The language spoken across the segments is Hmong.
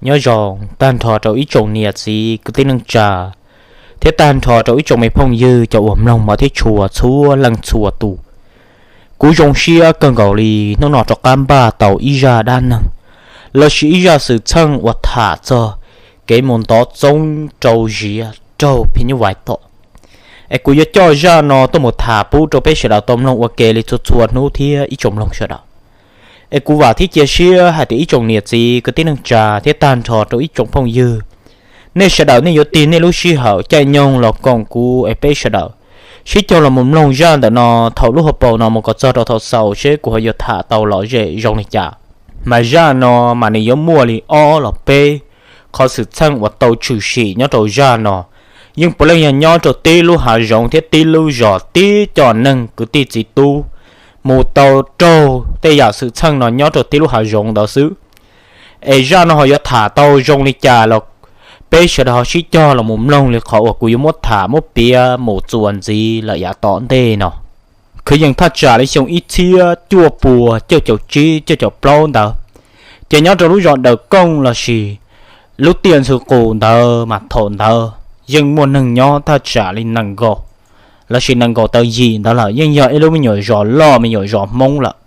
Nyob zoo tag nrho rau ib tsoom niam txiv kwv tij neej tsa, thiab tag nrho rau ib tsoom me phooj ywg cov uas mloog mov thiab tshua txhua leej txhua tus. Kuv zoo siab kawg nkaus li hnub no rov qab npaj tau ib zaj dab neeg lossis ib zaj xwm txheej uas tham txog kev mus ntov txoob rau ziav raug phim nyuj vais tom. Es kuv yuav coj zaj no tuaj mus tham pub rau peb sawv daws tau mloog ua ke li txhua txhua hnub thiab ib tsoom mloog sawv daws. Es kuv vam thiab cia siab hais tias ib tsoom niam txiv kwv tij neej tsa thiab tag nrho rau ib tsoom phooj ywg, nej sawv daws nej yuav tig nej lub sij hawm caij nyoog los koom kuv es peb sawv daws sib cog los mus mloog zaj ntawm no thaum lub hauv paus no mus kom txog rau thaum xaus seb kuv ho yuav tham tau lom zem zoo li cas. Mas zaj no mas nws yuav muaj li ob los peb qhov xwm txheej uas tau tshwm sim nyob rau zaj no. Yeej puav leej yog nyob rau tib lub hav zoov thiab tib lub zos tib co neeg kwv tij txiv tub mus tau raug tej yam xwm txheej no nyob rau tib lub hav zoov ntawd xwb. Es zaj no ho yuav tham tau zoo li cas los peb sawv daws ho sib cog los mus mloog li qhov uas kuv yuav muab tham muab piav mus txuas ntxiv lawm yav tom ntej no. Kwv yees thaj tsam li xyoo ib txhiab cuaj puas cuaj caum tsib cuaj caum plaub ntawd, ces nyob rau lub zos Dawm Kooj lossis lub tiaj Ntxhw Qus ntawd mas thaum ntawd yeej muaj neeg nyob thaj tsam li nees nkaum lossis nees nkaum tawm yim ntawd lawm, yeej yog ib lub me nyuam zos loj me nyuam zos Hmoob lawm.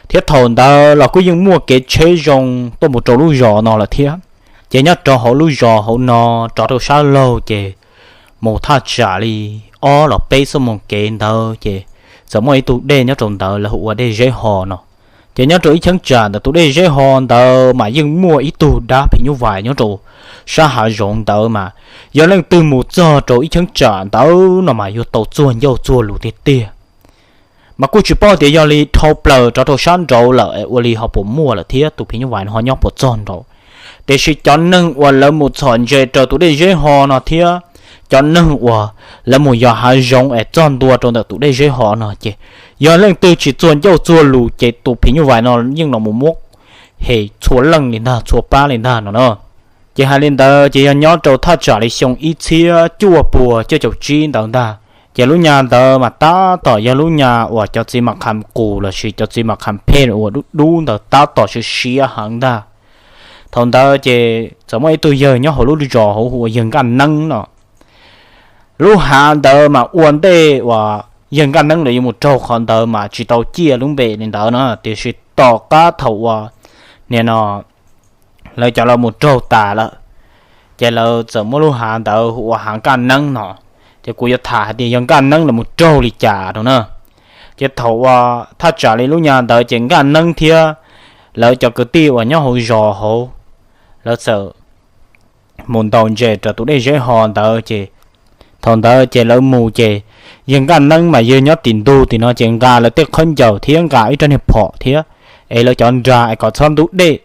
Thiab thaum ntawd los kuj yeej muaj kev tsheb zoo tuaj mus rau lub zos no lawm thiab. Ces nyob rau hauv lub zos hauv no rov rau sab laug ces mus thaj tsam li ob los peb xuab moos kev ntawd ces txawm muaj ib tug dej nyob rau ntawd lawv hu ua dej Zeb Ho no. Ces nyob rau ib cheeb tsam ntawm tus dej Zeb Ho ntawd mas yeej muaj ib tug dab phim nyuj vais nyob rau sab hav zoov ntawd mas yog leej twg mus txog rau ib cheeb tsam ntawd no mas yuav tau txuag ncauj txuag lus tiag tiag. Mas kuj tsis paub tias yog li dhau plaws rov rau sab nraud lawm es ua li ho puas muaj lawm thiab tus phim nyuj vais no ho nyob puas txog nraud. Tiam sis cov neeg uas lawv mus txhom ntses raws tus dej Zeb Ho no thiab cov neeg uas lawv mus yos hav zoov es txog ntua rau ntawm tus dej Zeb Ho no ces yog leej twg tsis txuag ncauj txuag lus ces tus phim nyuj vais no yeej los mus muab hem txhua leej li ntag, txhua pab li ntag no na. Ces hais li ntawd ces yog nyob rau thaj tsam li xyoo ib txhiab cuaj puas cuaj caum tsib ntawd ntag, ces lub nyab ntawd mas tab tom yog lub nyab uas cov txiv Mas Kham Qus lossis cov txiv Mas Kham Phej uas dub dub ntawd tab tom siav siav heev ntag. Thaum ntawd ces txawm muaj ib tug yawg nyob hauv lub zos hauv hu ua yawg Nkaj Neeb no. Lub hav ntawd mas ua ntej uas yawg Nkaj Neeb lawv yuav mus raug qhov ntawd mas tsis tau ciaj lub npe li ntawd na, tiam sis tom qab thaum uas nim no lawv cov los mus raug tas lawm, ces lawv txawm muab lub hav ntawd hu ua hav Nkaj Neeb no. Ces kuv yuav tham hais tias yawg Nkaj Neeb lawv mus raug li cas no na. Ces thaum uas thaj tsam li lub nyab ntawd ces Nkaj Neeb thiab lawv cov kwv tij uas nyob hauv zos hauv, lawv txawm mus ntaus ntses rau tus dej Zeb Ho ntawd ces thaum ntawd ces lawv mus ces yawg Nkaj Neeb mas yawg nyob tim ntug tim no ces nqa lawv tej khaub ncaws thiab nqa ib rab niag phom thiab es lawv cov nra es kom txhob ntub dej.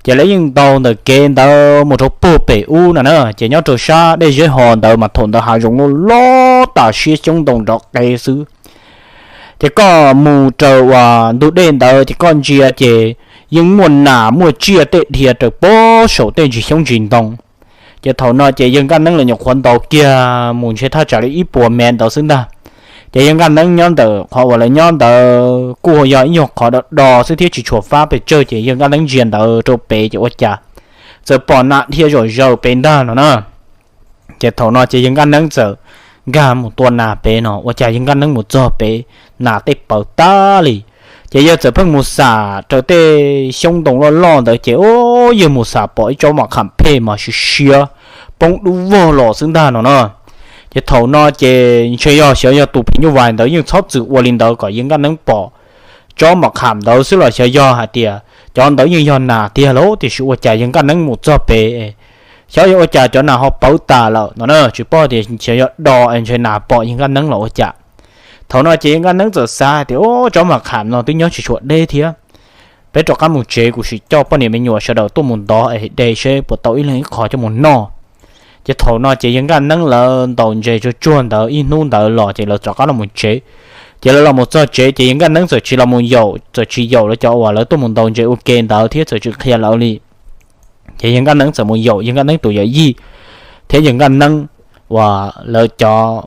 Ces lawv yeej ntaus ntawm kev ntawd mus rau puag pem ub no na, ces nyob rau sab dej Zeb Ho ntawd mas thaum ntawd hav zoov loj loj tas siab xyoob ntoo nrov qees xwb. Ces koj mus raws uas ntug dej ntawd ces koj ntsia ces yeej muaj nas muaj tsiaj tej dhia raws pob saum tej ntsis xyoob ntsis ntoo. Ces thaum no ces yawg Nkaj Neeb lawv nyuam qhuav ntaus kiag mus ntshe thaj tsam li ib puas mev ntawd xwb ntag. Ces yawg Nkaj Neeb nyob ntawm qhov uas lawv nyob ntawd kuj yog ib nyuag qhov do do xwb thiab tsis tshua fab pes tsawg, ces yawg Nkaj Neeb ntsia ntawd rau pem ces ua cas txawm pom nas dhia zom zaws pem ntag no na. Ces thaum no ces yawg Nkaj Neeb txawm nkag mus tua nas pem no, ua cas yawg Nkaj Neeb mus txog pem nas tej pawv tag li. Ces yawg txawm pheej mus xam raws tej xyoob ntoo loj loj ntawd ces o, yawg mus xam pom ib tsob mom kham phem mas siav siav poob dub vog los xwb ntag no na. Ces thaum no ces ntshe yog xyov yog tus phim nyuj vais ntawd yeej txhob txwm ua li ntawd kom yawg Nkaj Neeb pom tsob mom kham ntawd xwb los xyov yog hais tias cov ntawd yeej yog nas tiag lauj, tiam sis ua cas yawg Nkaj Neeb mus txog pem xyov yog ua cas cov nas ho pawv tas lawm no na, tsis paub tias xyov yog do es ntshe nas pom yawg Nkaj Neeb los ua cas. Thaum no ces yawg Nkaj Neeb txawm xav hais tias o, tsob mom kham no twb nyob tsis tshua deb thiab, peb rov qab mus tsev, kuv sim coj poj niam me nyuam sawv daws tuaj mus ntov es de seb puas tau ib leeg ib qho coj mus noj. Ces thaum no ces yawg Nkaj Neeb lawv ntaus ntses tsuag tsuag ntawd ib hnub ntawd los ces lawv rov qab los mus tsev. Ces lawv los mus txog tsev ces yawg Nkaj Neeb txawm tsis los mus yaum, txawm tsis yaum lawv cov uas lawv tuaj mus ntaus ntses ua ke ntawd thiab txawm tsis qhia lawv li. Ces yawg Nkaj Neeb txawm mus yaum yawg Nkaj Neeb tus yawm yij thiab yawg Nkaj Neeb uas lawv cov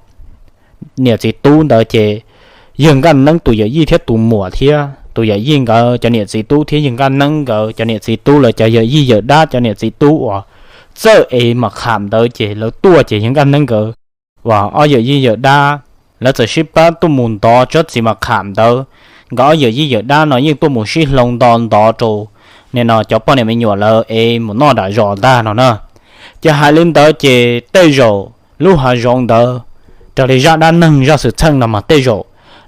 niam txiv tub ntawd ces yawg Nkaj Neeb tus yawm yij thiab tus muam thiab tus yawm yij nkawd cov niam txiv tub thiab yawg Nkaj Neeb nkawd cov niam txiv tub, lawv cov yawm yij yawm dab cov niam txiv tub uas txawj ev mas kham ntawd ces lawv tuaj ces yawg Nkaj Neeb nkawd uas ob yawm yij yawm dab lawv txawm sib pab tuaj mus ntov tsob txiv mas kham ntawd. Nkawd ob yawm yij yawm dab no yeej tuaj mus sib hloov nto ntov rau nim no cov poj niam me nyuam lawv ev mus noj nram zos ntag no na. Ces hais li ntawd ces tej zaum lub hav zoov ntawd, raws li zaj dab neeg zaj xwm txheej no mas tej zaum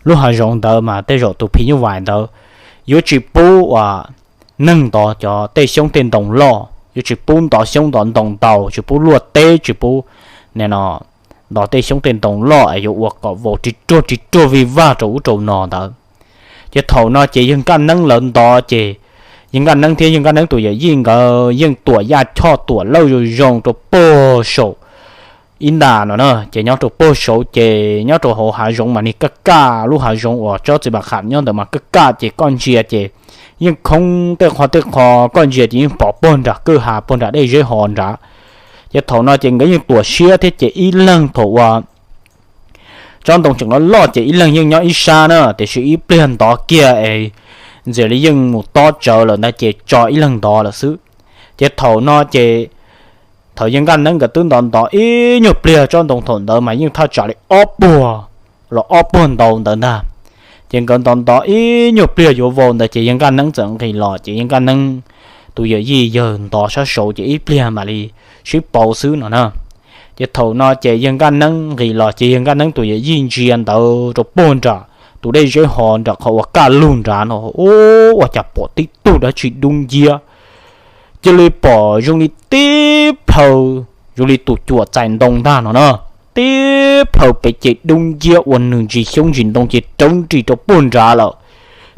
lub hav zoov ntawd mas tej zaum tus phim nyuj vais ntawd yuav tsis pub uas neeg ntov cov tej xyoob tej ntoo loj, yuav tsis pub ntov xyoob ntov ntoo ntau, tsis pub luaj teb, tsis pub nim no ntov tej xyoob tej ntoo loj es yuav ua kom vau ris ruag ris ruag vij vag rau ub rau no ntawd. Ces thaum no ces yawg Nkaj Neeb lawv ntov ces yawg Nkaj Neeb thiab yawg Nkaj Neeb tus yawm yij nkawd yeej tuam yaj choj tuam lawj zoo zoo rau puag saum ib nta no na. Ces nyob rau puag saud ces nyob rau hauv hav zoov mas nig kaj kaj, lub hav zoov uas tsob txiv mas kham nyob ntawd mas kaj kaj ces koj ntsia ces yeej khoob tej qho tej qho, koj ntsia ces yeej pom puag nram kwj ha puag nram dej zeb ho nrad. Ces thaum no ces nkawd yeej tuam siab thiab ces ib leeg thaum uas tsob ntoo tseem loj loj ces ib leeg yeej nyob ib sab na, tiam sis ib pliag ntov kiag es ntxim li yeej mus tob tsawv lawm ntag ces tso ib leeg ntov lawm xwb. Ces thaum no ces thaum yawg Nkaj Neeb nkawd twb ntov ntov ib nyuag pliag tsob ntoo thaum ntawd mas yeej thaj tsam li ob puag los ob puag ntau ntawd ntag. Ces nkawd ntov ntov ib nyuag pliag yuav vau ntawd ces yawg Nkaj Neeb txawm nqis los ces yawg Nkaj Neeb tus yawm yij yawg ntov sab saud ces ib pliag mam li sib pauv xwb no na. Ces thaum no ces yawg Nkaj Neeb nqis los ces yawg Nkaj Neeb tus yawm yij ntsia ntawd rau puag nram tus dej zeb ho nram qhov uas kaj lug nrad no, ua cas pom tib tug dab tsi dub nciab, cia li pom zoo li tib plhaw, zoo li tus cuam txais ntoo ntag no na. Tib plhaw pem ces dub nciab ua nws ntsis xyoob ntsis ntoo ces rawv nris rau puag nrad lawm.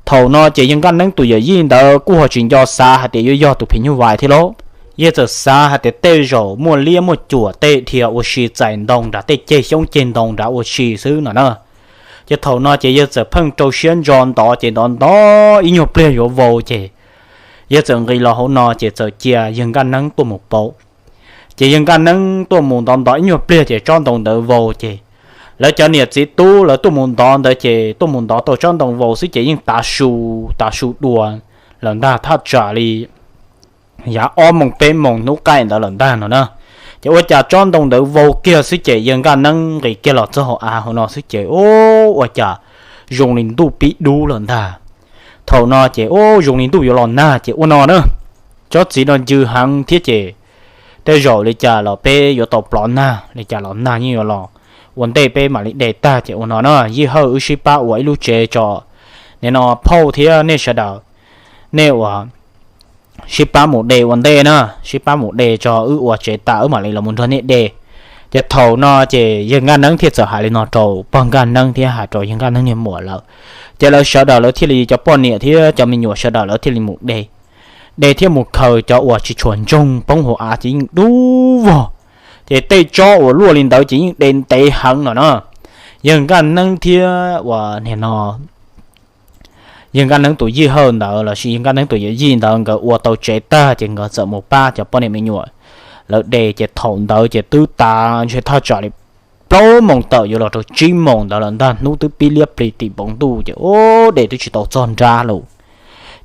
Thaum no ces yawg Nkaj Neeb tus yawm yij ntawd kuj ho tsis nco xav hais tias yuav yog tus phim nyuj vais thiab lauj. Yawg txawm xav hais tias tej zaum muaj liab muaj cuam tej dhia ua si txais ntoo nram tej ceg xyoob ceg ntoo nrad ua si xwb no na. Ces thaum no ces yawg txawm pheej rau siab ntso ntov ces ntov ntov ib nyuag pliag yuav vau ces yawg txawm nqis los hauv no ces txawm cia yawg Nkaj Neeb tuaj mus pauv. Ces yawg Nkaj Neeb tuaj mus ntov ntov ib nyuag pliag ces tsob ntoo ntawd vau ces lawv cov niam txiv tub lawv tuaj mus ntov ntawd ces tuaj mus ntov tau tsob ntoo vau xwb ces yeej tav su, tav su dua lawm ntag, thaj tsam li yav ob moos peb moos hnub qaij ntawd lawm ntag no na. Ces ua cas tsob ntoo ntawd vau kiag xwb ces yawg Nkaj Neeb nqis kiag los txog hauv av hauv no xwb ces ua cas zoo li ntuj pib dub lawm ntag. Thaum no ces ua zoo li ntuj yuav los nag ces ua no na, tsob txiv no ncw heev thiab ces tej zaum li cas los peb yuav tau plov nag, li cas los nag yeej yuav los ua ntej peb mam li de tag ces ua no na, Yij Hawj wb sib pab ua ib lub tsev tso, nim no phauj thiab nej sawv daws, nej ua sib pab mus de ua ntej na, sib pab mus de tso wb ua tsev tas wb mam li los mus nrog nej de. Ces thaum no ces yawg Nkaj Neeb thiaj txawm hais li no rau pog Nkaj Neeb thiab hais rau yawg Nkaj Neeb niag muam lawm. Ces lawv sawv daws lawv thiaj li, cov poj niam thiab cov me nyuam sawv daws lawv thiaj li mus de, de thiab mus khaws cov uas tsis tshua ntsoog poob hauv av ces yeej dub vog. Ces tej tsob uas luaj li ntawd ces yeej de ntev heev no na. Yawg Nkaj Neeb thiab uas nim no yawg Nkaj Neeb tus Yij Hawj ntawd lossis yawg Nkaj Neeb tus yawm yij ntawd nkawd ua tau tsev tag ces nkawd txawm mus pab cov poj niam me nyuam lawv de. Ces thaum ntawd ces twb tav ntshe thaj tsam li plaub moos tawm yuav los rau tsib moos ntawd lawm ntag, hnub twb pib liab plis tim npoo ntuj ces ua de twb tsis tau txog nrab lawm.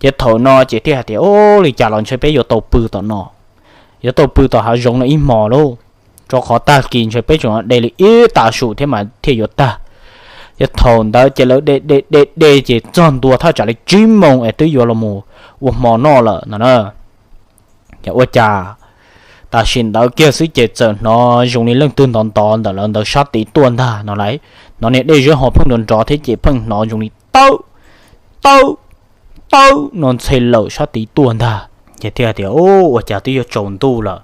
Ces thaum no ces thiaj hais tias, Ua li cas los ntshe peb yuav tau pw tom no, yuav tau pw tom hav zoov no ib hmo lauj, rau qhov tag kis ntshe peb tseem de li ib tav su thiab mas thiaj yuav tag. Ces thaum ntawd ces lawv de de de de ces txog ntua thaj tsam li tsib moos es twb yuav los mus ua hmo noj lawm no na. Ces ua cas tam sim ntawd kiag xwb ces txawm hnov zoo li leej twg ntov ntov ntawm lawv ntawd sab tid tuaj ntag no lauj. Hnov niag dej zeb ho pheej nrov nrov thiab ces pheej hnov zoo li tawb tawb tawb no ntxhe lawm sab tid tuaj ntag. Ces thiaj tias, Ua cas twb yuav tsaus ntuj lawm,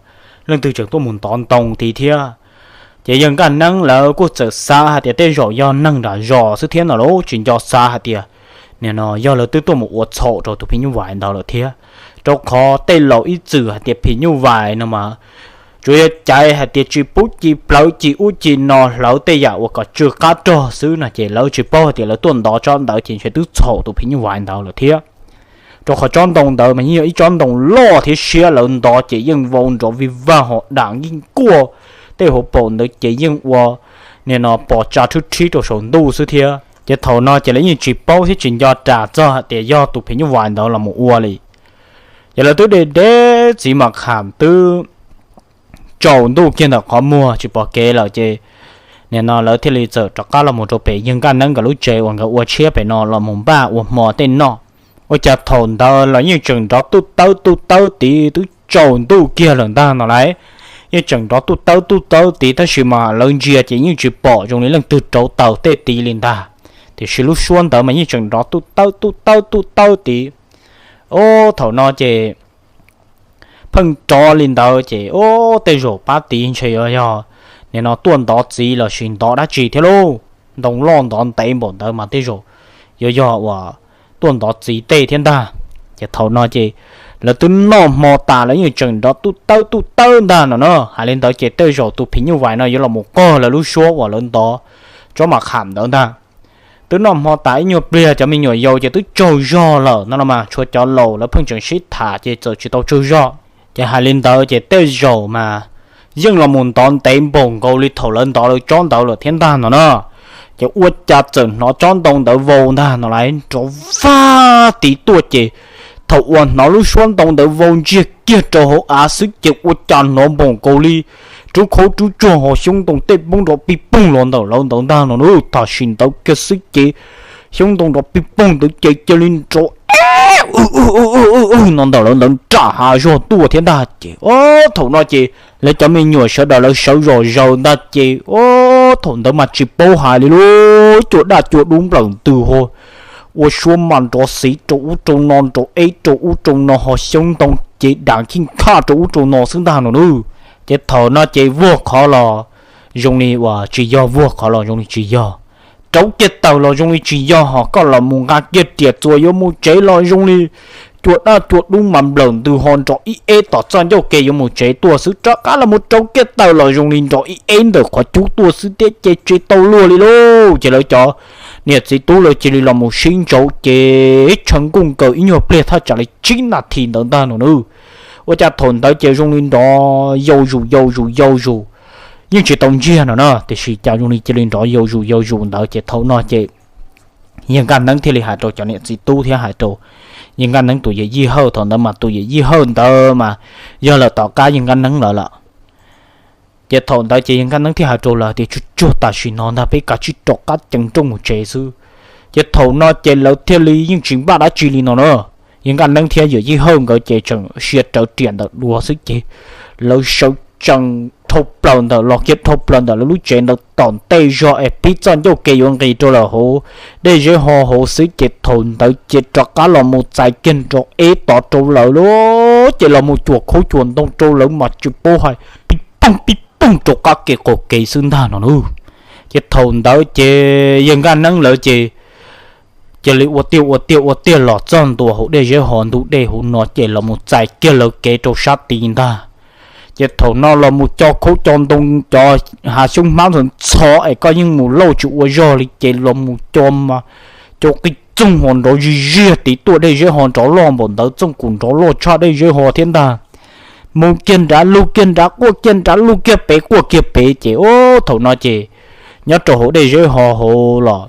leej twg tseem tuaj mus ntov ntoo tid thiab? Ces yawg Nkaj Neeb lawv kuj txawm xav hais tias tej zaum yog neeg nram zos xwb thiab no lauj, tsis nco xav hais tias nim no yog lawv twb tuaj mus ua txhaum rau tus phim nyuj vais ntawd lawm thiab. Rau qhov tej laus ib txwm hais tias phim nyuj vais no mas tsuas yog caiv hais tias tsis pub ci plawv ci ub ci no, hlawv tej yam uas kom tsw qab rog xwb no ces lawv tsis paub hais tias lawv tuaj ntov tsob ntawd ces ntshe twb txhaum tus phim nyuj vais ntawd lawm thiab. Rau qhov tsob ntoo ntawd mas yeej yog ib tsob ntoo loj thiab siab, lawv ntov ces yeej vau nrov vij vag ho dam yeej kuaj tej hauv paus ntawd ces yeej ua nim no pos tsa rhwb rhib rau saum ntuj xwb thiab. Ces thaum no ces lawv yeej tsis paub thiab tsis nco ras txog hais tias yog tus phim nyuj vais ntawd los mus ua li. Ces lawv twb de de txiv mas kham twb tsaus ntuj kiag ntawm qhov muag tsis pom kev lawm ces nim no lawv thiaj li txawm rov qab los mus rau pem yawg Nkaj Neeb nkawd lub tsev uas nkawd ua tshiab pem no los mus npaj ua hmo tej noj. Ua cas thaum ntawd los yeej tseem nrov tuj tawb tuj tawb tid, twb tsaus ntuj kiag lawm ntag no lauj. Yeej tseem nrov tuj tawb tuj tawb tid tab sis mas lawv ntsia ces yeej tsis pom zoo li leej twg rauv taws tej tid li ntag. Tiam sis lub suab ntawd mas yeej tseem nrov tuj tawb tuj tawb tuj tawb tid. Ub, thaum no ces pheej nrov li ntawd ces ub, tej zaum pab tid ntshe yuav yog nim no tuaj ntov txiv los sis ntov dab tsi thiab lauj. Ntoo loj ntov ntev npaum ntawd mas tej zaum yuav yog uas tuaj ntov txiv tej thiab ntag. Ces thaum no ces lawv twb noj hmo tas lawv yeej tseem nrov tuj tawb tuj tawb ntag no na. Hais li ntawd ces tej zaum tus phim nyuj vais no yuav los mus qog lawv lub suab uas lawv ntov tsob mas kham ntawd ntag. Twb noj hmo tas ib nyuag pliag cov me nyuam yaus ces twb tsaug zog lawm no los mas tshuav cov laus lawv pheej tseem sib tham ces txawm tsis tau tsaug zog. Ces hais li ntawd ces tej zaum mas yeej los mus ntov ntev npaum nkaus li thaum lawv ntov lawv tsob ntawd lawm thiab ntag no na. Ces ua cas txawm hnov tsob ntoo ntawd vau ntag no lauj, nrov vag tid tuaj ces thaum uas hnov lub suab ntoo ntawd vau ntsiag kiag rau hauv av xwb ces ua cas hnov npaum nkaus li rub khaub rub tsuag ho xyoob ntoo tej poob nrov pij poog los ntawm lawv ntawd ntag no na. Tam sim ntawd kiag xwb ces xyoob ntoo nrov pij poog ntawd ces cia li nrov no ntawm lawv ntawd nram hav zog tuaj thiab ntag. Ces thaum no ces lawv cov me nyuam sawv daws lawv sawv zom zaws ntag ces thaum ntawd mas tsis paub hais li lub cua daj cua dub nplawm ntws ho ua suab mas nrov xiv rau ub rau no nrov eb rau ub rau no ho xyoob ntoo ces dav khij khaj rau ub rau no xwb ntag no na. Ces thaum no ces vuag qhov los zoo li uas tsis yog, vuag qhov los zoo li tsis yog, rauv kiag taws los zoo li tsis yog, ho koj los mus nqa kiag riam txuas yuav mus tsev los zoo li cua daj cua dub mas nplawm ntws ho nrov ib eb tom txoj ncauj ke yuav mus tsev tuaj xwb, rov qab los mus rauv kiag taws los zoo li nrov ib eb ntawm qhov cub tuaj xwb thiab ces tsis tau luag li lauj. Ces lawv cov niam txiv tub lawv cia li los mus sib ntsauv ces tshav nkuj nkaws ib nyuag pliag thaj tsam li tsib nas this ntawd ntag no na. Ua cas thaum ntawd ces zoo li nrov yau zus yau zus yau zus, yeej tsis tau ntsiag no na, tiam sis cas zoo li cia li nrov yau zus yau zus ntawd ces thaum no ces yawg Nkaj Neeb thiaj li hais rau cov niam txiv tub thiab hais rau yawg Nkaj Neeb tus yawm yij Hawj, thaum ntawd mas tus yawm yij Hawj ntawd mas yog lawm tom qab yawg Nkaj Neeb lawm lawm. Ces thaum ntawd ces yawg Nkaj Neeb thiaj hais rau lawv tias tsuag tsuag tam sim no ntag peb kav tsij rov qab ceev nrooj mus tsev xwb. Ces thaum no ces lawv thiaj li yeej tsis npaj dab tsi li no na. Yawg Nkaj Neeb thiab yawm yij Hawj nkawd ces tseem sia rawv riam ntawm duav xwb ces lawv sawv tsees dhau plaws ntawm los kiag dhau plaws ntawm lawv lub tsev ntawd tom ntej zog es pib txoj ncauj ke yuav nqis rau lawm hauv dej zeb ho hauv xwb ces thaum ntawd ces rov qab los mus txais kiag nrov eb tod rau lawv lauj, ces los mus cuam khaub cuam ntoo rau lawv mas tsis paub hais pib poog pib poog rau qab kev qaum kev xwb ntag no na. Ces thaum ntawd ces yawg Nkaj Neeb lawv ces cia li ua tiag ua tiag ua tiag los txog ntua hauv dej zeb ho ntug dej hauv no ces los mus txais kiag lawv kev rau sab tid ntag. Ces thaum no los mus co khaub co ntoo cov hav xyoob hmab ntxhov ntxhov es koj yeej mus lauj tsis ua zog li ces los mus co mas co qij txoog ho nrov zig ziag tid tuaj, dej zeb ho nrov loj npaum ntawd txooj kuv nrov loj tshaj dej zeb ho thiab ntag. Mus kiag nrad lug kiag nrad quaj kiag nrad lug kiag pem quaj kiag pem ces ub thaum no ces nyob rau hauv dej zeb ho hauv los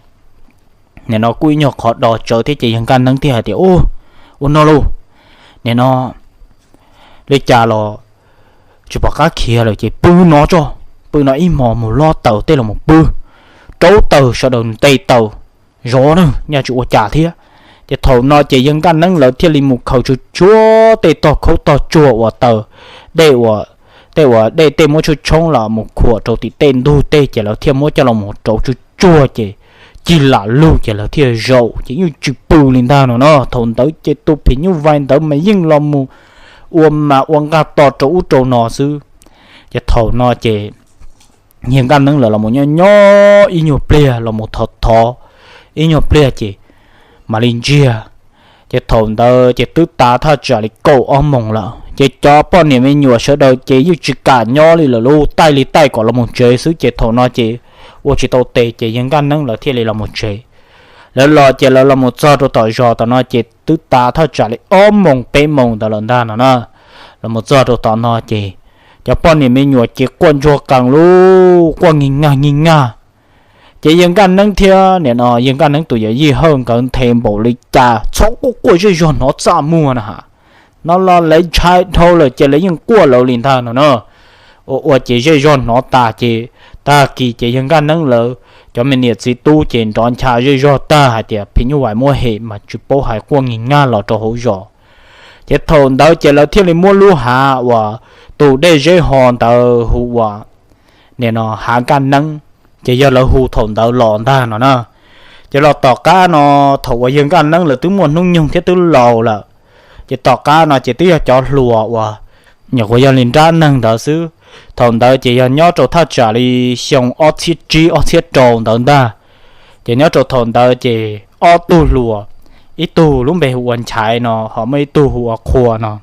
nim no kuj ib nyuag qhov do tsawv thiab ces yawg Nkaj Neeb thiaj hais tias ub, ua no lauj, nim no li cas los tsis pom qab khiav lawm ces pw no tso, pw no ib hmos mus lob taws tej los mus pw, rauv taws sawv daws nte taws zov na nyaj tsis ua cas thiab. Ces thaum no ces yawg Nkaj Neeb lawv thiaj li mus khaws tsuag tsuag tej tog khaub tog tsuag uas taws dej uas tej uas dej tej muab tshuaj tshoob los mus khuam rau tim tej ntug tej ces lawv thiaj muab coj los rauv tsuag tsuag ces cig lam lug ces lawv thiaj zaum ces yeej tsis pw li ntag no no. Thaum ntawd ces tus phim nyuj vais ntawd mas yeej los mus ua mas ua nqaj to rau ub rau no xwb. Ces thaum no ces yawg Nkaj Neeb lawv los mus nyob nyob ib nyuag pliag los mus thov thov ib nyuag pliag ces mam li ntsiag. Ces thaum ntawd ces twb tas thaj tsam li kaum ob moos lawm ces cov poj niam me nyuam sawv daws ces yeej tsis kam nyob li lawm lauj, taij li taij kom los mus tsev xwb ces thaum no ces ua tsis tau tes ces yawg Nkaj Neeb lawv thiaj li los mus tsev. Lawv los ces lawv los mus txog rau tom zos tom no ces twb tas thaj tsam li ob moos peb moos ntawd lawm ntag no na. Los mus txog rau tom no ces cov poj niam me nyuam ces quaj ntsuag qees lauj, quaj nyiag nyag nyiag nyag. Ces yawg Nkaj Neeb thiab nim no yawg Nkaj Neeb tus yawm yij Hawj nkawd nthe npaum li cas txhob quaj quaj zej zog hnov txaj muag na has. No los lawv ntshai dhau lawm ces lawv yeej quaj lawv li ntag no na. Ua ua ces zej zog hnov tas ces tag kis ces yawg Nkaj Neeb lawv cov me niam txiv tub ces nrov ncha zej zog tag hais tias phim nyuj vais muab hem mas tsis paub hais quaj nyiag nyag los rau hauv zos. Ces thaum ntawd ces lawv thiaj li muab lub hav uas tus dej zeb ho ntawd hu ua nim no hav Nkaj Neeb, ces yog lawv hu thaum ntawd los ntag no na. Ces los tom qab no, thaum uas yawg Nkaj Neeb lawv twb muaj hnub nyoog thiab twb laus lawm, ces tom qab no ces twb yog cov hluas uas nyuam qhuav yog li nrab neeg ntawd xwb. Thaum ntawd ces yog nyob rau thaj tsam li xyoo ob txhiab tsib ob txhiab rau ntawd ntag. Ces nyob rau thaum ntawd ces ob tug hluas, ib tug lub npe hu ua Nchaiv no ho muaj ib tug hu ua Qhua no.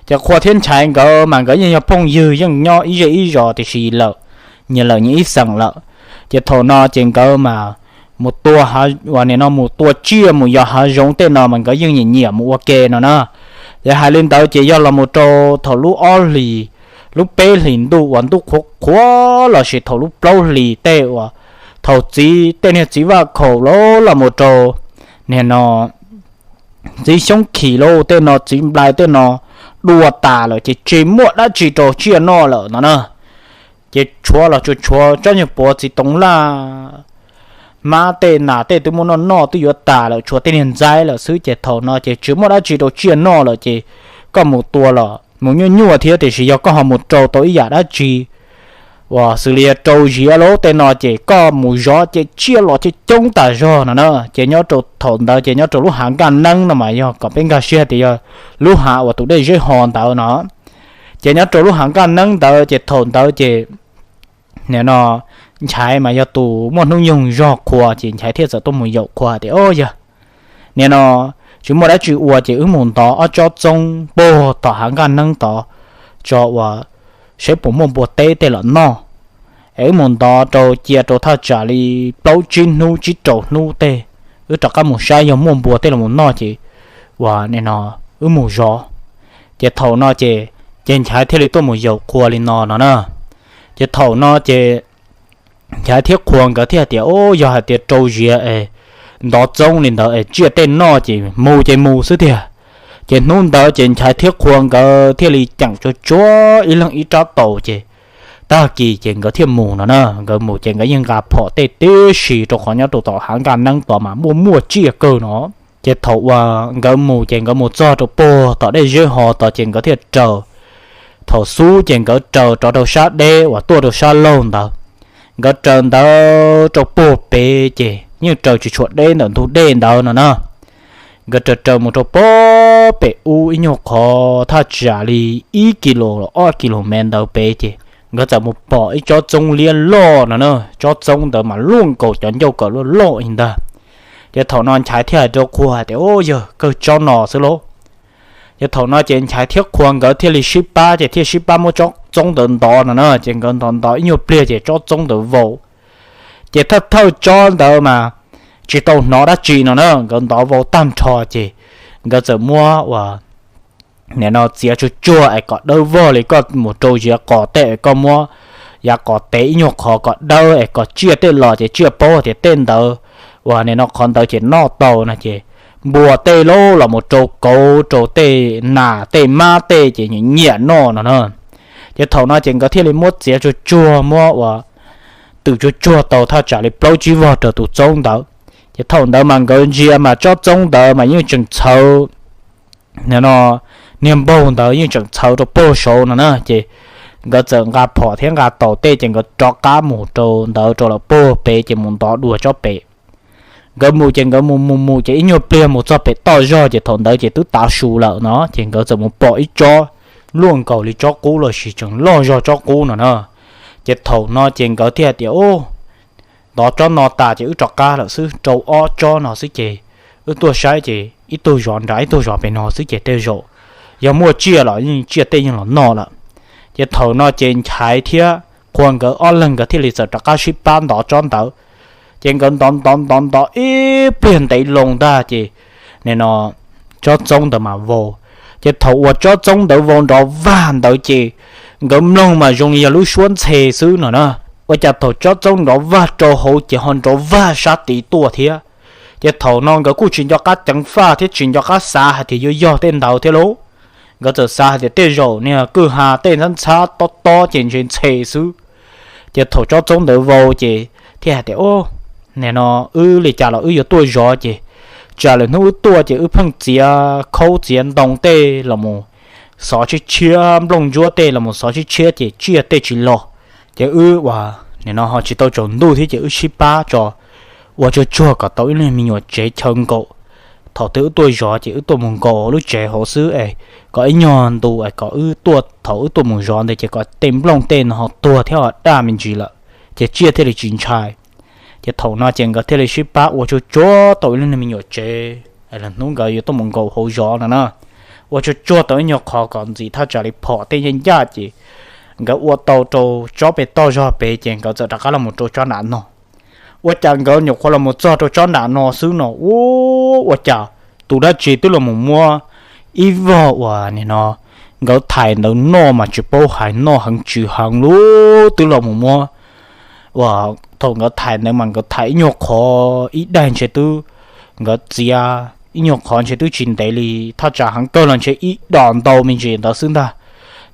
Ces Qhua thiab Nchaiv nkawd mas nkawd yeej yog phooj ywg yeej nyob ib zej ib zos tiam sis lawm, nyias lawm nyias ib xeem lawm. Ces thaum no ces nkawd mas mus tua, uas nim no mus tua tsiaj mus yos hav zoov tej no mas nkawd yeej nyiam nyiam mus ua ke no na. Ces hais li ntawd ces yog los mus rau thaum lub ob hlis, lub peb hlis ntuj uas ntuj qhuav qhuav los sis thaum lub plaub hlis tej uas thaum txiv tej niag txiv vaj khaum los los mus rau nim no txiv xyoob khim lauj tej no txiv nplai tej no dua tas lawm ces tsis muaj dab tsi rau tsiaj noj lawm no na. Ces tshuav los tsuas tshuav tsob nyuag puav txiv toov laj, hmab tej nas tej twb muab noj noj twb yuav tas lawm tshuav tej niag ntxaib lawm xwb ces thaum no ces tsis muaj dab tsi rau tsiaj noj lawm ces koj mus tua los mus nyuaj nyuaj thiab tiam sis yog koj ho mus rau tau ib yam dab tsi uas xws li yog rau ziav lauj tej no ces koj mus zov ces tsiaj los coob coob tas zog no na. Ces nyob rau thaum ntawd ces nyob rau lub hav Nkaj Neeb no mas yog kom peb nkag siab tias yog lub hav uas tus dej zeb ho ntawd no. Ces nyob rau lub hav Nkaj Neeb ntawd ces thaum ntawd ces nim no Nchaiv mas yog tus muaj hnub nyoog zog Qhua ces Nchaiv thiaj txawm tuaj mus yaum Qhua tias, Au yawg, nim no tsis muaj dab tsi ua ces wb mus ntov ob tsob txoob puag tom hav Nkaj Neeb tod tso uas saib puas muaj npua teb tej los noj. Es wb mus ntov rau cia rau thaj tsam li plaub tsib hnub tsib rau hnub tej, wb rov qab mus saib yog muaj npua tej los mus noj ces uas nim no wb mus zov. Ces thaum no ces, ces Nchaiv thiaj li tuaj mus yaum Qhua li no no na. Ces thaum no ces Nchaiv thiab Qhua nkawd thiaj tias, Au, yog hais tias rau ziav es ntov txoob li ntawd es tsiaj tej noj ces mus ces mus xwb tiag. Ces hnub ntawd ces Nchaiv thiab Qhua nkawd thiaj li ceem tsuag tsuag ib leeg ib rab taus ces tag kis ces nkawd thiaj mus no na. Nkawd mus ces nkawd yeej nqa phom tej tib si rau qhov nyob rau tom hav Nkaj Neeb tod mas muaj muaj tsiaj kawg no. Ces thaum uas nkawd mus ces nkawd mus txog rau puag tom dej zeb ho tod ces nkawd thiaj raws. Thaum xub ces nkawd raws rov rau sab deb uas tuaj rau sab laug ntawd. Nkawd raws ntawd rau puag pem ces yeej raws tsis tshua deb ntawm ntug dej ntawd no na. Nkawd raws raws mus rau puag pem ub ib nyuag qhov thaj tsam li ib kis lus los ob kis lus mev ntawd pem ces nkawd txawm mus pom ib tsob txoob liab loj no na. Tsob txoob ntawd mas luaj nkaus cov ncauj kawm loj loj li ntag. Ces thaum no Nchaiv thiaj hais rau Qhua hais tias, Au yawg, kawg tsob no xwb lauj. Ces thaum no ces Nchaiv thiab Qhua nkawd thiaj li sib pab ces thiaj sib pab muab tsob txoob ntawd ntov no na. Ces nkawd ntov ntov ib nyuag pliag ces tsob txoob ntawd vau. Ces thawj thawj tsob ntawd mas tsis tau hnov dab tsi no na, nkawd ntov vau tag nrho ces nkawd txawm muab uas nim no txiav tsuag tsuag es kom dawb vog li koj mus rau ziav qos tej es koj muab yav qos tev ib nyuag qhov kom dawb es kom tsiaj tej los ces tsiaj paub tias tej ntawd uas nim no qhov ntawd ces noj tau no ces npua tej lauj los mus rau kauv rau tej nas tej mab tej ces nyiam nyiam noj no na. Ces thaum no ces nkawd thiaj li muab txiav tsuag tsuag muab uas twm tsuag tsuag tau thaj tsam li plaub tsib vog rau tus txoob ntawd. Ces thaum ntawd mas nkawd ntsia mas tsob txoob ntawd mas yeej tseem txhawv, nim no niag npaug ntawd yeej tseem txhawv rau puag saud no na. Ces nkawd txawm nqa phom thiab nqa taus tej ces nkawd rov qab mus rau ntawd rau lawm puag pem ces mus ntov dua tsob pem. Nkawd mus ces nkawd mus mus mus ces ib nyuag pliag mus txog pem toj zog ces thaum ntawd ces twb tav su lawm no ces nkawd txawm mus pom ib tsob luaj nkaus li tsob qub los sis tseem loj zog tsob qub no na. Ces thaum no ces nkawd thiaj tias, Au, ntov tsob no tas ces wb rov qab lawm xwb, rau ob tsob no xwb ces wb tuaj saib ces ib tug zov nrad ib tug zov pem no xwb ces tej zaum yog muaj tsiaj los yeej tsiaj tej yeej los noj lawm. Ces thaum no ces Nchaiv thiab Qhua nkawd ob leeg nkawd thiaj li txawm rov qab sib pab ntov tsob ntawd. Ces nkawd ntov ntov ntov ntov ib pliag ntev loo ntag ces nim no tsob txoob ntawd mas vau. Ces thaum uas tsob txoob ntawd vau nrov vag ntawd ces nkawd mloog mas zoo li yog lub suab ntxhe xwb no na. Ua cas thaum tsob txoob nrov vag rau hauv ces ho nrov vag sab tid tuaj thiab. Ces thaum no nkawd kuj tsis nco qab ceev faj thiab tsis nco qab xav hais tias yuav yog tej ntawd thiab lauj. Nkawd txawm xav hais tias tej zaum niag kwj ha tej ntxhab ntxhab tob tob ces ntse ntxhe xwb. Ces thaum tsob txoob ntawd vau ces thiaj hais tias, nim no wb li cas los wb yuav tuaj zov ces tsam lwm hnub wb tuaj ces wb pheej txiav khaub txiav ntoo tej los mus xov tshiab tshiab, nplooj ntsuab tej los mus xov tshiab tshiab ces tsiaj tej tsis los. Ces wb ua, nim no ho tsis tau tsaus ntuj thiab ces wb sib pab tso ua tsuag tsuag kom tau ib lub me nyuam tsev chaw nkaum. Thaum twg wb tuaj zov ces wb tuaj mus nkaum lub tsev hauv xwb es kom ib nyuag ntu es kom wb tuaj, thaum wb tuaj mus zov ntawd ces kom tej nplooj tej no ho tuag thiab ho daj me ntsis lawm, ces tsiaj thiaj li tsis ntshai. Ces thaum no ces nkawd thiaj li sib pab ua tsuag tsuag tau ib lub me nyuam tsev, lwm hnub nkawd yuav tuaj mus nkaum hauv zov no na. Ua tsuag tsuag tau ib nyuag qhov kom ntxim thaj tsam li phom tej ncaj ncaj ces nkawd ua tau rau tsob pem toj zog pem ces nkawd txawm rov qab los mus rau tsob nram no. Ua cas nkawd nyuam qhuav los mus txog rau tsob nram no xwb no, ua, ua cas tus dab tsi twb los mus muab ib vog uas nim no nkawd thais ntawd noj mas tsis paub hais noj heev tsw heev lub twb los mus muab. Uas thaum nkawd thais ntawd mas nkawd thais ib nyuag qhov ib daig ntshe twb, nkawd txiav ib nyuag qhov ntshe twb tsis ntev li, thaj tsam heev kawg los ntshe ib dos ntau me ntsis ntawd xwb ntag.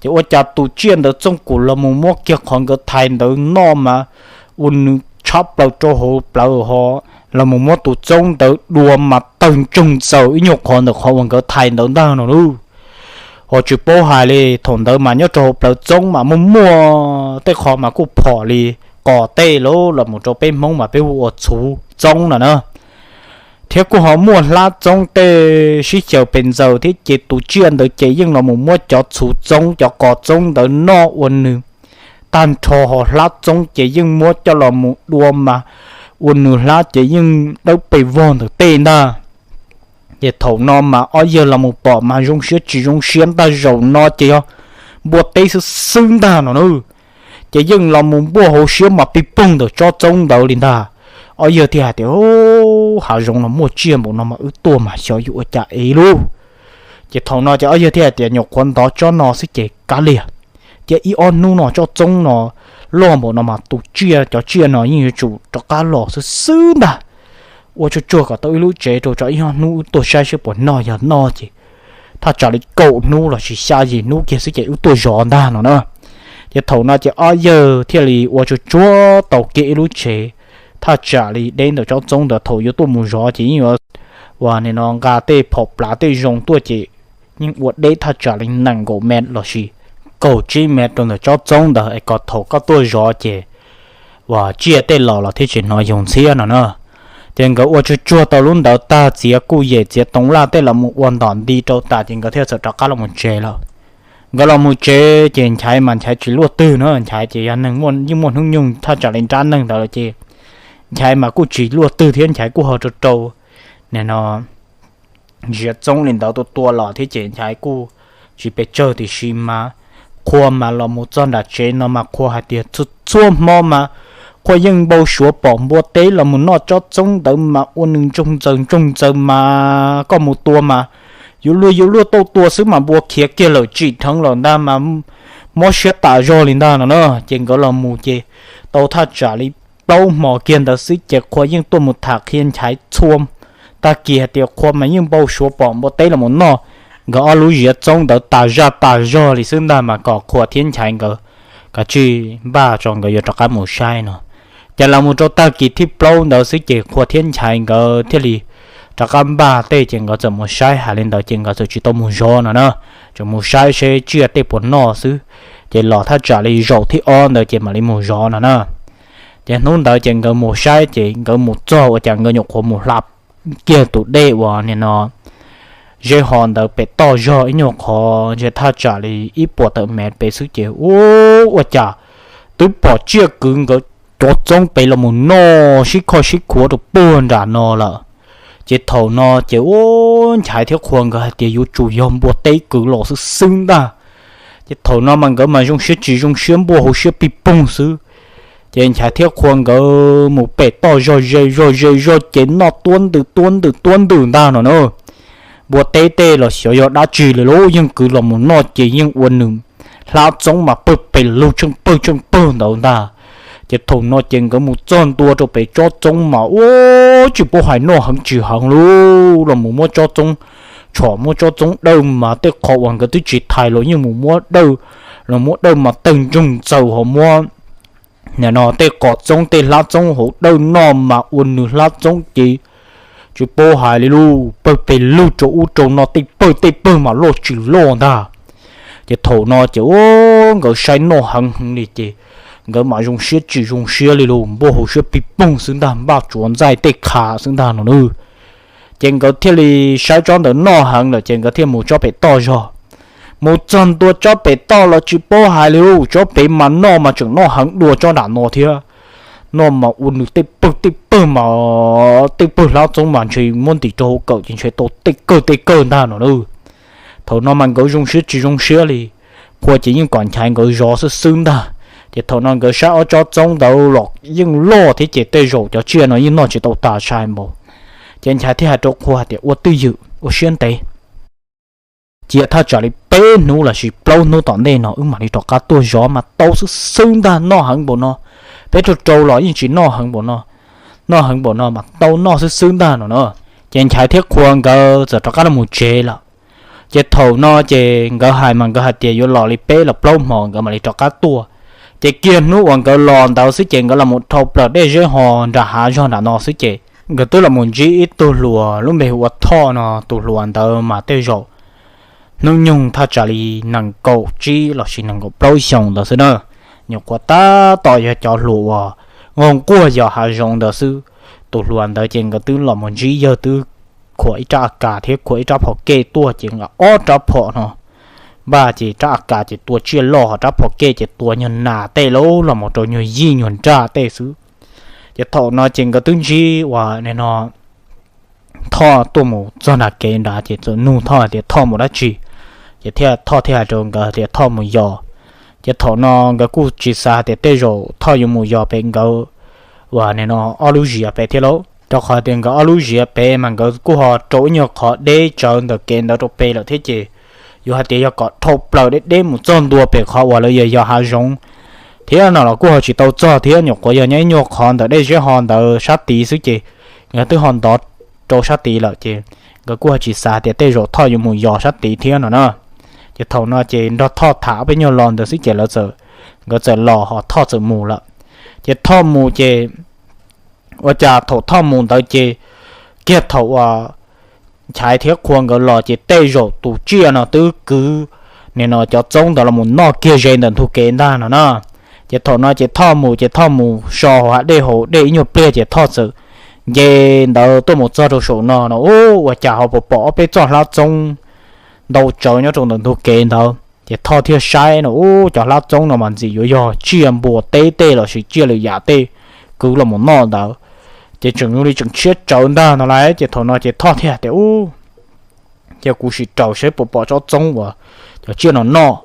Ces ua cas tus tsiaj ntawd txooj kum los mus muab kiag qhov nkawd thais ntawd noj mas ua nws tshab plaws rau hauv plawv ho, los mus muab tus txoob ntawd dua mas tawg ntsoog ntxaws ib nyuag qhov ntawm qhov uas nkawd thais ntawd ntag no lauj. Ho tsis paub hais li, thaum ntawd mas nyob rau hauv plawv txoob mas muaj muaj tej qhov mas kuj phom li qos tej lauj, los mus rau peb Hmoob mas peb hu ua txhuv txoob no na. Thiab kuj ho muaj hlab txoob tej sib xyaw pes ntxaws thiab ces tus tsiaj ntawd ces yeej los mus muab cov txhuv txoob cov qos txoob ntawd noj ua nws tag nrho ho hlab txoob ces yeej muab coj los mus dua mas ua nws hlab ces yeej dawb pes vog ntawm tej ntag. Ces thaum no mas ob yawg los mus pom mas zoo siab tsis zoo siab ntag, zaum no ces yog npua teb xwb xwb ntag no na. Ces yeej los mus npuaj hauv siab mas pig poog ntawm tsob txoob ntawd li ntag. Ob yawg thiaj hais tias, hav zoov no muaj tsiaj npaum no mas wb tuaj mas xyov yuav ua cas es lauj. Ces thaum no ces ob yawg thiaj hais tias nyuam qhuav ntov tsob no xwb ces kav liam, cia ib ob hnub no tsob txoob no loj npaum no mas tus tsiaj cov tsiaj no yeej yuav tsum rov qab los xwb xwb ntag. Ua tsuag tsuag kom tau ib lub tsev rau tso ib ob hnub wb tuaj saib seb puas noj, yog noj ces thaj tsam li kaum hnub los sis xya yim hnub kiag xwb ces wb tuaj zov ntag no na. Ces thaum no ces ob yawg thiaj li ua tsuag tsuag tau kiag ib lub tsev thaj tsam li deb ntawm tsob txoob ntawd, thaum yuav tuaj mus zov ces yeej yuav ua nim no nqa tej phom plav tej zoo tuaj ces yeej ua deb thaj tsam li nees nkaum mev los sis kaum tsib mev rau ntawm tsob txoob ntawd es kom thaum koj tuaj zov ces uas tsiaj tej los los thiaj tsis hnov yaus ntxhiab no na. Ces nkawd ua tsuag tsuag tau lub ntawd tag, txiav kuj yem txiav toov laj tej los mus ua ntom nti rau tas ces nkawd thiaj txawm rov qab los mus tsev lawm. Nkawd los mus tsev ces Nchaiv mas Nchaiv tsis luaj twg na, Nchaiv ces yog neeg yeej muaj hnub nyoog thaj tsam li nrab neeg ntawd lawm ces Nchaiv mas kuj tsis luaj twg thiab, Nchaiv kuj ho rau rau nim no ziav txoob li ntawd tua tua los thiab ces Nchaiv kuj tsis pes tsawg, tiam sis mas qhua mas los mus txog nram tsev no mas qhua hais tias txhua txhua hmo mas qhua yeej npau suav pom npua teb los mus noj tsob txoob ntawd mas ua nws ntsoog ntxaws ntsoog ntxaws mas koj mus tua mas yuav luag yuav luag tau tua xwb mas npua khiav kiag lawm tsim dheev lawm ntag mas mob siab tas zog li ntag no na. Ces nkawd los mus ces tau thaj tsam li plaub hmo kiag ntawd xwb ces qhua yeej tuaj mus tham qhia Nchaiv txhua tag kis hais tias qhua mas yeej npau suav pom npua teb los mus noj nkawd ob lub ziav txoob ntawd tas zaj tas zog li xwb ntag mas kom qhua thiab Nchaiv nkawd kav tsij npaj tso nkawd yuav rov qab mus saib no. Ces los mus rau tag kis thib plaub ntawd xwb ces qhua thiab Nchaiv nkawd thiaj li rov qab npaj tej ces nkawd txawm mus saib, hais li ntawd ces nkawd txawm tsis tau mus zov no na, tseem mus saib seb tsiaj tej puas noj xwb. Ces los thaj tsam li zaum thib ob ntawd ces mam li mus zov no na. Ces hnub ntawd ces nkawd mus saib ces nkawd mus txog ua cas nkawd nyuam qhuav mus hla kiag tus dej uas nim no zeb ho ntawd pem toj zog ib nyuag qhov ntshe thaj tsam li ib puas tawm mev pem xwb ces ua, ua cas twb pom tsiaj kwv nkawd cov txoob pem los mus noj sib khoj sib khuav rau puag nram no lawm. Ces thaum no ces ua Nchaiv thiab qhua nkawd hais tias yuav tsum yog npua teb kwv los xwb xwb ntag. Ces thaum no mas nkawd mas zoo siab tsis zoo siab npuaj hauv siab pig poog xwb. Ces Nchaiv thiab qhua nkawd mus pem toj zog ze zog ze zog ces noj tuab ntws tuab ntws tuab ntws ntag no na. Npua teb tej los xyov yog dab tsi li lauj, yeej kwv los mus noj ces yeej ua nws hlab txoob mas pawg pes lug tsheej pawg tsheej pawg ntawd ntag. Ces thaum no ces nkawd mus txog ntua rau pem tsob txoob mas ua tsis paub hais noj heev tsis heev li, los mus muab tsob txoob tshom, muab tsob txoob dawj mas tej qho uas nkawd twb tsis thais los yeej mus muab dawj, los muab dawj mas tawg ntsoog ntxaws ho muab no tej qos txoob tej hlab txoob hauv dawj noj mas ua nws hlab txoob ces tsis paub hais li lauj, pawg pes lug rau ub rau no tej pawg tej pawg mas loj tsis loj ntag. Ces thaum no ces ua nkawd saib noj heev heev li ces nkawd mam zoo siab tsis zoo siab li lauj, npuaj hauv siab pig poog xwb ntag, npaj tsuav ntxaij tej qha xwb ntag no na. Ces nkawd thiaj li saib tsob ntawd noj heev lawm ces nkawd thiaj mus tsob pem toj zog. Mus txog ntua tsob pem toj los tsis paub hais li lauj, tsob pem mas noj mas tseem noj heev dua tsob nram no thiab. Noj mas ua nws tej pawg tej pawg mas tej pawg hlab txoob mas ntshe muab ntim rau hauv kawm ces ntshe tau tej kawg tej kawg ntag no na. Thaum no mas nkawd zoo siab tsis zoo siab li, qhua ces yeej kom Nchaiv nkawd zov xwb xwb ntag. Ces thaum no nkawd saib ob tsob txoob ntawd los yeej loj thiab ces tej zaum cov tsiaj no yeej noj tsis tau tas sai npaum. Ces Nchaiv thiaj hais rau qhua hais tias ua twj ywm ua siab ntev, cia thaj tsam li peb hnub lossis plaub hnub tom ntej no wb mam li rov qab tuaj zov mas tau xwb xwb ntag, noj heev npaum no, peb rau rau los yeej tsis noj heev npaum no, noj heev npaum no mas tau noj xwb xwb ntag no na. Ces Nchaiv thiab qhua nkawd txawm rov qab los mus tsev lawm. Ces thaum no ces nkawd hais mas nkawd hais tias yuav los li peb los plaub hmo nkawd mam li rov qab tuaj. Ces kiag hnub uas nkawd los ntawd xwb ces nkawd los mus dhau plaws dej zeb ho nram hav zog nram no xwb ces nkawd twb los mus ntsib ib tug hluas lub npe hu ua Thoj no, tus hluas ntawd mas tej zaum hnub nyoog thaj tsam li nees nkaum tsib lossis nees nkaum plaub xyoos ntawd xwb na. Nyuam qhuav tab tom yog cov hluas uas nquag nquag yos hav zoov ntawd xwb. Tus hluas ntawd ces nkawd twb los mus ntsib yawg twb khuam ib rab a kas thiab khuam ib rab phom kej tuaj ces nkawd ob rab phom no npaj ces rab a kas ces tua tsiaj loj ho rab phom kej ces tua nyuag nas tej lawm los mus rau nyuag yij nyuag nraj tej xwb. Ces thaum no ces nkawd twb ntsib uas no Thoj tuaj mus txog nram kev nrad ces txawm nug Thoj hais tias Thoj mus dab tsi, ces thiaj Thoj thiaj hais rau nkawd tias Thoj mus yos. Ces thaum no nkawd kuj tsis xav hais tias tej zaum Thoj yuav mus yos pem nkawd uas no ob lub ziav pem thiab lauj, rau qhov tias nkawd ob lub ziav pem mas nkawd kuj ho rau ib nyuag qhov deb tsawv ntawm kev ntawd rau pem lawm thiab ces yuav hais tias yog kom dhau plaws deb deb mus txog ntua pem qhov uas lawv yog yos hav zoov thiab no los kuj ho tsis tau txog thiab, nyuam qhuav yog nyob ib nyuag qhov ntawm dej zeb ho ntawd sab tid xwb ces nkawd twb ho ntov rau sab tid lawm ces nkawd kuj ho tsis xav tias tej zaum Thoj yuav mus yos sab tid thiab no na. Ces thaum no ces nrog Thoj tham ob peb nyuag lo ntawd xwb ces lawv txawm, nkawd txawm los ho Thoj txawm mus lawm. Ces Thoj mus ces ua cas thaum Thoj mus ntawd ces kiag thaum uas Nchaiv thiab Qhua nkawd los ces tej zaum tus tsiaj no twb kwv nim no cov txoob ntawd los mus noj kiag ze ntawm ntug kev ntag no na. Ces thaum no ces Thoj mus ces Thoj mus so hauv hav dej haus dej ib nyuag pliag ces Thoj txawm nce ntawd tuaj mus txog rau saum no no ua cas ho pom pom ob peb txoj hlab txoob ntau tsawv nyob rau ntawm ntug kev ntawd. Ces Thoj thiaj saib no ub cov hlab txoob no mas ntxim yuav yog tsiaj npua teb tej lossis tsiaj lwm yam tej kwv los mus noj ntawd. Ces tseem zoo li tseem tshiab tsawv ntag no lauj. Ces thaum no ces Thoj thiaj tias ub, ces kuv sim raws saib puas pom tsob txoob uas cov tsiaj no noj.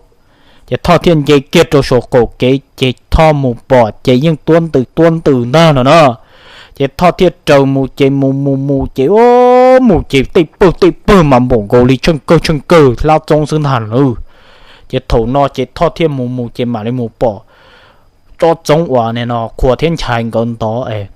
Ces Thoj thiaj nce kiag rau saum qaum kev ces Thoj mus pom ces yeej tuab ntws tuab ntws ntag no na. Ces Thoj thiaj raws mus ces mus mus mus ces ub mus ces tej pawg tej pawg mas npaum nkaus li tsheej kawg tsheej kawg hlab txoob xwb ntag no. Ces thaum no ces Thoj thiaj mus mus ces mam li mus pom tsob txoob uas nim no Qhua thiab Nchaiv nkawd ntov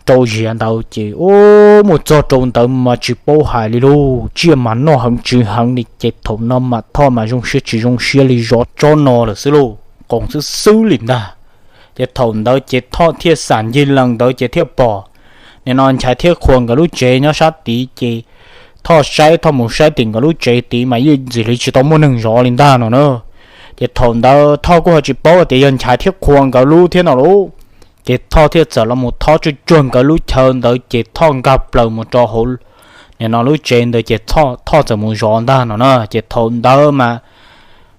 rau ziav ntawd ces ub mus txog rau ntawd mas tsis paub hais li lauj, tsiaj mas noj heev tsis heev li ces thaum no mas Thoj mas zoo siab tsis zoo siab li zov tsob no lawm xwb lauj, qoos xwb xwb li ntag. Ces thaum ntawd ces Thoj thiaj xam ncig lees ntawd ces thiaj pom nim no Nchaiv thiab Qhua nkawd lub tsev nyob sab tid ces Thoj saib, Thoj mus saib tim nkawd lub tsev tid mas yeej ntxim li tsis tau muaj neeg zov li ntag no na. Ces thaum ntawd Thoj kuj ho tsis paub tias yog Nchaiv thiab Qhua nkawd lub thiab no lauj. Ces Thoj thiaj txawm los mus thob tsuag tsuag nkawd lub chaw ntawd ces Thoj nkag plaws mus rau hauv nim no lub tsev ntawd ces Thoj txawm mus zov ntag no na. Ces thaum ntawd mas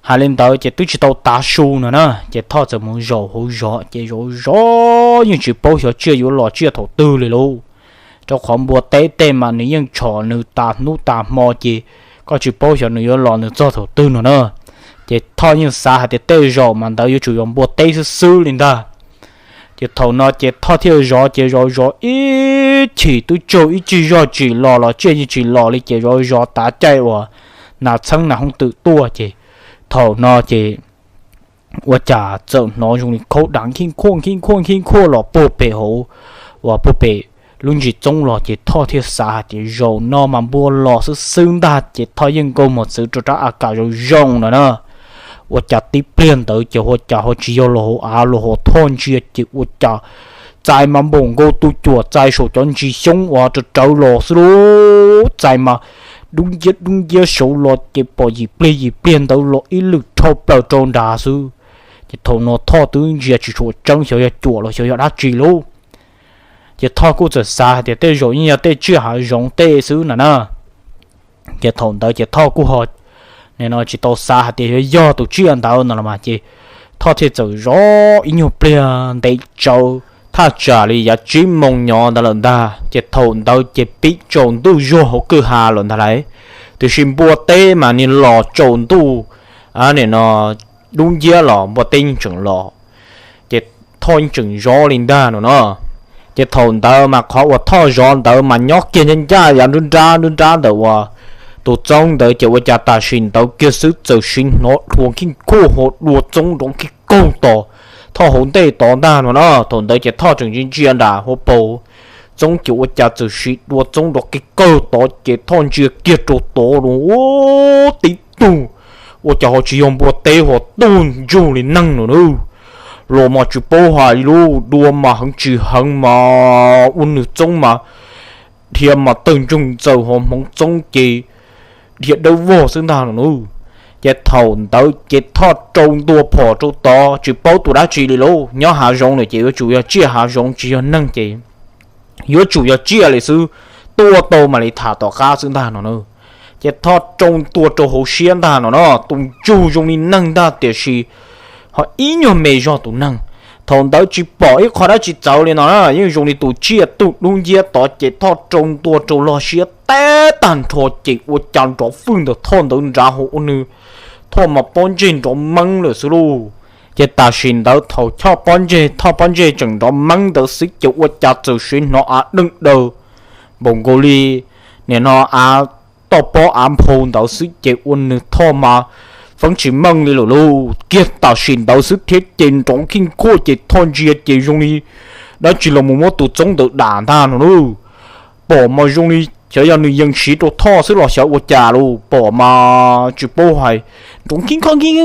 hais li ntawd ces twb tsis tau tav su no na, ces Thoj txawm mus zaum hauv zov ces zov zov yeej tsis paub xyov tsiaj yuav los tsiaj thaum twg li lauj. Rau qhov npua teb tej mas nws yeej tshom nws tas hnub tas hmo ces koj tsis paub xyov nws yuav los nws txog thaum twg no na. Ces Thoj yeej xav hais tias tej zaum mas ntawd yuav tsum yog npua teb xwb xwb li ntag. Ces thaum no ces Thoj thiaj zov ces zov zov ib chim twb tsaug ib tsig zog tsis los los tsiaj yeej tsis los li ces zov zov tav caij uas nas txheeb nas hooj twm tuaj ces thaum no ces ua cas txawm hnov zoo li khaub dam khib khuaj khib khuaj khib khuaj los puag pem hauv, uas puag pem lub ntsis txoob los ces Thoj thiaj xav hais tias zaum no mas npua los xwb xwb ntag ces Thoj yeej nkaug mos txwv rau rab a kas zoo zoo no na. Ua cas tib pliag ntawd ces ua cas ho tsis yog los hauv av los hauv Thoj ntsia ces ua cas txais mas npaum nkaus tus cuam txais saum cov ntsis xyoob uas rawv rawv los xwb lauj. Txais mas dub nciab dub nciab saud los ces pom yim pliag yim pliag ntawd los ib lwm dhau plaws rau nrad xwb. Ces thaum no Thoj twb ntsia tsis tshua tseeb xyov yog cuam los xyov yog dab tsi lauj. Ces Thoj kuj txawm xav hais tias tej zaum yeej yog tej tsiaj hav zoov tej xwb na na. Ces thaum ntawd ces Thoj kuj ho, nim no tsis tau xav hais tias yuav yog tus tsiaj ntawd no los mas ces Thoj thiaj txawm zov ib nyuag pliag ntev tsawv, thaj tsam li yav tsib moos nyov ntawd lawm ntag. Ces thaum ntawd ces pib tsaus ntuj zuag hauv kwj ha lawm ntag lauj. Tiam sis npua teb mas nws los tsaus ntuj, nim no dub nciab los npua teb yeej tseem los, ces Thoj yeej tseem zov li ntag no no. Ces thaum ntawd mas qhov uas Thoj zov ntawd mas nyob kiag ncaj ncaj yav nruab nrab nruab nrab ntawm uas tus txoob ntawd ces ua cas tam sim ntawd kiag xwb txawm sim hnov hlua khib khuaj ho dua txoob nrov khib kaug tom Thoj hauv ntej tod ntag no na. Thaum ntawd ces Thoj tseem ntsia ntsia nram hauv paus txoob ces ua cas txawm sim dua txoob nrov khib kawg tod ces Thoj ntsia kiag rau tod los tib tug, ua cas ho tsis yog npua teb ho tuag ntsug li neeg no na. Los mas tsis paub hais li lauj, dua mas heev tsis heev mas ua nws txoob mas dhia mas tawg ntsoog ntxaws ho hmoov txoob ces dhia dawb vog xwb ntag no na. Ces thaum ntawd ces Thoj rau ntua phom rau tod tsis paub tus dab tsi li lauj, nyob hav zoov lawm ces yuav tsum yog tsiaj hav zoov tsis yog neeg ces yuav tsum yog tsiaj li xwb, tua tau mam li tham tom qab xwb ntag no na. Ces Thoj rau ntua rau hauv siab ntag no no, tus ntsug zoo li neeg ntag tiam sis ho ib nyuag me zog tus neeg. Thaum ntawd tsis pom ib qho dab tsi txawv li no na, yeej zoo li tus tsiaj tuj dub nciab tod ces Thoj rau ntua rau log siab teb tag nrho ces ua cas nrov fwj ntawm Thoj ntawd nrad hauv ua nws Thoj mas pob ntseg nrov meeb lawm xwb lauj. Ces tam sim ntawd thaum Thoj pob ntseg, Thoj pob ntseg tseem nrov meeb ntawd xwb ces ua cas txawm sim hnov av deej daws npaum nkaus li nim no av toj pob av nphau ntawd xwb ces ua nws Thoj mas feeb tsis meej li lawm lauj. Kiag tam sim ntawd xwb thiab ces nrov khij khuaj ces Thoj ntsia ces zoo li dab tsi los mus muab tus txoob ntawd dam ntag no lauj. Pom mas zoo li xyov yog nws yees siv rau Thoj xwb los xyov ua cas lauj, pom mas tsis paub hais, nrov khij khuaj khij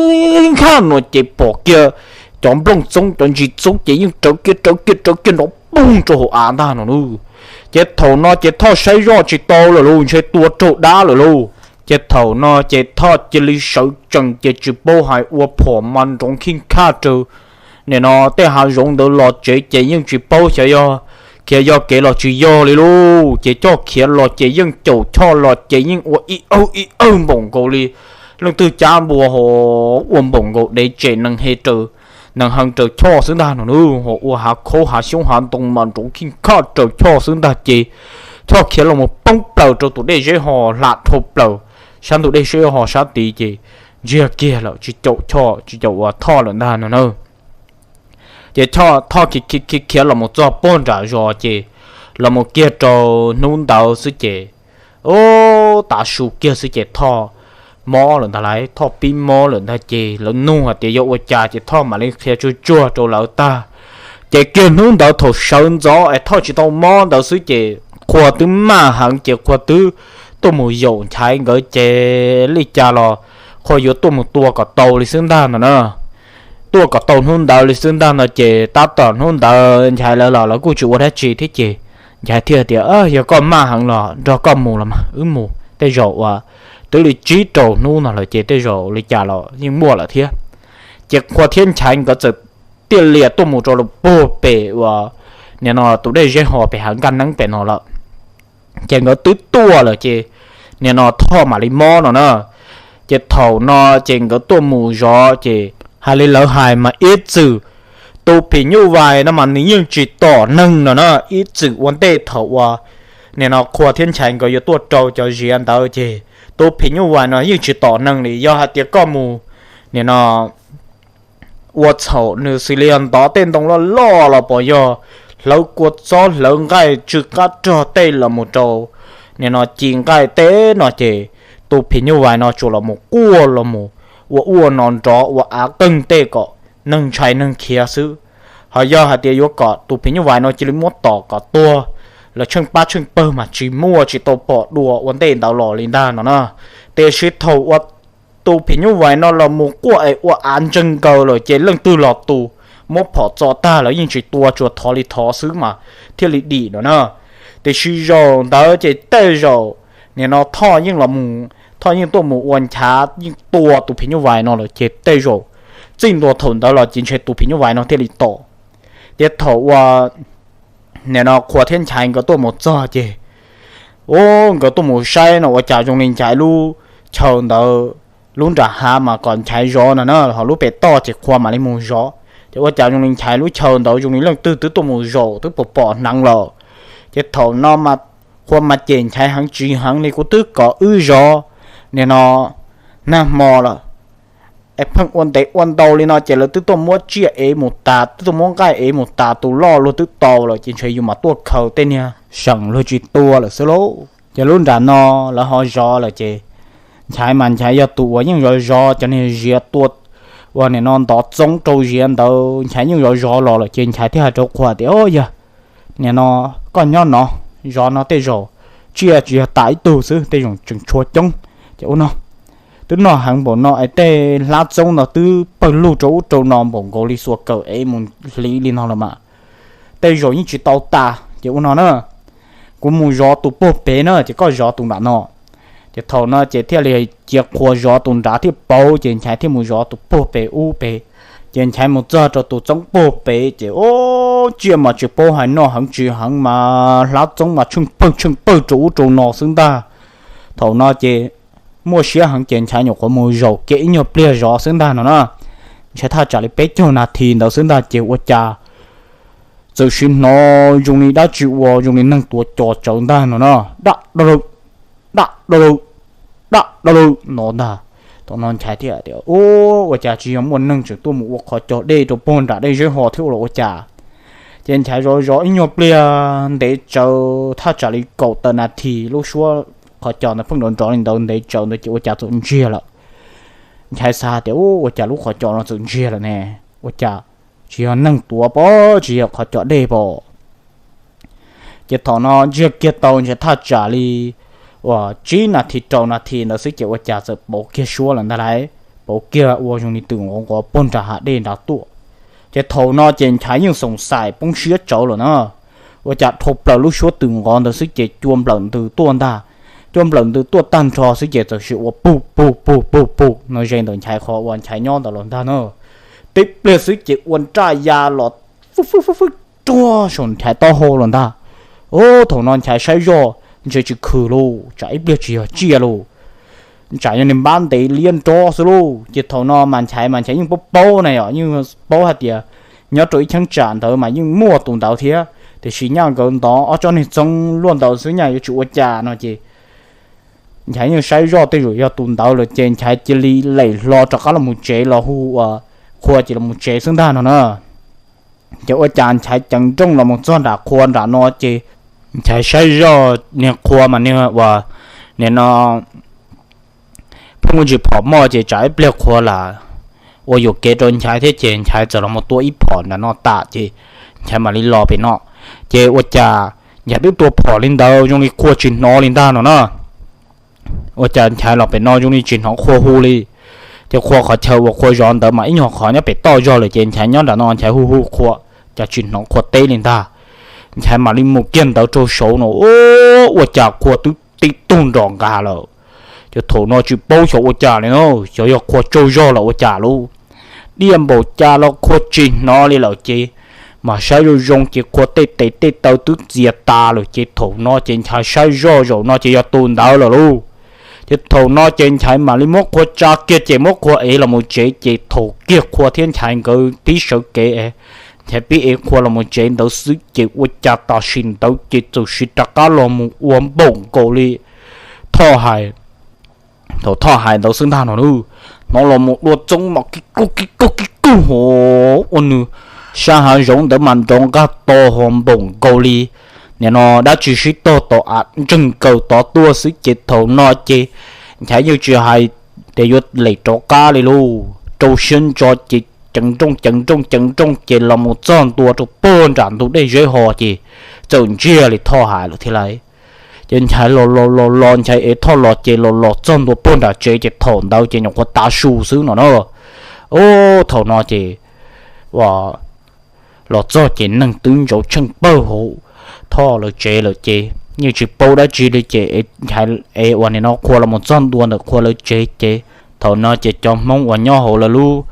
khuaj no ces pom kiag cov nplooj txoob cov ntsis txoob ces yeej rawv kiag rawv kiag rawv kiag nrov poog rau hauv av ntag no lauj. Ces thaum no ces Thoj saib zoj tsis tau lawm lauj, ntshe tua raug dab lawm lauj. Ces thaum no ces Thoj cia li sawv tsees ces tsis paub hais ua phom mas nrov khij khuaj raws nim no tej hav zoov ntawd los tsev ces yeej tsis paub xyov yog khiav yog kev los tsis yog li lauj. Ces coj khiav los ces yeej caum Thoj los ces yeej ua ib awg ib awg npaum nkaus li leej twg cab npua ho ua npaum nkaus dev tsem nees he raws, nees hees raws Thoj xwb ntag no lauj. Ho ua hav khaub hav xyoob hav ntoo mas nrov khij khuaj raws Thoj xwb ntag ces Thoj khiav los mus poob plaws rau tus dej zeb ho hla dhau plaws sab ntug dej zeb ho sab tid ces ntsiag kiag lawm tsis caum Thoj tsis caum ua Thoj lawm ntag no na. Ces Thoj khiav khiav khiav los mus txog puag nram zos ces los mus kiag rau hnub ntawd xwb ces, o, tav su kiag xwb ces Thoj mob lawm ntag lauj, Thoj pib mob lawm ntag ces lawv nug hais tias yog ua cas ces Thoj mam li qhia tsuag tsuag rau lawv tag. Ces kiag hnub ntawd thaum sawv ntxov es Thoj tsis tau mob ntawd xwb ces Qhua twb maj heev ces Qhua twb tuaj mus yaum Nchaiv nkawd ces li cas los Qhua yuav tuaj mus tua kom tau li xwb ntag no na. Tuaj kom tau hnub ntawd li xwb ntag no ces tab tom hnub ntawd Nchaiv lawv los lawv kuj tsis ua dab tsi thiab ces Nchaiv thiaj tias, yog koj maj heev los nrog koj mus los mas wb mus, tej zaum uas twb li tsib rau hnub no lawm ces tej zaum li cas los yeej muaj lawm thiab. Ces Qhua thiab Nchaiv nkawd txawm tiaj lias tuaj mus rau puag pem uas nim no tus dej zeb ho pem hav nkaj neeb pem no lawm. Ces nkawd twb tuaj lawm ces nim no Thoj mam li mob no na. Ces thaum no ces nkawd tuaj mus zov ces hais li lawv hais mas ib txwm tus phim nyuj vais no mas nws yeej tsis tom neeg no na. Ib txwm ua ntej thaum uas nim no Qhua thiab Nchaiv nkawd yuav tuaj rau cov ziav ntawd ces tus phim nyuj vais no yeej tsis tom neeg li. Yog hais tias koj mus nim no ua txhaum nws xws li yog ntov tej ntoo loj loj los pom yog hlawv kua txob hlawv nqaij tsw qab rog tej los mus rau nim no ci nqaij tej no ces tus phim nyuj vais no tsuas los mus quaj los mus ua ua no nrov ua av qeeg tej kom neeg ntshai neeg khiav xwb. Ho yog hais tias yuav kom tus phim nyuj vais no cia li muab tom kom tuag, lawv tsheej pab tsheej pawg mas tsis muaj, tsis tau pom dua ua ntej ntawd los li ntag no na. Tiam sis thaum uas tus phim nyuj vais no los mus quaj es ua av ntseeg nkaus lawm ces leej twg los tus muab phom txo tag lawv yeej tsis tua, tsuas thov li thov xwb mas thiaj li dim no na. Tiam sis zaum ntawd ces tej zaum nim no Thoj yeej los, Thoj yeej tuaj mus ua nchav yeej tua tus phim nyuj vais no lawm ces tej zaum txij ntua thaum ntawd los ces ntshe tus phim nyuj vais no thiaj li tom. Ces thaum uas nim no Qhua thiab Nchaiv nkawd tuaj mus txog ces, u, nkawd tuaj mus saib no ua cas zoo li Nchaiv lub chaw ntawd, lub nram hav mas kom Nchaiv zov no na, ho lub pem toj ces Qhua mam li mus zov. Ces ua cas zoo li Nchaiv lub chaw ntawd zoo li leej twg twb tuaj mus zaum twb pom pom hneev lawm. Ces thaum no mas Qhua mas cem Nchaiv heev tsis heev li, kuv twb kom wb zov nim no nag hmo lawm es pheej ua ntev ua ntau li no ces lawv twb tuaj muab tsiaj ev mus tas, twb tuaj muab nqaij ev mus tas, tus loj luag twb tau lawm ces ntshe yus mam tuaj khaws tej niag seem luag tsis tua lawm xwb lauj. Ces lub nram no lawv ho zov lawm ces Nchaiv mas Nchaiv yog tus uas yeej zov zov cov niag ziav tua, uas nim no ntov txoob rau ziav ntawd Nchaiv yeej zov zov los lawm ces Nchaiv thiaj hais rau Qhua tias, o yog nim no koj nyob no zov no tej zaum tsiaj tsis yog tas ib tug xwb, tej zaum tseem tshuav coob. Ces ua no twb noj heev npaum no es tej hlab txoob no twb pawg lug rau ub rau no npaum nkaus li xuas kawm ev mus hliv li no los mas tej zaum yeej tsis tau tas. Ces ua no na, kuv mus zov tus puag pem na, ces koj zov tus nram no. Ces thaum no ces thiaj li cia Qhua zov tus nrad thiaj pauv, ces Nchaiv thiaj mus zov tus puag pem ub pem. Ces Nchaiv mus txog rau tus txoob puag pem ces, o, tsiaj mas tsis paub hais, noj heev tsis heev mas hlab txoob mas tsheej pawg tsheej pawg rau ub rau no xwb ntag. Thaum no ces muaj siab heev ces Nchaiv nyuam qhuav mus zaum kiag ib nyuag pliag zov xwb ntag no na. Ntshe thaj tsam li peb caug nas this ntawd xwb ntag ces ua cas txawm sim hnov zoo li dab tsi ua zoo li neeg tuav cos tsawv ntag no na, dab dab lawm, dab dab lawm, dab dab lawm no ntag. Thaum no Nchaiv thiaj tias, u, ua cas tsis yog muaj neeg tseem tuaj mus ua qhov cos dej rau puag nram dej zeb ho thiab los ua cas? Ces Nchaiv zov zov ib nyuag pliag ntev tsawv thaj tsam li kaum tawm nas this lub suab qhov cos ntawd pheej nrov nrov li ntawd ntev tsawv ntawd ces ua cas txawm ntsiag lawm. Nchaiv xav tias, u, ua cas lub qhov cos no txawm ntsiag lawm ne? Ua cas tsis yog neeg tuav pob, tsis yog qhov cos dej pob? Ces thaum no ntsiag kiag tau ntshe thaj tsam li uas tsib nas this rau nas this ntawd xwb ces ua cas txawm pauv kiag suab lawm ntag lauj, pauv kiag ua zoo li twm nqov nqov puag nram hav dej nrad tuaj. Ces thaum no ces Nchaiv yeej xoom xaim poob siab tsawv lawm na, ua cas dhau plaws lub suab twm nqov ntawd xwb ces cua nplawm ntws tuaj ntag. Cua nplawm ntws tuaj tag nrho xwb ces txawm sim ua pug pug pug pug pug no ze ntawm Nchaiv qhov uas Nchaiv nyob ntawd los ntag na. Tib pliag xwb ces ua nraj ya los fwb fwb fwb fwb ruag saum Nchaiv taub hau los ntag. Thaum no Nchaiv saib zoj ntshe tsis khwm lauj, tsam ib pliag tsis yog tsiaj lauj, tsam yog niag npab ntev liab nrob xwb lauj. Ces thaum no mas Nchaiv mas Nchaiv yeej paub paub na yom, yeej paub hais tias nyob rau ib cheeb tsam ntawd mas yeej muaj tus ntawd thiab, tiam sis nyaj nkawd ntov ob tsob niag txoob luaj ntawd xwb nyaj yuav tsis ua cas no ces Nchaiv yeej saib zoj tej zaum yog tus ntawd lawm ces Nchaiv cia li lem hlo rov qab los mus tsev los hu ua Qhua ces los mus tsev xwb ntag no na. Ces ua cas Nchaiv ceev nrooj los mus txog nram Qhua nram no ces Nchaiv saib zoj niag Qhua mas niag uas nim no pheej muaj ntsis phom moj ces tsam ib pliag Qhua lam ua yuam kev rau Nchaiv thiab ces Nchaiv txawm los mus tua ib phom nram no tas ces Nchaiv mam li los pem no. Ces ua cas Nchaiv twb tua phom li ntawd zoo li Qhua tsis hnov li ntag no na. Ua cas Nchaiv los pem no zoo li tsis hnov Qhua hu li. Ces Qhua qhov chaw uas Qhua zov ntawd mas ib nyuag qhov nyob pem toj zog lawm ces Nchaiv nyob nram no Nchaiv hu hu Qhua, cas tsis hnov Qhua teb li ntag. Nchaiv mam li mus kiag ntawd rau saud no, ua cas Qhua twb tib tug nrom nqa lawm. Ces thaum no tsis paub xyov ua cas li no, xyov yog Qhua tsaug zog los ua cas lauj. Diaj npaum cas los Qhua tsis hnov li lawm ces mam saib zoo zoo ces Qhua tej tes tej taw twb txias tas lawm ces thaum no ces Nchaiv saib zoj zaum no ces yog tus ntawd lawm lauj. Ces thaum no ces Nchaiv mam li muab Qhua tsa kiag ces muab Qhua ev los mus tsev ces thaum kiag Qhua thiab Nchaiv nkawd tib sawv kev, Nchaiv pib ev Qhua los mus tsev ntawd xwb ces ua cas tam sim ntawd ces txawm sim rov qab los mus ua npaum nkaus li Thoj hais. Thaum Thoj hais ntawd xwb ntag no, hnov los mus dua txoob mas kib kug kib kug kib kug hov ua nws sab hav zoov ntawd mas nrov nqaj to ho npaum nkaus li nim no dab tsi sib tog tom av ntseeg nkaws tod tuaj xwb ces thaum no ces Nchaiv yeej tsis hais tias yuav lem rov qab li lauj, rau siab ntso ces ceev nrooj ceev nrooj ceev nrooj ces los mus txog ntua rau puag nram ntug dej Zeb Ho ces txawm ntsiag li Thoj hais lawm thiab lauj. Ces Nchaiv los los los los, Nchaiv ev Thoj los ces los los txog ntua puag nram tsev ces thaum ntawd ces nyuam qhuav tav su xwb no na. Ub, thaum no ces ua los txog ces neeg twb ntsoov tsheej pawg hauv Thoj lawv tsev lawm ces yeej tsis paub dab tsi li ces Nchaiv ev ua nim no qhua los mus txog ntua ntawm qhua lawv tsev ces thaum no ces cov Hmoob uas nyob hauv lawv lub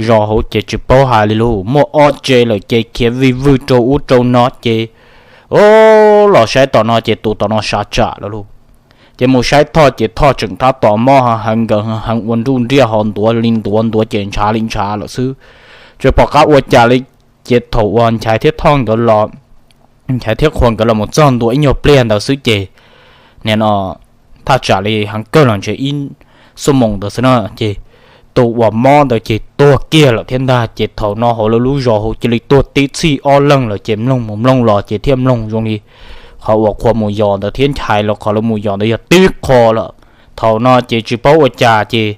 zos hauv ces tsis paub hais li lauj, muaj ob tsev lawm ces khiav vij vwj rau ub rau no ces, o, los saib tom no ces tus tom no sav tsam lawm lauj. Ces mus saib Thoj ces Thoj tseem tab tom mob heev nkawd heev ua nruj nriaj ho ntuav li ntuav ntuav ces ntshav li ntshav lawm xwb, tsis pom qab ua cas li. Ces thaum uas Nchaiv thiab Thoj nkawd los, Nchaiv thiab qhua nkawd los mus txog ntua ib nyuag pliag ntawd xwb ces nim no thaj tsam li heev kawg los ntshe ib xuab moos ntawd xwb na ces tus uas mob ntawd ces tuag kiag lawm thiab ntag. Ces thaum no hauv lawv lub zos hauv cia li tuag tib txhij ob leeg lawm ces mloog mus mloog los ces thiaj mloog zoo li qhov uas qhua mus yos ntawd thiab Nchaiv los qhov lawv mus yos ntawd yog tib qho lawm. Thaum no ces tsis paub ua cas ces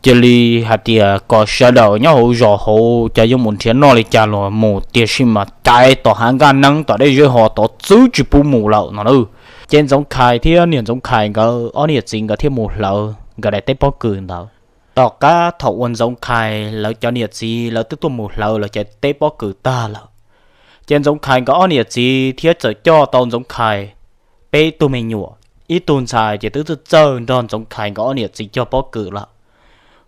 cia li hais tias kom sawv daws nyob hauv zos hauv cov yuav mus nrhiav noj li cas los mus, tiam sis mas caiv tom hav nkaj neeb tom dej Zeb Ho tod xwb tsis pub mus lawm no na. Ces Ntxoov Khais thiab niam Ntxoov Khais nkawd ob niam txiv nkawd thiaj mus hlawv nkawd daim teb pob kws ntawd. Tom qab thaum uas Ntxoov Khais lawv cov niam txiv lawv twb tuaj mus hlawv lawv cov teb pob kws tag lawm, ces Ntxoov Khais nkawd ob niam txiv thiab txawm coj tau Ntxoov Khais peb tug me nyuam, ib tug ntxhais ces twb txawj txawj nrog Ntxoov Khais nkawd ob niam txiv cog pob kws lawm.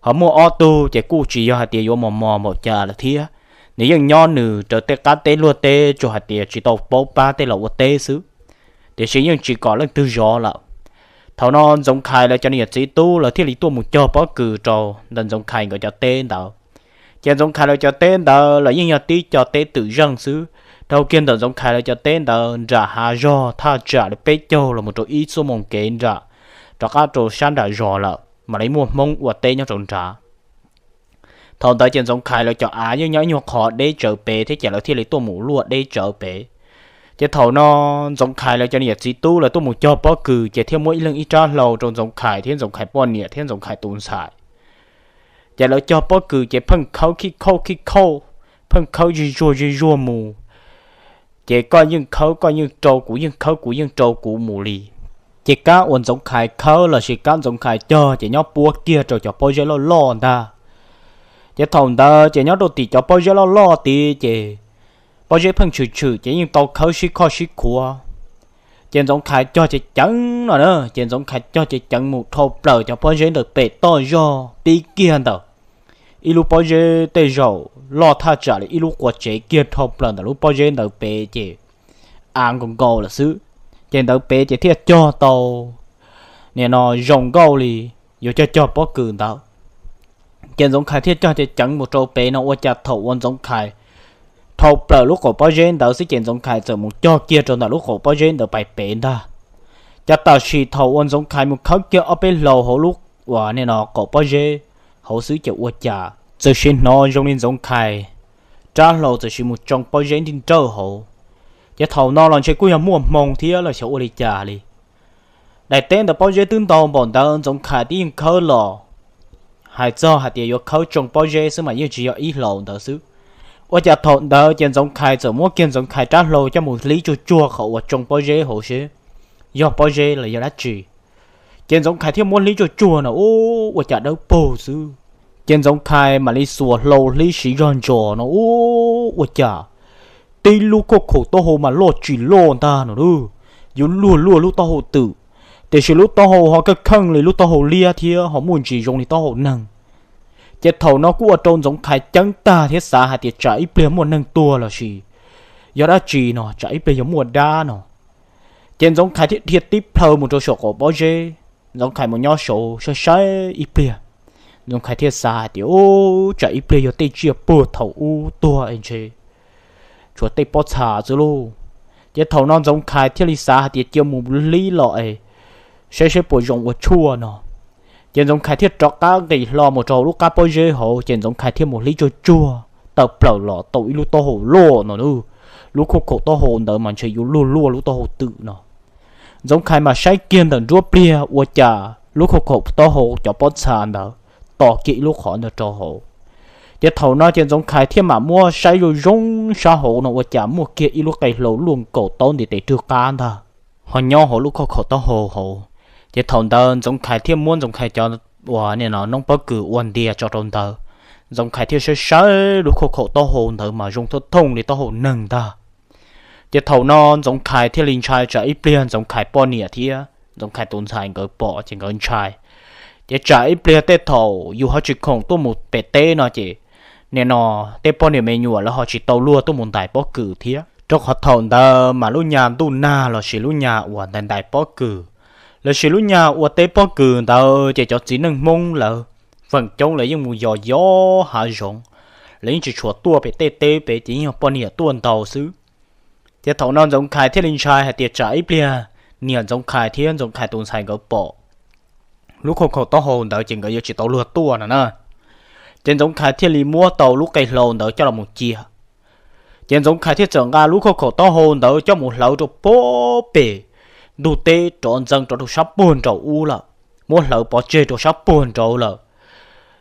Ho muaj ob tug ces kuj tsis yog hais tias yuav mos mos npaum cas lawm thiab, nws yeej nyob nws raws tej qab teb luag teb tsuas hais tias tsis tau paub pab tej los ua teb xwb, tiam sis yeej tsis kom leej twg zov lawm. Thaum no Ntxoov Khais lawv cov niam txiv tub lawv thiaj li tuaj mus cog pob kws rau ntawm Ntxoov Khais nkawd cov teb ntawd. Ces Ntxoov Khais lawv cov teb ntawd los yeej yog tib co teb twm zeej xwb. Dhau kiag ntawm Ntxoov Khais lawv cov teb ntawd nram hav zog thaj tsam li peb caug los mus rau ib xuab moos kev nram, rov qab rau sab nram zos lawm mam li muaj Hmoob ua teb nyob rau nrad. Thaum ntawd ces Ntxoov Khais lawv cov av yeej nyob ib nyuag qhov deb tsawv pem thiab ces lawv thiaj li tuaj mus luaj deb tsawv pem. Ces thaum no Ntxoov Khais lawv cov niam txiv tub lawv tuaj mus cog pob kws ces thiaj muab ib leeg ib rab hlau rau Ntxoov Khais thiab Ntxoov Khais poj niam thiab Ntxoov Khais tus ntxhais. Ces lawv cog pob kws ces pheej khawb khij khauj khij khauj, pheej khawb zig zuag zig zuag mus. Ces koj yeej khawb koj yeej rau, kuv yeej khawb kuv yeej rau kuv mus li. Ces kab uas Ntxoov Khais khawb lossis kab Ntxoov Khais cog ces nyob puab kiag rau cov pob zeb loj loj ntag. Ces thaum ntawd ces nyob rau tim cov pob zeb loj loj tid ces pob zeb pheej tshwm tshwm ces yeej tau khawb sib khoj sib khuav. Ces Ntxoov Khais cog ceev ceev no na, ces Ntxoov Khais cog ceev ceev mus dhau plaws cov pob zeb ntawm pem toj zog pib kiag ntawm ib lub pob zeb tej zaum loj thaj tsam li ib lub quas tsev kiag dhau plaws ntawm lub pob zeb ntawd pem ces av nkaus nkaus lawm xwb. Ces ntawd pem ces thiaj cog tau nim no zoo nkauj li yuav cog cog pob kws ntawd. Ces Ntxoov Khais thiaj cog ceev ceev mus rau pem no ua cas thaum uas Ntxoov Khais dhau plaws lub qaum pob zeb ntawd xwb ces Ntxoov Khais txawm mus cog kiag rau ntawm lub qaum pob zeb ntawd pais pem ntag. Ces tam sim thaum uas Ntxoov Khais mus khawb kiag ob peb hlau hauv lub uas nim no qaum pob zeb hauv xwb ces ua cas txawm sim hnov zoo li Ntxoov Khais rab hlau txawm sim mus tsoo pob zeb nrij nrawj hauv. Ces thaum no los ntshe kuj yog muaj hmoo thiab los xyov ua li cas li. Daim teb ntawd pob zeb twb ntau npaum ntawd Ntxoov Khais twb yeej khawb los, hais txog hais tias yuav khawb tsoo pob zeb xwb mas yeej tsis yog ib hlau ntawd xwb. Ua cas thaum ntawd ces Ntxoov Khais txawm muab kiag Ntxoov Khais rab hlau coj mus hlib tsuag tsuag qhov uas tsoo pob zeb hauv seb yog pob zeb los yog dab tsi. Ces Ntxoov Khais thiaj muab hlib tsuag tsuag no ua cas dawb paug xwb. Ces Ntxoov Khais mam li xuas hlau hlib siv zog ntsos no ua cas tib lub khuj khaum taub hau mas loj tsis loj ntag no, yuav luag luaj lub taub hau twm, tiam sis lub taub hau ho kaj kheej li lub taub hau liab thiab ho muaj ntsis zoo li taub hau neeg. Ces thaum no kuj ua rau Ntxoov Khais ceeb tag thiab xav hais tias tsam ib pliag muaj neeg tuag lossis yog dab tsi no, tsam ib pliag yuav muaj dab no. Ces Ntxoov Khais thiaj dhia tib plhaw mus rau saum qaum pob zeb. Ntxoov Khais mus nyob saud saib saib ib pliag, Ntxoov Khais thiaj xav hais tias, u, tsam ib pliag yog tej tsiaj puag thaum ub tuag es ntshe tshuav tej pob txha xwb lauj. Ces thaum no Ntxoov Khais thiaj li xav hais tias cia mus hlib los es saib saib puas zoo ua tshuaj no. Ces Ntxoov Khais thiaj rov qab nqis hlo mus rau lub qab pob zeb hauv ces Ntxoov Khais thiaj mus hlib tsuag tsuag tawm plaws los tau ib lub taub hau loj no, lub khuj khaum taub hau ntawd mas ntshe yuav luag luaj lub taub hau twm no. Ntxoov Khais mas saib kiag ntawm nruab pliag ua cas lub khuj khaum taub hau cov pob txha ntawd tos kiag ib lub qhov ntawd rau hauv. Ces thaum no ces Ntxoov Khais thiaj mam muab saib zoo zoo sab hauv no ua cas muaj kiag ib lub qe hlau luaj nkaus taub ntiv tes rwg qab ntag, ho nyob hauv lub khauj khaum taub hau hauv. Ces thaum ntawd Ntxoov Khais thiaj muab Ntxoov Khais cov uas nim no noob pob kws ua ntias tso rau ntawd. Ntxoov Khais thiaj saib saib lub khauj khaum taub hau ntawd mas zoo thooj thooj li taub hau neeg ntag. Ces thaum no Ntxoov Khais thiaj li ntshai tsam ib pliag Ntxoov Khais poj niam thiab Ntxoov Khais tus ntxhais nkawd pom ces nkawd ntshai. Ces tsam ib pliag tej thaum yus ho tsis khoom tuaj mus pem teb no ces nim no tej poj niam me nyuam lawv ho tsis tau luag tuaj mus ntais pob kws thiab, rau qhov thaum ntawd mas lub nyas ntuj nag lossis lub nyas uas ntais ntais pob kws lossis lub nyas ua teb pob kws ntawd ces cov txiv neej Hmoob lawv feem coob lawv yeej mus yos yos hav zoov, lawv yeej tsis tshua tuaj pem tej teb pem ces yeej yog poj niam tuaj ntau xwb. Ces thaum no Ntxoov Khais thiaj li ntshai hais tias tsam ib pliag niam Ntxoov Khais thiab Ntxoov Khais tus ntxhais nkawd pom lub khauj khaum taub hau ntawd ces nkawd yuav tsis tau luag tuaj no na. Ces Ntxoov Khais thiaj li muab tau lub qe hlau ntawd coj los mus cia. Ces Ntxoov Khais thiaj txawm nqa lub khauj khaum taub hau ntawd coj mus hlawv rau puag pem ntug teb rov ntxeev rov rau sab puag nraum ub lawm, muab hlawv pov tseg rau sab puag nraud lawm.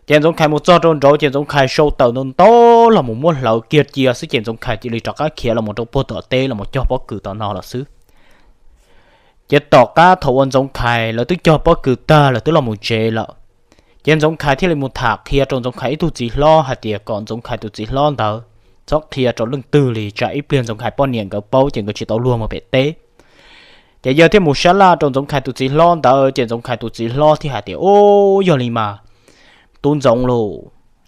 Ces Ntxoov Khais mus txog rau nraud ces Ntxoov Khais sau taws ntau ntau los mus muab hlawv kiag cia xwb ces Ntxoov Khais cia li rov qab khiav los mus rau puag tom teb los mus cog pob kws tom no lawm xwb. Ces tom qab thaum uas Ntxoov Khais lawv twb cog pob kws tag lawv twb los mus tsev lawm, ces Ntxoov Khais thiaj li mus tham qhia rau Ntxoov Khais ib tug txiv hlob hais tias kom Ntxoov Khais tus txiv hlob ntawd txhob qhia rau leej twg li tsam ib pliag Ntxoov Khais poj niam nkawd paub ces nkawd tsis tau luag mus pem teb. Ces yawg thiaj mus sab laj rau Ntxoov Khais tus txiv hlob ntawd ces Ntxoov Khais tus txiv hlob thiaj hais tias, Ub, yog li mas tus Ntxoov los,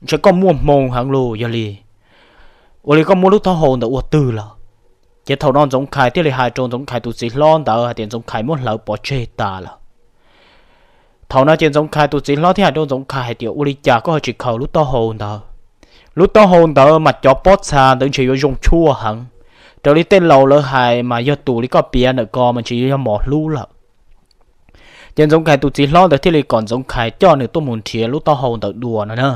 ntshe koj muaj hmoo heev los yog li, ua li koj muab lub taub hau ntawd ua twg lawm? Ces thaum no Ntxoov Khais thiaj li hais rau Ntxoov Khais tus txiv hlob ntawd hais tias Ntxoov Khais muab hlawv pov tseg tas lawm. Thaum no ces Ntxoov Khais tus txiv hlob thiaj hais rau Ntxoov Khais hais tias, Ua li cas koj ho tsis khaws lub taub hau ntawd? Lub taub hau ntawd mas cov pob txha ntawd ntshe yuav zoo tshuaj heev. Raws li tej laus lawv hais mas yog tus li koj piav ntawm ko mas ntshe yuav yog mos hlub lawm. Ces Ntxoov Khais tus txiv hlob ntawd thiaj li kom Ntxoov Khais coj nws tuaj mus nrhiav lub taub hau ntawd dua no na.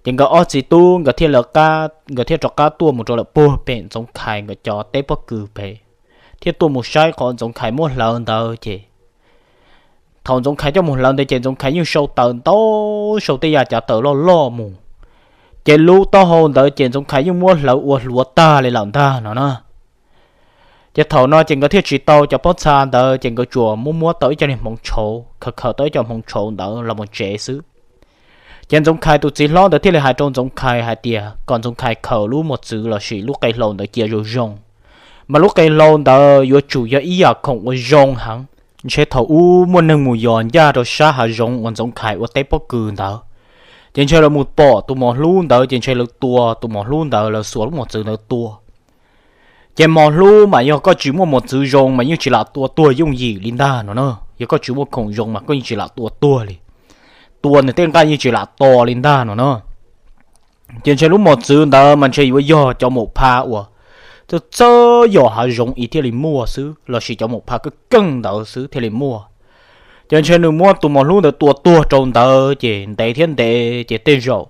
Ces nkawd ob txiv tub nkawd thiaj lawv qab, nkawd thiaj rov qab tuaj mus rau lawm puag pem Ntxoov Khais nkawd cov teb pob kws pem, thiaj tuaj mus saib qhov Ntxoov Khais muab hlawv ntawd ces thaum Ntxoov Khais coj mus hlawv ntawd ces Ntxoov Khais yeej sau taws ntau, sau tej yam cav taws loj loj mus, ces lub taub hau ntawd ces Ntxoov Khais yeej muab hlawv ua hluav tag li lawm ntag no na. Ces thaum no ces nkawd thiaj tsis tau cov pob txha ntawd ces nkawd tsuas muab muab tau ib co niag hmoov tshauv, khaws khaws tau ib co hmoov tshauv ntawd los mus tsev xwb. Ces Ntxoov Khais tus txiv hlob ntawd thiaj li hais rau Ntxoov Khais hais tias kom Ntxoov Khais khaws lub mos txwv lossis lub qe hlau ntawd cia zoo zoo, mas lub qe hlau ntawd yuav tsum yog ib yam khoom uas zoo heev. Ntshe thaum ub muaj neeg mus yos ncaj rau sab hav zoov uas Ntxoov Khais ua teb pob kws ntawd, ces ntshe lawv mus pom tus mos hlub ntawd ces ntshe lawv tua tus mos hlub ntawd, lawv xuas lub mos txwv ntawd tua. Ces mos hlub mas yog koj tsis muaj mos txwv zoo mas yeej tsis lam tua tuag yooj yim li ntag no na. Yog koj tsis muaj khoom zoo mas koj yeej tsis lam tua tuag li, tua nws tej nqaij yeej tsis lam to li ntag no na. Ces ntshe lub mos txwv ntawd mas ntshe yuav yog cov maum pha uas txawj txawj yos hav zoov ib thiaj li muaj xwb lossis cov maum pha keej keej ntawd xwb thiaj li muaj. Ces ntshe nws muab tus mos hlub ntawd tua tuag rau ntawd ces ntev thiab ntev ces tej zaum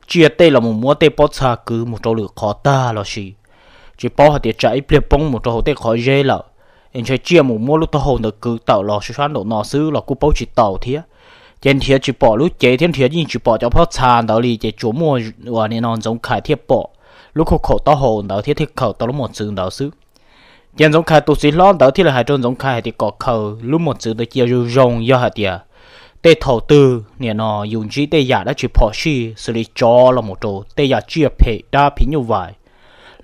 tsiaj tej los mus muab tej pob txha kwv mus rau lwm qhov tag lossis tsis paub hais tias tsam ib pliag poob mus rau hauv tej qhov zeb lawm, es ntshe tsiaj mus muab lub taub hau ntawd kwv tawm los sab nraum no xwb los kuj paub tsis tau thiab. Ces nrhiav tsis pom lub cev thiab nrhiav yeej tsis pom cov pob txha ntawd li ces tsuas muaj uas nim no Ntxoov Khais thiaj pom lub khauj khaum taub hau ntawd thiab thiaj khaws tau lub mos txwv ntawd xwb. Ces Ntxoov Khais tus txiv hlob ntawd thiaj li hais rau Ntxoov Khais hais tias kom khaws lub mos txwv ntawd cia zoo zoo, yog hais tias tej thaum twg nim no yus ntsib tej yam dab tsi phom sij xws li tsov los mus rau tej yam tsiaj phem dab phim nyuj vais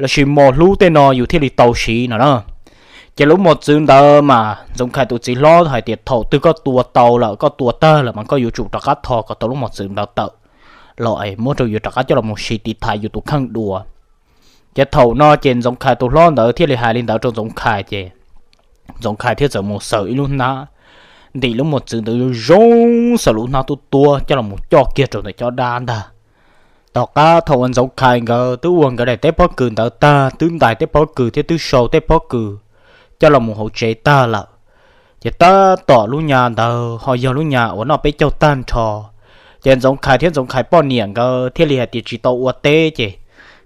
lossis mos hlub tej no yus thiaj li tau siv no na. Ces lub mos txwv ntawd mas Ntxoov Khais tus txiv hlob hais tias thaum twg koj tua tau lawm, koj tua tag lawm mas koj yuav tsum rov qab tho kom tau lub mos txwv ntawd tawm los es muab rau yus rov qab coj los mus siv tiv thaiv yus tus kheej dua. Ces thaum no ces Ntxoov Khais tus hlob ntawd thiaj li hais li ntawd rau Ntxoov Khais ces Ntxoov Khais thiaj txawm mus xaws ib lub hnab ntim lub mos txwv ntawd zoo zoo, xaws lub hnab tuab tuab coj los mus coj kiag rau ntawm cov dab ntag. Tom qab thaum uas Ntxoov Khais nkawd twb ua nkawd daim teb pob kws ntawd tag, twb ntais teb pob kws thiab twb sau tej pob kws coj los mus hauv tsev tag lawm, ces tab tom lub nyas ntawd ho yog lub nyas uas noj peb caug tag nrho. Ces Ntxoov Khais thiab Ntxoov Khais poj niam nkawd thiaj li hais tias tsis tau ua teb ces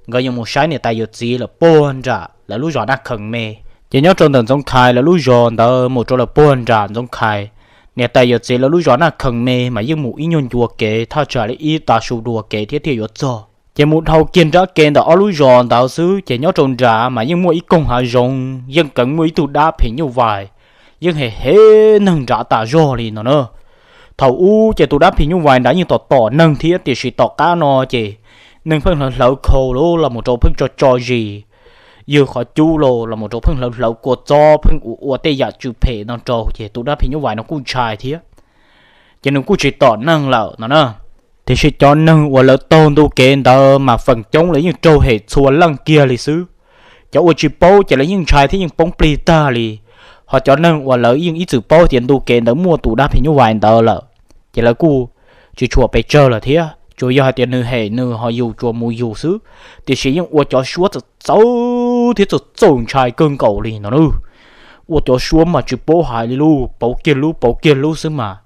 nkawd yuav mus saib niam tais yawm txiv lawv puag nram lawv lub zos Naj Khees Me. Ces nyob rau ntawm Ntxoov Khais lawv lub zos ntawd mus rau lawv puag nram Ntxoov Khais niam tais yawm txiv lawv lub zos Naj Khees Me mas yeej mus ib nyuag ncua kev thaj tsam li ib tav su dua kev thiab thiaj yuav txog. Ces mus dhau kiag nrab ke ntawm ob lub zos ntawd xwb ces nyob rau nrad mas yeej muaj ib koog hav zoov, yeej keev muaj ib tug dab phim nyuj vais, yeej hem hem neeg nrad tas zog li no na. Thaum ub ces tus dab phim nyuj vais nrad yeej tom tom neeg thiab, tiam sis tom qab no ces neeg pheej hlawv hlawv khau los mus rau pheej tso tso zis, ywg qhov cub los los mus rau pheej hlawv hlawv kua txob, pheej ua ua tej yam tsw phem no rau, ces tus dab phim nyuj vais no kuj ntshai thiab, ces nws kuj tsis tom neeg lawm no na. Tiam sis cov neeg uas lawv taug ntu kev ntawd mas feem coob lawv yeej raug hem txhua leej kiag li xwb. Cov uas tsis paub ces lawv yeej ntshai thiab yeej poob plig tag li. Ho cov neeg uas lawv yeej ib txwm paub tias ntu kev ntawd muaj tus dab phim nyuj vais ntawd lawm, ces lawv kuj tsis tshua pes tsawg lawm thiab, tsuas yog hais tias nws hem nws ho yus tsuas mus yus xwb. Tiam sis yeej ua cov suab txawv txawv thiab txawv txaus ntshai kawg nkaus li no na. Ua cov suab mas tsis paub hais li lub, pauv kiag lub pauv kiag lub xwb mas.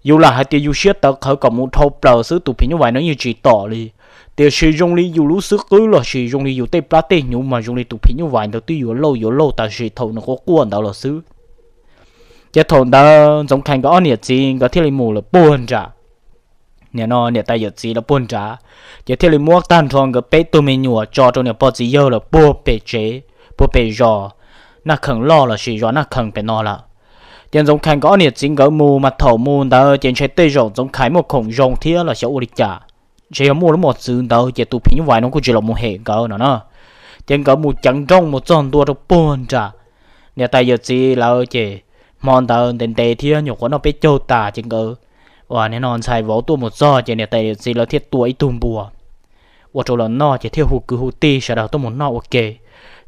Yus lam hais tias yus siab tawv qhawv kom mus dhau plaws xwb tus phim nyuj vais no yeej tsis tom li. Tiam sis zoo li yus lub xwb qwb los sis zoo li yus tej plab tej hnyuv mas zoo li tus phim nyuj vais ntawd twb yuav lauj yuav lauj tam sim thaum nws quaj quaj ntawd los xwb. Ces thaum ntawd Ntxoov Khais nkawd ob niam txiv nkawd thiaj li mus lawm puag nram, nim no niam tais yawm txiv lawv puag nrad, ces thiaj li muab tag nrho nkawd peb tug me nyuam tso rau niam pog txiv yawg lawv puag pem tsev, puag pem zos Naj Khees loj los sis zos Naj Khees pem no lawm. Ces Ntxoov Khais nkawd ob niam txiv nkawd mus mas thaum mus ntawd ces ntshe tej zaum Ntxoov Khais muaj khoom zoo thiab los xyov ua li cas, ntshe yog muaj lub mos txwv ntawd ces tus phim nyuj vais no kuj tsis los mus hem nkawd no na. Ces nkawd mus ceev nrooj mus txog ntua rau puag nram niam tais yawm txiv lawv ces hmo ntawd ntev ntev thiab nyuam qhuav noj peb caug tas ces nkawd ua nim no ntxhais vauv tuaj mus txog ces niam tais yawm txiv lawv thiaj tua ib tug npua ua rau lawv noj ces thiaj hu kwv hu tij sawv daws tuaj mus noj ua ke.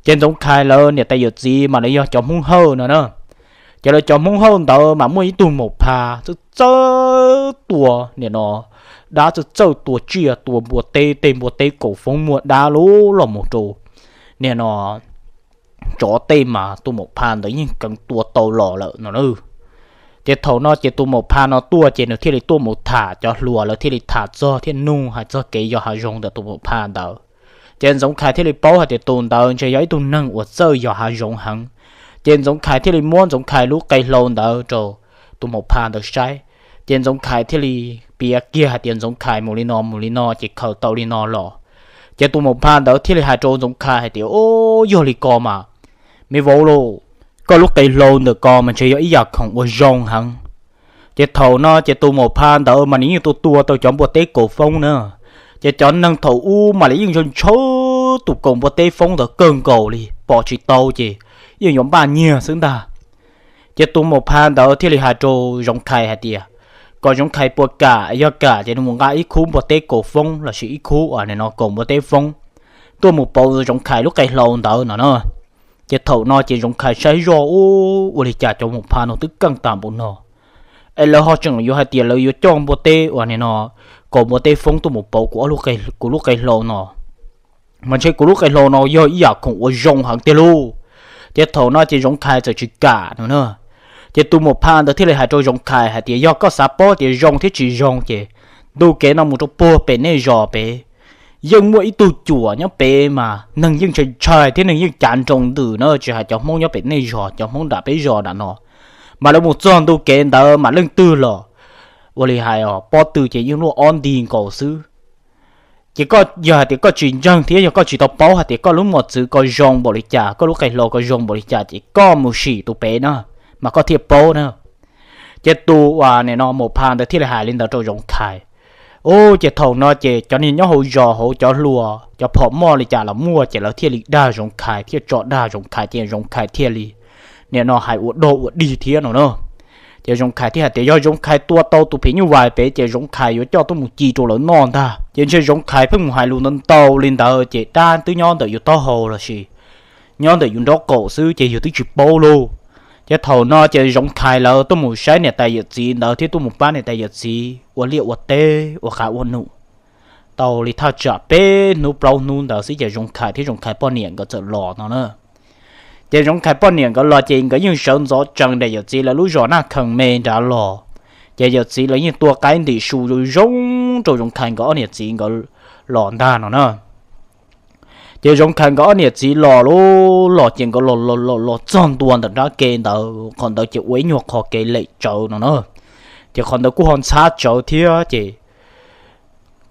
Ces Ntxoov Khais lawv niam tais yawm txiv mas lawv yog cov Hmoob Hawj no na. Ces lawv cov Hmoob Hawj ntawd mas muaj ib tug maum pha txawj txawj tua nim no, dab txawj txawj tua tsiaj tua npua teb, tej npua teb kaum foob muaj dab lub los mus rau nim no tsov tej mas tus maum pha ntawd yeej keev tua tau los lawm no na. Ces thaum no ces tus maum pha no tuaj ces nws thiaj li tuaj mus tham cov hluas lawv thiaj li tham txog thiab nug hais txog kev yos hav zoov ntawm tus maum pha ntawd. Ces Ntxoov Khais thiaj li paub hais tias tus ntawd ntshe yog ib tug neeg uas txawj yos hav zoov heev. Ces Ntxoov Khais thiaj li muab Ntxoov Khais lub qe hlau ntawd rau tus maum pha ntawd saib. Ces Ntxoov Khais thiaj li piav kiag hais tias Ntxoov Khais mus li no mus li no ces khaws tau li no los. Ces tus maum pha ntawd thiaj li hais rau Ntxoov Khais hais tias, o, yog li ko mas, me vauv lauj, koj lub qe hlau ntawm ko mas ntshe yog ib yam khoom uas zoo heev. Ces thaum no ces tus maum pha ntawd mas nws yeej tua tua tau cov npua teb kaum foob na. Ces cov neeg thaum ub mas lawv yeej ntshaw ntshaw tus kaum npua teb foob ntawd kawg nkaus li, pom tsis tau ces yeej yuav npaj nyiag xwb ntag. Ces tus maum pha ntawd thiaj li hais rau Zoov Khais hais tias, kom Zoov Khais puas kam, yog kam ces nws mus nqa ib khub npua teb kaum foob lossis ib khub uas nim no kaum npua teb foob tuaj mus pauv Zoov Khais lub qe hlau ntawd no na. Ces thaum no ces Zoov Khais saib zoj, ua li cas cov maum pha no twb keej tas npaum no, es lawv ho tseem yuav hais tias lawv yuav coj npua teb uas nim no kaum npua teb foob tuaj mus pauv kuv lub qe hlau no, mas ntshe kuv lub qe hlau no yog ib yam khoom uas zoo heev tiag lauj. Ces thaum no ces Zoov Khais txawm tsis kam no na. Ces tus maum pha ntawd thiaj li hais rau Zoov Khais hais tias, yog koj xav paub tias zoo thiab tsis zoo ces ntu kev no mus rau puag pem nej zos pem, yeej muaj ib tug cuam nyob pem mas neeg yeej ntshai ntshai thiab neeg yeej cav nroo ntws na, tsis hais cov Hmoob nyob pem nej zos, cov Hmoob nram peb zos nram no, mas lawv mus txog ntu kev ntawd mas leej twg los ua li hais os, pob tw ces yeej luaj ob nti nkaus xwb. Ces koj yog hais tias koj tsis ntseeg thiab yog koj tsis tau paub hais tias koj lub mos txwv ko zoo npaum li cas, koj lub qe hlau ko zoo npaum li cas ces koj mus sim tus pem na, mas koj thiaj paub na. Ces tus uas nim no maum pha ntawd thiaj li hais li ntawd rau Zoov Khais. Ub, ces thaum no ces cov niag nyob hauv zos hauv cov hluas cov phom moj li cas los muaj ces lawv thiaj li dag Zoov Khais thiaj tso dag Zoov Khais ces Zoov Khais thiaj li nim no hais ua dog ua dig thiab no na. Ces Zoov Khais thiaj hais tias yog Zoov Khais tua tau tus phim nyuj vais pem ces Zoov Khais yuav coj tuaj mus ci rau lawv noj ntag. Ces ntshe Zoov Khais pheej mus hais lus ntau ntau li ntawd ces dab twb nyob ntawm yus taub hau lossis nyob ntawm yus nraub qaum xwb ces yus twb tsis paub lauj. Ces thaum no ces Zoov Khais lawv tuaj mus saib niam tais yawm txiv ntawd thiab tuaj mus pab niam tais yawm txiv ua liaj ua teb ua qav ua num tau li thaj tsam peb hnub plaub hnub ntawd xwb ces Zoov Khais thiab Zoov Khais poj niam nkawd txawm los no na. Ces Zoov Khais poj niam nkawd los ces nkawd yeej sawv ntxov tsees nram yawm txiv lawv lub zos Naj Khees me nrad los. Ces yawm txiv lawv yeej tua qaib ntim su zoo zoo rau Zoov Khais nkawd ob niam txiv nkawd los ntag no na. Ces Zoov Khais nkawd ob niam txiv los lub los ces nkawd los los los los txog ntua ntawm nrab ke ntawd, qhov ntawd ces ua ib nyuag qho kev lem tsawv no na. Ces qhov ntawd kuj ho ntxhab tsawv thiab ces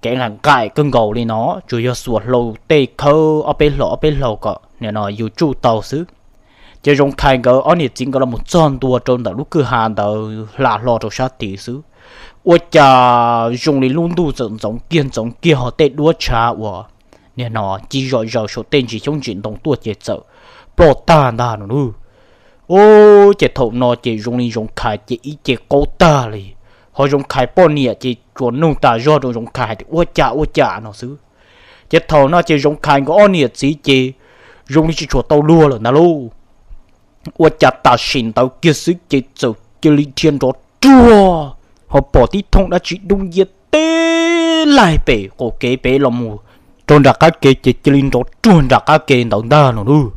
kev nqaim nqaim kawg nkaus li no, tsuas yog xuas hlau tej khawb ob peb hlau ob peb hlau kom nim no yus tsuj tau xwb. Ces Zoov Khais nkawd ob niam txiv nkawd los mus txog ntua rau ntawm lub kwj ha ntawd hla hlo rau sab tid xwb, ua cas zoo li lub ntuj txawm ntxoov kiag ntxoov kiag ho tej duab tshav uas nim no ci zom zaws saum tej ntsis xyoob ntsis ntoo tuaj ces txawm ploj tag ntag no nawb. Ces thaum no ces zoo li Zoov Khais ces ib ce qaug tag li, ho Zoov Khais poj niam ces tsuas nug tas zog rau Zoov Khais hais tias ua cas ua cas no xwb. Ces thaum no ces Zoov Khais nkawd ob niam txiv ces zoo li tsis tshua tau luag lawm ntag lauj. Ua cas tam sim ntawd kiag xwb ces txawm cia li dhia nrov ruag, ho pom tib thooj dab tsi dub nciab teb laig pem qaum kev pem los mus rau nram qab kev ces cia li nrov ruag nram qab kev ntawd ntag no nawb.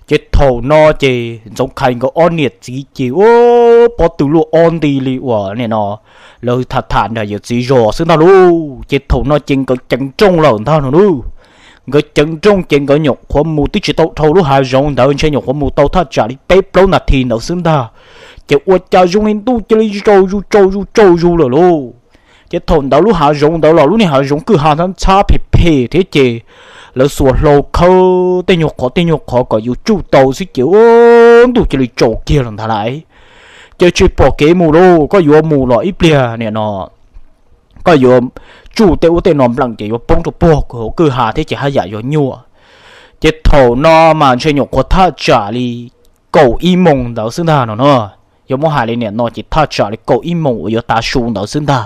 Ces thaum no ces Ntxoov Khais nkawd ob niam txiv ces ua pob tw luaj ob nti li uas nim no lawv tham tham nram yawm txiv zos xwb ntag lauj. Ces thaum no ces nkawd ceev nrooj lawm ntag no nawb. Nkawd ceev nrooj ces nkawd nyuam qhuav mus twb tsis tau dhau lub hav zoov ntawd, ntshe nyuam qhuav mus tau thaj tsam li peb plaub nas this ntawd xwb ntag. Ces ua cas zoo li ntuj cia li tsaus zus tsaus zus tsaus zus lawm lauj. Ces thaum ntawd lub hav zoov ntawd los lub niag hav zoov kwj ha ntxhab ntxhab phem phem thiab ces lawv xuas hlau khawb tej nyuag qhov tej nyuag qhov kom yus tsuj tau xwb ces ua ntuj cia li tsaus kiag lawm ntag lauj. Ces tsis pom kev mus lauj, koj yuav mus los ib pliag nim no koj yuav tsuj tej ub tej no npleem ces yuav poob rau puag hauv kwj ha thiab ces haj yam yuav nyuaj. Ces thaum no mas ntshe nyuam qhuav thaj tsam li kaum ib moos ntawd xwb ntag no no. Yuav muab hais li nim no ces thaj tsam li kaum ib moos uas yuav tav su ntawd xwb ntag.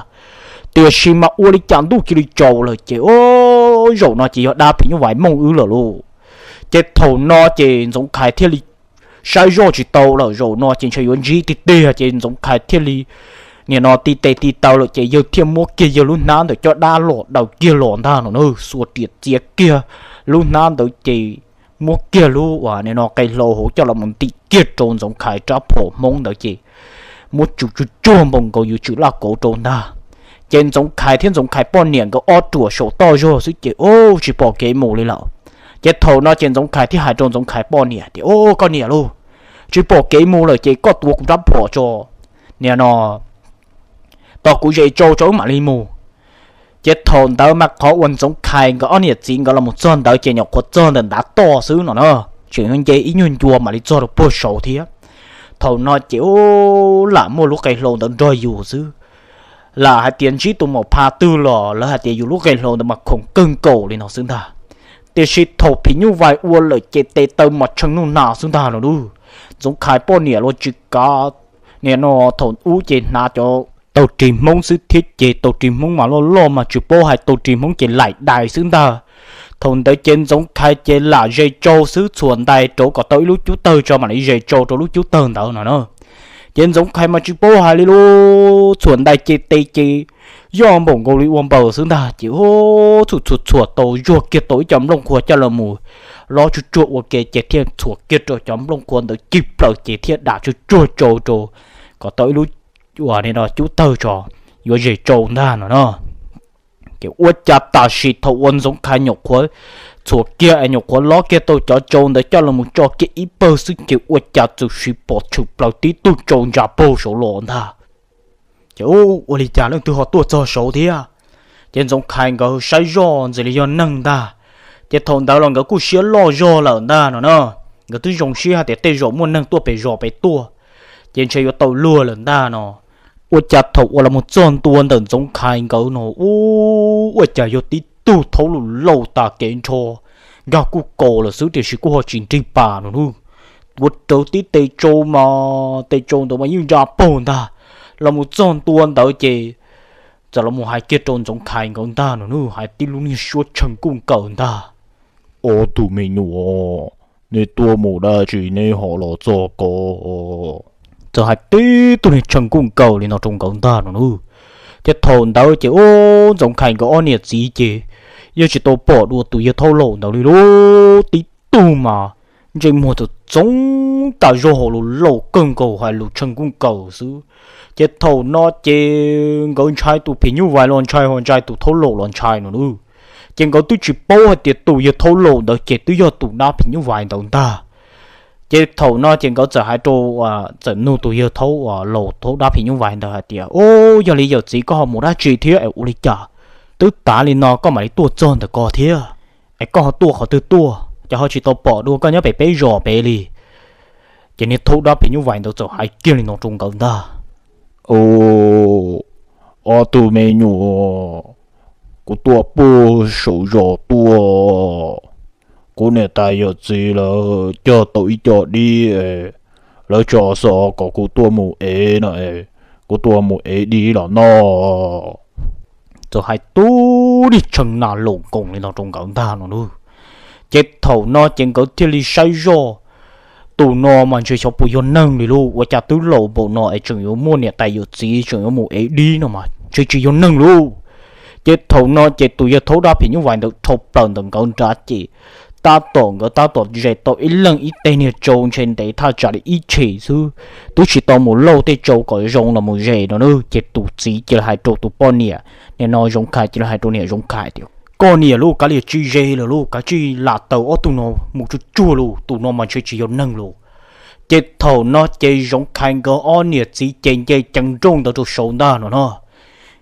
Tiam sis mas ua li cas ntuj cia li tsaus lawm ces ua zaum no ces yog dab phim nyuj vais mooj wb lawm lauj. Ces thaum no ces Ntxoov Khais thiaj li saib zoj tsis tau lawm, zaum no ces ntshe yuav ntsib tiag tiag ces Ntxoov Khais thiaj li nim no ti tes ti taw lawm ces yawg thiaj muab kiag yawg lub hnab ntawm coj dab los daws kiag los ntag no na, xuas riam txiav kiag lub hnab ntawd ces muab kiag lub uas nim no qe hlau hauv coj los mus ntim kiag rau Ntxoov Khais rab phom hmoob ntawd ces muab tsuj tsuj tsuag npaum nkaus yus tswm laj kauv rau ntag. Ces Ntxoov Khais thiab Ntxoov Khais poj niam nkawd ob ruam saum toj zog xwb ces ua tsis pom kev mus li lawm. Ces thaum no ces Ntxoov Khais thiaj hais rau Ntxoov Khais poj niam tias, Au, koj niam lauj, tsis pom kev mus lawm ces koj tuav kuv rab phom tso, nim no tos kuv zes tsau tso wb mam li mus. Ces thaum ntawd mas qhov uas Ntxoov Khais nkawd ob niam txiv nkawd los mus txog ntawd ces nyuam qhuav txog ntawm ntav toj xwb no na, tseem nce ib nyuag ncua mam li txog rau puag saud thiab. Thaum no ces lam muaj lub qe hlau ntawd nrog yus xwb, lam hais tias ntsib tus maum pha twg los lawv hais tias yus lub qe hlau ntawd mas khoom kawg nkaus li no xwb ntag. Tiam sis thaum phim nyuj vais ua lawm ces tes taw mas tshee nuj nas xwb ntag no lauj. Ntxoov Khais poj niam los tsis kav, nim no thaum ub ces hnav cov tau ris hmoob xwb thiab ces tau ris hmoob mas loj loj mas tsis paub hais tau ris hmoob ces laim dais xwb ntag. Thaum ntawd ces Ntxoov Khais ces lam zes tsau xwb, txhuam ntais rau kom tau ib lub cub tawg tso mam li zes tsau rau lub cub tawg ntawd no na. Ces Ntxoov Khais mas tsis paub hais li lub txhuam ntais ces tes ces yoj npaum nkaus li ua npaws xwb ntag ces txhum txhum txhuam tau zuag kiag tau ib co nplooj qhuav coj los mus lob tsuj tsuag ua ke ces thiaj txhuam kiag rau cov nplooj qhuav ntawd cig plaws ces thiaj dam tsuj tsuag tsau rau kom tau ib lub uas nim no cub tawg tso yuav zes tsau ntag no na. Ces ua cas tam sim thaum uas Ntxoov Khais nyuam qhuav txhuam kiag es nyuam qhuav lob kiag tau cov tsau ntawd coj los mus tso kiag ib pawg xwb ces ua cas txawm sis pom tshwm plaws tib tug tsau ntsa paug saud los ntag. Ces ua li cas leej twg ho tuaj txog saud thiab? Ces Ntxoov Khais nkawd saib zoj ntxim li yog neeg ntag. Ces thaum ntawd los nkawd kuj siab loj zog lawm ntag no na. Nkawd twb zoo siab hais tias tej zaum muaj neeg tuaj pem zos pem tuaj, ces ntshe yuav tau luag lawm ntag no. Ua cas thaum uas los mus txog ntua ntawm Ntxoov Khais nkawd no, ua cas yog tib tug thaub laus laus tas kev nrho, nkag kuj kaus lawm xwb tiam sis kuj ho tsis nrig pas no nawb. Tuav rawv tib tes tsau mas tes tsau ntawd mas yeej ntsa paug ntag. Los mus txog ntua ntawd ces txawm los mus hais kiag rau Ntxoov Khais nkawd ntag no nawb, hais tib lub niag suab tshee kuj nkaws ntag. Ob tug me nyuam, nej tuaj mus dab tsi nej ho los txog ko? Txawm hais tib tug niag tshee kuj nkaws li no rau nkawd ntag no nawb. Ces thaum ntawd ces ub Ntxoov Khais nkawd ob niam txiv ces yeej tsis tau pom dua tus yawg thaub laus ntawd li lauj. Tib tug mas ntsej muag txoov txoov tas zog, hauv lus laus kawg nkaus, hais lus tshee kuj nkaws xwb. Ces thaum no ces nkawd ntshai tus phim nyuj vais los ntshai, ho ntshai tus thaub laus los ntshai no nawb. Ces nkawd twb tsis paub hais tias tus yawg thaub laus ntawd ces twb yog tus dab phim nyuj vais ntawd ntag. Ces thaum no ces nkawd txawm hais rau, txawm nug tus yawg thaub, laus thaub dab phim nyuj vais ntawd hais tias, Ub, yog li yawm txiv koj ho mus dab tsi thiab es ua li cas Twb tav li no koj mam li tuaj txog ntawm ko thiab, es koj ho tuaj qhov twg tuaj, ces ho tsis tau pom dua koj nyob pem peb zos pem li. Ces niag thaub dab phim nyuj vais ntawd txawm hais kiag li no rau nkawd ntag: Ob tug me nyuam, kuv tuaj puag saum zos tuaj, kuv niam tais yawm txiv lawv cog tau ib co dib, lawv tso xov kom kuv tuaj mus ev no, kuv tuaj mus ev dib los noj. Txawm hais tub lig tshee nas laus nkoos li no rau nkawd ntag no lauj. Ces thaum no ces nkawd thiaj li saib zoj, tus no mas ntshe xyov puas yog neeg li lauj, ua cas twb laus npaum no es tseem yuav muaj niam tais yawm txiv tseem yuav mus ev dib no mas ntshe tsis yog neeg lauj. Ces thaum no ces tus yawg thaub dab phim nyuj vais ntawd dhau plaws ntawm nkawd nrad ces tab tom nkawd tab tom zes tau ib leeg ib teg niag tsau ntshe ntev thaj tsam li ib tshem xwb, twb tsis tau mus lauj tej tsau kom zoo los mus zes no na. Ces tus txiv cia li hais rau tus poj niam, nim no Zoov Khais cia li hais rau niam Zoov Khais tias, Koj niam lauj, kav liam tsij zes lawm lauj, kav tsij lam taws ob tug no mus tsuag tsuag lauj, tus no mas ntshe tsis yog neeg lauj. Ces thaum no ces Zoov Khais nkawd ob niam txiv ces nce ceev nrooj ntawd rau saud ntag no no.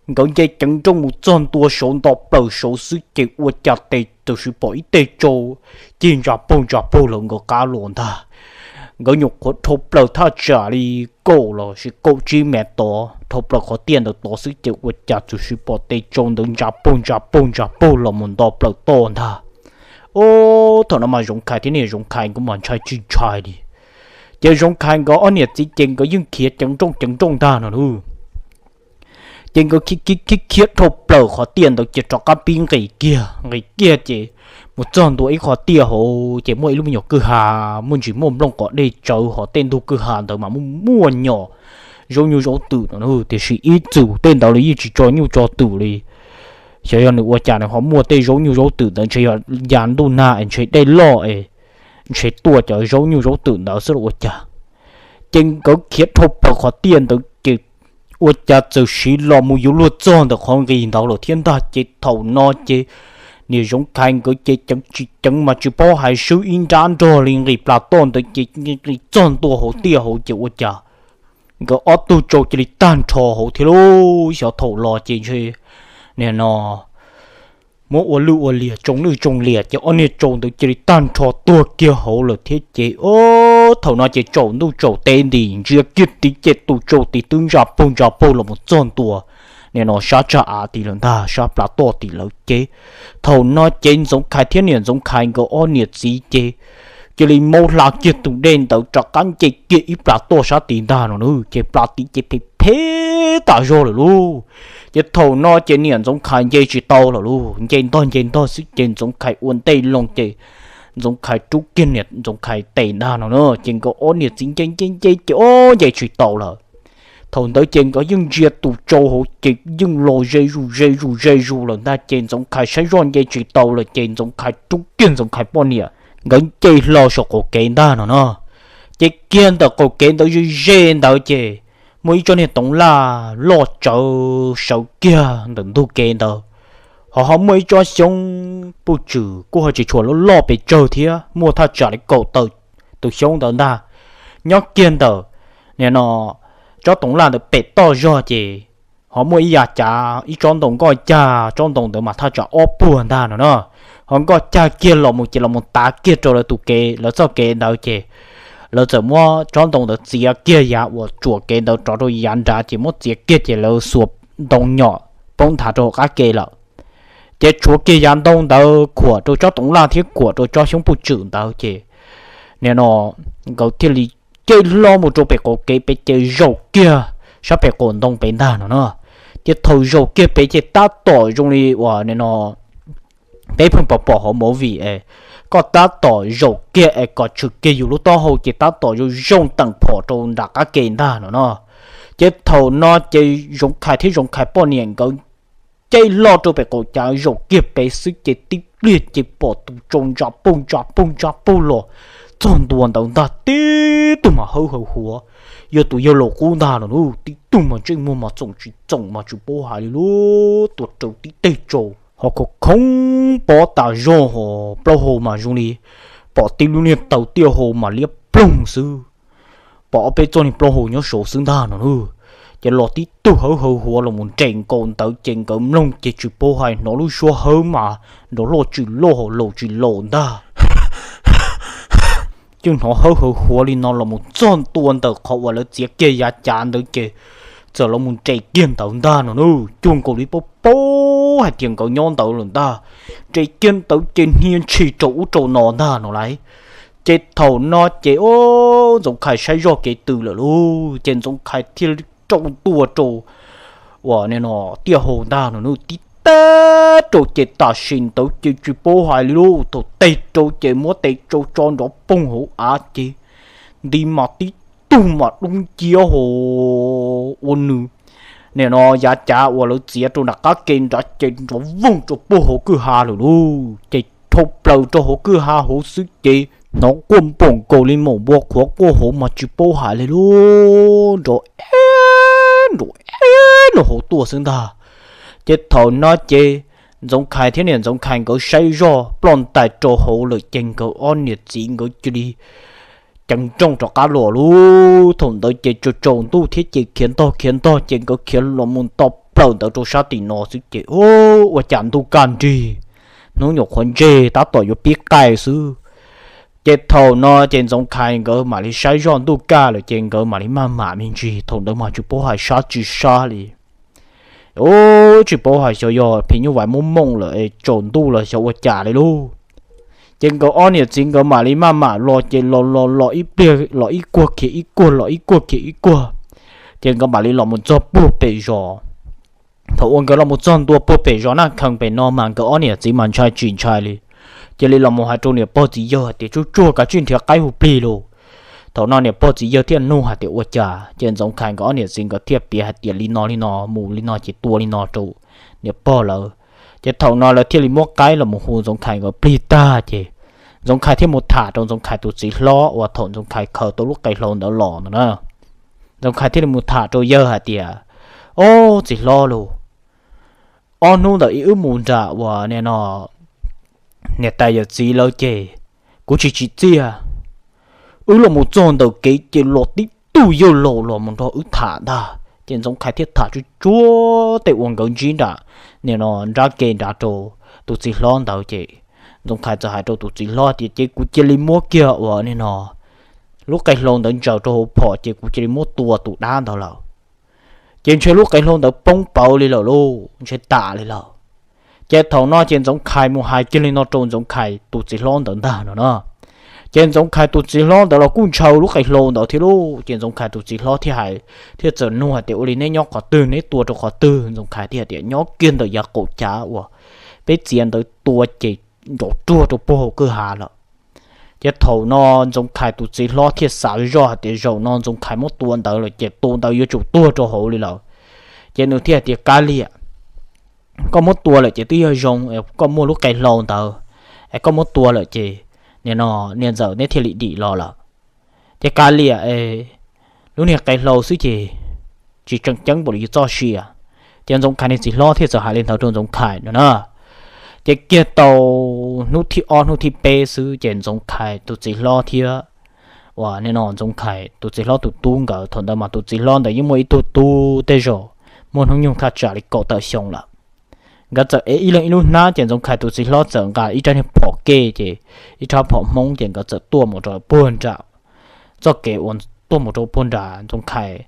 Nkawd nce ceev nrooj mus txog ntua saud nto plaws saud xwb ces ua cas tes txawm sis pom ib teg tsau cig ntsa paug ntsa paug lawm nkawd qab los ntag. Nkawd nyuam qhuav dhau plaws thaj tsam li kaum los sis kaum tsib mev tod, dhau plaws qhov tiaj ntawd tod xwb ces ua cas txawm sis pom tes tsau ntawd ntsa paug ntsa paug ntsa paug los mus nto plaws toj ntag. Ub, thaum no mas Zoov Khais thiab niam Zoov Khais nkawd mas ntshai tsis ntshai li. Ces Zoov Khais nkawd ob niam txiv ces nkawd yeej khiav ceev nrooj ceev nrooj ntag no lauj. Ces nkawd khiav khiav khiav dhau plaws qhov tiaj ntawd ces rov qab pib nqis kiag nqis kiag ces mus txog ntua ib qho tiaj hauv ces muaj ib lub me nyuam kwj ha, muaj ntsis muaj nplooj qos dej tsawv hos tej ntug kwj ha ntawd mas muaj muaj nyom zaub nyuj zaub twm no, tiam sis ib txwm tej ntawd los yeej tsis tso nyuj tso twm li. Xyov yog nws ua cas nws ho muaj tej zaub nyuj zaub twm ntawd, ntshe yog ya ntuj nag es ntshe dej loj es ntshe tuaj cov zaub nyuj zaub twm ntawd xwb los ua cas. Ces nkawd khiav dhau plaws qhov tiaj ntawd ces ua cas txawm siv los mus yuav luag txog ntawm qhov nqis ntawd lawm thiab ntag. Ces thaum no ces niam Zoov Khais nkawd ces ceev tsis ceev mas tsis paub hais swb ib nrab nrog li nqis plas toj ntawd ces nqis txog ntua hauv tiaj hauv ces ua cas nkawd ob tug tsau cia li tag nrho hauv thiab lauj. Xyov thaum los ces ntshe nim no muab ua lwj ua liam tsoo lwj tsoo liam ces ob niag tsau ntawd cia li tag nrho tuag kiag hauv lawm thiab ces, o, thaum no ces tsaus ntuj tsaus teb nti ntsia kiag tid ces tus tsau tid twb ntsa paug ntsa paug los mus txog ntua nim no sab tsag av tid lawm ntag, sab plas toj tid lawm ces thaum no ces Ntxoov Khais thiab niam Ntxoov Khais nkawd ob niam txiv ces cia li maub hla kiag tus dej ntawd rov qab nce kiag ib plas toj sab tid ntag no na, ces plas tid ces phem phem tas zog lawm lauj. Ces thaum no ces niam Ntxoov Khais nce tsis tau lawm lauj, nce ntog nce ntog xwb ces Ntxoov Khais ua ntej loo ces Ntxoov Khais rub kiag niam Ntxoov Khais tes ntag no na, ces nkawd ob niam txiv nce nce nce ces o nce tsis tau lawm. Thaum ntawd ces nkawd yeej ntsia tus tsau hauv ces yeej los ze zus ze zus ze zus lawm ntag ces Ntxoov Khais saib zoj nce tsis tau lawm ces Ntxoov Khais rub kiag Ntxoov Khais poj niam nkawd nce hlo saum qaum kev ntag no no. Ces kiag ntawm qaum kev ntawd ze ze ntawd ces muaj ib tsob niag toov laj loj tsawv sawv kiag ntawm ntug kev ntawd, ho ho muaj ib tsob xyoob puj tswm kuj ho tsis tshua loj loj pes tsawg thiab, muaj thaj tsam li kaum tawm tus xyoob ntawd ntag, nyob kiag ntawm nim no tsob toov laj ntawd pem toj zog ces ho muaj ib yav cav ib tsob ntoo nkoj cag, tsob ntoo ntawd mas thaj tsam ob puag ntag no no, ho nkoj cag kiag los mus ces los mus tav kiag rau lawv tus kev lawv txoj kev ntawd ces lawv txawm muab tsob ntoo ntawd txiav kiag yav uas tsuam kev ntawd rov rau yav nrad ces muab txiav kiag ces lawv xuas ntoo nyom poob nthav rau hauv qab ke lawm. Ces tshuav kiag yav ntoo ntawd khuam rau tsob toov laj thiab khuam rau tsob xyoob puj tswm ntawd ces nim no nkawd thiaj li caij hlo mus rau pem qaum kev pem ces zaum kiag sab pem qaum ntoo pem ntag no no. Ces thaum zaum kiag pem ces tab tom zoo li uas nim no peb pheej pom pom hauv movie es koj tab tom zaum kiag es kom tshwm kiag yus lub taub hau ces tab tom zoo zoo teem phom rau nram qab ke ntag no no. Ces thaum no ces Zoov Khais thiab Zoov Khais poj niam nkawd caij loj rau pem qaum cav zaum kiag pem xwb ces tib pliag ces pom tus tsau ntsa puj ntsa puj ntsa puj los txog ntua ntawd ntag, tib tug mas hawb hawv huav, yog tus yawg laus qub ntag no lauj, tib tug mas ntsej muag mas txoom tsis txoom mas tsis paub hais li lauj, tua raws tib teg tsau ho khov khoob pob tas zog hos plaub hau mas zoo li pom tib lub niag taw tiaj hau mas liab ploog xwb, pom ob peb txoj niag plaub hau nyob saud xwb ntag no lauj. Ces los tib tug hawb hawv huav los mus nres nkaus ntawd ces nkawd mloog ces tsis paub hais hnov lub suab hawb mas nrov loj tsis loj laus tsis laus ntag. Ces hnov hawb hawv huav li no los mus txog ntua ntawm qhov uas lawv txiav kiag yav cav ntawd ces txawm los mus nres kiag ntawd ntag no na. Cuag nkaus li paub paub hais tias nkawd nyob ntawd lawm ntag. Nres kiag ntawd ces hnia ntshis rau ub rau no ntag no lauj. Ces thaum no ces Ntxoov Khais saib zoj kev tw lawm lauj, ces Ntxoov Khais thiaj li rau tua rau uas no tiaj hau ntag no na. Tib tag rau ces tam sim ntawd ces tsis paub hais li lauj, thaum tes rau ces muab tes tsau tso nrov poog hauv av ces nti mas tib tug mas dub nciab ho ua nws nim no yav cav uas lawv txiav rau nram qab ke nrad ces nrov voog rau puag hauv kwj ha lawm lauj. Ces dhau plaws rau hauv kwj ha hauv xwb ces hnov quaj npaum nkaus li maum npua qhuav quaj hauv mas tsis paub hais li lauj, nrov eb nrov eb nrov hauv tuaj xwb ntag. Ces thaum no ces Ntxoov Khais thiab niam Ntxoov Khais nkawd saib zoj ploj ntais rau hauv lawm ces nkawd ob niam txiv nkawd cia li ceev nrooj rov qab los lauj. Thaum ntawd ces tsaus tsaus ntuj thiab ces khiav ntog khiav ntog ces nkawd khiav los mus nto plaws ntawd rau sab tim no xwb ces ua cas ntuj kaj nrig, hnub nyuam qhuav ntseg tab tom yuav pib qaij xwb. Ces thaum no ces Ntxoov Khais nkawd mam li saib zoj ntuj kaj lawm ces nkawd mam li maj mam me ntsis, thaum ntawd mas tsis paub hais sab tsis sab li. Ub, tsis paub hais xyov yog phim nyuj vais muaj mooj lawm es tsaus ntuj los xyov ua cas li lauj. Ces nkawd ob niam txiv nkawd mam li maj mam los ces los los los ib pliag los ib kuag khiav ib kuag los ib kuag khiav ib kuag, ces nkawd mam li los mus txog puag pem zos. Thaum uas nkawd los mus txog ntua puag pem zos Naj Khees pem no mas nkawd ob niam txiv mas ntshai tsis ntshai li, cia li los mus hais rau niam pog txiv yawg hais tias tsuag tsuag kav tsij nrhiav qaib hu plig lauj. Thaum no niam pog txiv yawg thiaj nug hais tias ua cas, ces Ntxoov Khais nkawd ob niam txiv nkawd thiaj piav hais tias li no li no mus li no ces tua li no rau niam pog lawv. Ces thaum no lawv thiaj li muab qaib los mus hu Ntxoov Khais nkawd plig tag ces Ntxoov Khais thiaj mus tham rau Ntxoov Khais tus txiv hlob uas thaum Ntxoov Khais khaws tau lub qe hlau ntawd los ntawd na. Ntxoov Khais thiaj li mus tham rau yawg hais tias, Ob, txiv hlob lauj, ob hnub ntawm ib wb mus nram uas nim no niam tais yawm txiv lawv ces kuv tsis tsim txiaj. Wb los mus txog ntawm kev ces los tib tug yawg laus los mus nrog wb tham ntag. Ces Ntxoov Khais thiaj tham tsuag tsuag tej uas nkawd ntsib nram nim no nrab ke nrad rau tus txiv hlob ntawd ces Ntxoov Khais txawm hais rau tus txiv hlob tias ces kuv cia li muab kiag uas nim no lub qe hlau ntawd ntsaws rau hauv phom ces kuv cia li muab tua tus dab ntawd lawm. Ces ntshe lub qe hlau ntawd poob pawv li lawm lauj, ntshe tas li lawm. Ces thaum no ces Ntxoov Khais mus hais kiag li no rau Ntxoov Khais tus txiv hlob ntawd ntag no na. Ces Ntxoov Khais tus txiv hlob ntawd los kuj ntshaw lub qe hlau ntawd thiab lauj. Ces Ntxoov Khais tus txiv hlob thiaj hais, thiaj txawm nug hais tias ua li neb nyob qhov twg, neb tua rau qhov twg? Ntxoov Khais thiaj hais tias nyob kiag ntawm yav qaum cav uas peb txiav ntawd tua ces nrov ruag rau puag hauv kwj ha lawm. Ces thaum no Ntxoov Khais tus txiv hlob thiaj xav zoj hais tias zaum no Ntxoov Khais muab tua ntawd lawm ces tus ntawd yuav tsum tuag rau hauv li lawm. Ces nws thiaj hais tias kav liam, koj muab tua lawm ces twb yog zoo, koj muaj lub qe hlau ntawd es koj muab tua lawm ces nim no niam ntxawm neb thiaj li dim los lawm. Ces kav liam, lub niag qe hlau xwb ces tsis tseem ceeb npaum li yus txoj sia. Ces Ntxoov Khais niag txiv hlob thiaj txawm hais li ntawd rau Ntxoov Khais no na. Ces kiag tau hnub thib ob hnub thib peb xwb ces Ntxoov Khais tus txiv hlob thiab uas nim no Ntxoov Khais tus txiv hlob tus tub nkawd, thaum ntawd mas tus txiv hlob ntawd yeej muaj ib tug tub tej zaum muaj hnub nyoog thaj tsam li kaum tawm xyoo lawm. Nkawd txawm ev ib leeg ib lub hnab ces Ntxoov Khais tus txiv hlob txawm nqa ib rab niag phom kej ces ib rab phom Hmoob ces nkawd txawm tuaj mus rau puag nram txoj kev uas tuaj mus rau puag nram Ntxoov Khais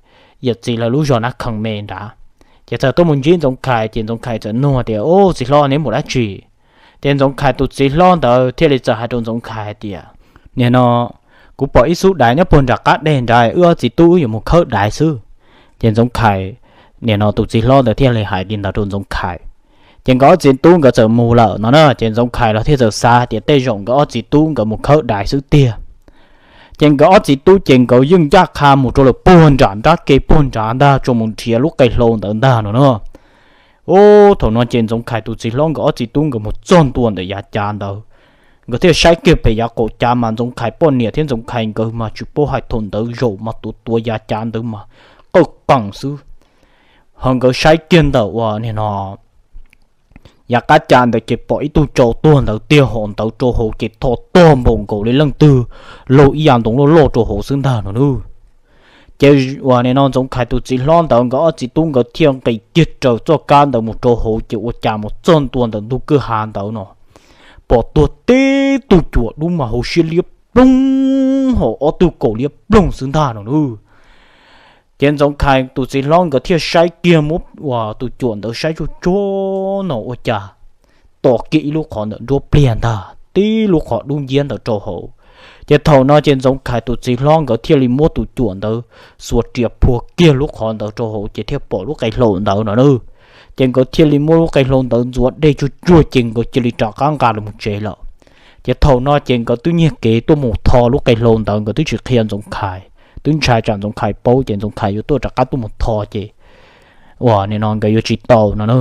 yawm txiv lawv lub zos Nab Khees me nrad. Ces txawm tuaj mus ntsib Ntxoov Khais ces Ntxoov Khais txawm nug tias, Ub, txiv hlob, neb mus dab tsi? Ces Ntxoov Khais tus txiv hlob ntawd thiaj li txawm hais rau Ntxoov Khais hais tias, Nim no kuv pom ib xub daiv nyob puag nram qab deg nrad, wb ob txiv tub wb yuav mus khawb daiv xwb. Ces Ntxoov Khais, nim no tus txiv hlob ntawd thiaj li hais li ntawd rau Ntxoov Khais. Ces nkawd ob txiv tub nkawd txawm mus lawm no na, ces Ntxoov Khais los thiaj txawm xav tias tej zaum nkawd ob txiv tub nkawd mus khawb daiv xwb tiag. Ces nkawd ob txiv tub ces nkawd yeej ncaj qha mus rau lawm puag nram nrab ke puag nrad ntag tsuas mus nrhiav lub qe hlau ntawd ntag no na. Ub, thaum no ces Ntxoov Khais tus txiv hlob nkawd ob txiv tub nkawd mus txog ntua ntawm yav cav ntawd, nkawd thiaj saib kiag pem yav qaum cav mas Ntxoov Khais poj niam thiab Ntxoov Khais nkawd mas tsis paub hais thaum ntawd zaum mas tuav tuav yav cav ntawd mas qawj qees xwb. Ho nkawd saib kiag ntawm uas nim no yav qab cav ntawd ces pom ib tug tsau tuag ntawd tiag, hos ntawd rau hauv ces tho tog npaum nkaus li leej twg laug ib yav ntoo loj loj rau hauv xwb ntag no na. Ces uas nim no Ntxoov Khais tus txiv hlob ntawd nkawd ob txiv tub nkawd thiaj nqis kiag raws txoj kab ntawd mus rau hauv, ces ua cas mus txog ntua ntawm ntug kwj ha ntawd no, pom tuag tib tug cuam dub mas hauv siab liab ploog, hos ob tug kaus liab ploog xwb ntag no lauj. Ces Ntxoov Khais tus txiv hlob nkawd thiaj saib kiag muab uas tus cuam ntawd saib tsuag tsuag no ua cas tom kiag ib lub qhov ntawm nruab pliag ntag, tib lub qhov dub nciab ntawd rau hauv. Ces thaum no ces Ntxoov Khais tus txiv hlob nkawd thiaj li muab tus cuam ntawd xuas riam phua kiag lub qhov ntawd rau hauv, ces thiaj pom lub qe hlau ntawd no na. Ces nkawd thiaj li muab lub qe hlau ntawd ntxuav dej tsuag tsuag, ces nkawd cia li rov qab nqa los tsev lawm. Ces thaum no ces nkawd twb nyiag kev tuaj mus tho lub qe hlau ntawd, nkawd twb tsis qhia Ntxoov Khais, twb ntshai tsam Ntxoov Khais paub ces Ntxoov Khais yuav tuaj rov qab tuaj mus tho ces uas nim no nkawd yuav tsis tau no na.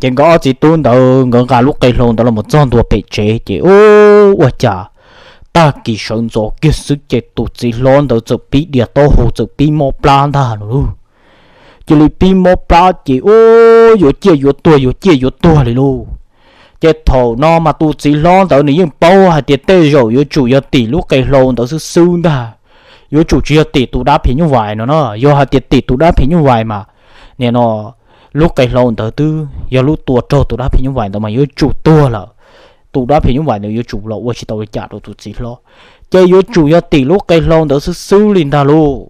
Ces nkawd ob txiv tub ntawd nkawd nqa lub qe hlau ntawd los txog ntua pem tsev ces ua cas tag kis sawv ntxov kiag xwb ces tus txiv hlob ntawd txawm pib dias taub hau, txawm pib mob plab ntag no lauj. Cia li pib mob plab ces ua yuav ciaj yuav tuag, yuav ciaj yuav tuag li lauj. Ces thaum no mas tus txiv hlob ntawd nws yeej paub hais tias tej zaum yuav tsum yog tim lub qe hlau ntawd xwb xwb ntag, yuav tsum tsis yog tim tus dab phim nyuj vais no na. Yog hais tias tim tus dab phim nyuj vais mas nim no lub qe hlau ntawd twb yog lub tua raug tus dab phim nyuj vais ntawd mas yuav tsum tuag lawm. Tus dab phim nyuj vais ntawd yuav tsum los ua tsis tau li cas rau tus txiv hlob, ces yuav tsum yog tim lub qe hlau ntawd xwb xwb li ntag lauj.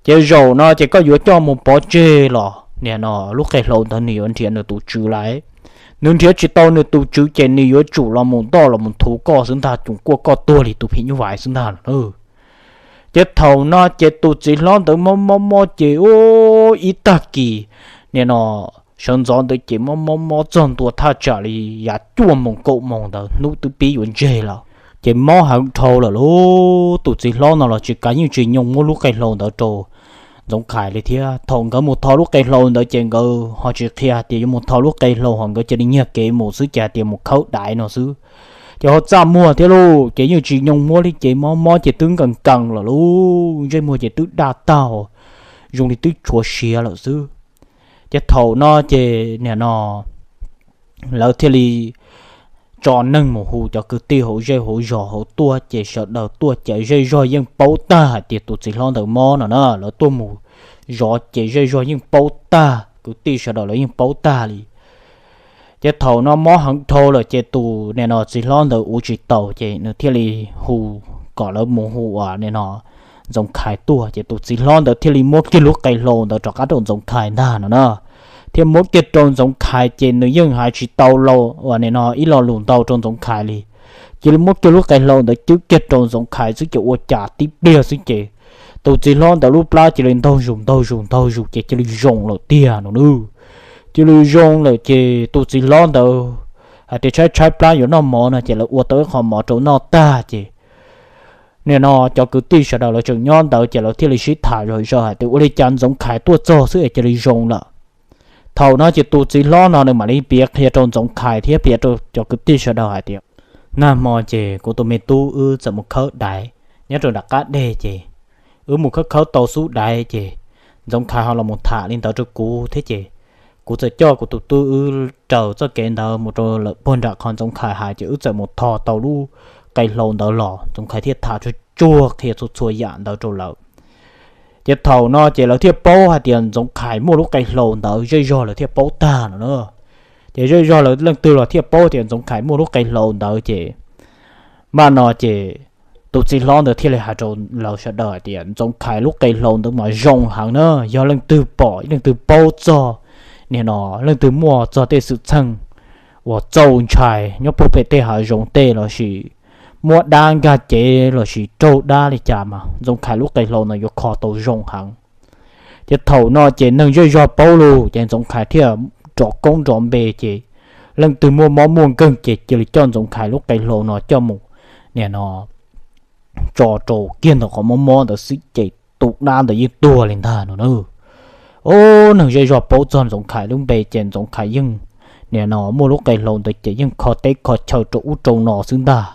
Ces zaum no ces koj yuav coj mus pov tseg los nim no lub qe hlau ntawd nws yuav nrhiav nws tus tswv lawm. Nws nrhiav tsis tau nws tus tswv ces nws yuav tsum los mus ntoj los mus thuv koj xwb ntag, cuag kuaj koj tuag li tus phim nyuj vais xwb ntag. Ces thaum no ces tus txiv hlob ntawd mob mob mob ces ua ib tag kis nim no sawv ntxov ntawd ces mob mob mob txog ntua thaj tsam li yav cuaj moos kaum moos ntawd, hnub twb pib yuav ntseg lawm. Ces mob heev dhau lawm lauj, tus txiv hlob no los tsis kav, yeej tsis nyoo muab lub qe hlau ntawd rau Ntxoov Khais li thiab. Thaum nkawd mus tho lub qe hlau ntawd ces nkawd ho tsis qhia tias yuav mus tho lub qe hlau, ho nkawd cia li nyiag kev mus xwb, ces hais tias mus khawb daiv no xwb. Ces ho txaj muag thiab lauj, ces yeej tsis nyoo muab li, ces mob mob ces twb nkees nkees lawm lauj, ntsej muag ces twb daj tag, zoo li twb tshuav siav lawm xwb. Ces thaum no ces nim no lawv thiaj li tso neeg mus hu cov kwv tij hauv zej hauv zos hauv tuaj, ces sawv daws tuaj ces zej zog yeej paub tag hais tias tus txiv hlob ntawd mob no na. Lawv tuaj mus zov ces zej zog yeej paub tag, kwv tij sawv daws lawv yeej paub tag li. Ces thaum no mob heev dhau lawm ces tus nim no txiv hlob ntawd ua tsis taus ces nws thiaj li hu kom lawv mus hu uas nim no Ntxoov Khais tuaj. Ces tus txiv hlob ntawd thiaj li muab kiag lub qe hlau ntawd rov qab rau Ntxoov Khais ntag no na, thiaj muab kiag rau Ntxoov Khais ces nws yeej hais tsis tau los uas nim no ib lo lus ntau rau Ntxoov Khais li. Cia li muab kiag lub qe hlau ntawd cwb kiag rau Ntxoov Khais xwb ces ua cas tib pliag xwb ces tus txiv hlob ntawd lub plab cia li ntaug zus ntaug zus ntaug zus ces cia li zoo lawm tiag no na. Cia li zoo lawm ces tus txiv hlob ntawd hais tias tshaib tshaib plab yuav noj mov no ces lawv ua tau ib qho mov rau noj tag ces nim no cov kwv tij sawv daws lawv tseem nyob ntawd ces lawv thiaj li sib tham zom zaws hais tias ua li cas Ntxoov Khais tuaj txog xwb es cia li zoo lawm. Thaum no ces tus txiv hlob no nws mam li piav qhia rau Ntxoov Khais thiab piav rau cov kwv tij sawv daws hais tias, nag hmo ces kuv tus me tub wb txawm mus khawb daiv nyob rau nram qab deg ces wb mus khawb khawb tau xub daiv ces Ntxoov Khais ho los mus tham li ntawd rau kuv thiab ces kuv txawm coj kuv tus tub wb raws txoj kev ntawd mus rau lawm puag nram qhov Ntxoov Khais hais ces wb txawm mus tho tau lub qe hlau ntawd los. Ntxoov Khais thiaj tham tsuag tsuag qhia txhua txhua yam ntawd rau lawv. Ces thaum no ces lawv thiaj paub hais tias Ntxoov Khais muaj lub qe hlau ntawd, zej zog lawv thiaj paub tag no na. Ces zej zog lawv leej twg los thiaj paub tias Ntxoov Khais muaj lub qe hlau ntawd ces, npaj no ces tus txiv hlob ntawd thiaj li hais rau lawv sawv daws hais tias Ntxoov Khais lub qe hlau ntawd mas zoo heev na, yog leej twg pom leej twg paub txog, nim no leej twg muaj txog tej xwm txheej uas txaus ntshai nyob puag pem tej hav zoov tej lossis muab dab nkag cev lossis raug dab li cas mas Ntxoov Khais lub qe hlau no yuav kho tau zoo heev. Ces thaum no ces neeg zej zog paub lawm ces Ntxoov Khais thiaj rov koob nrov npe ces leej twg muaj mob muaj nkeeg ces cia li coj Ntxoov Khais lub qe hlau no coj mus, nim no tso rau kiag ntawm qhov mob mob ntawd xwb ces tus dab ntawd yeej tuag li ntag no na. Ub, neeg zej zog paub txog Ntxoov Khais lub npe ces Ntxoov Khais yeej, nim no muaj lub qe hlau ntawd ces yeej kho teb kho chaw rau ub rau no xwb ntag.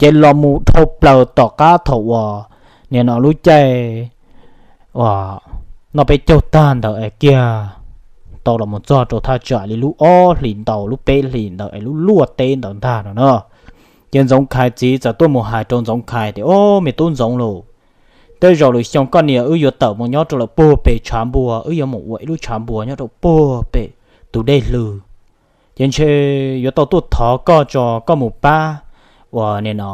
Ces los mus dhau plaws tom qab thaum uas, nim no lub caij uas noj peb caug tag ntawd es kiag tau los mus txog rau thaj tsam li lub ob hlis ntau lub peb hlis ntawd es lub luaj teb ntawd ntag no na. Ces Ntxoov Khais txiv txawm tuaj mus hais rau Ntxoov Khais tias, Ob, me tub Ntxoov lauj, tej zaum lwm xyoo koj niam wb yuav tawm mus nyob rau lawm puag pem tshav npua, wb yuav mus ua ib lub tshav npua nyob rau puag pem tus dej hlw. Ces ntshe yuav tau tuaj thov koj tso koj mus pab uas nim no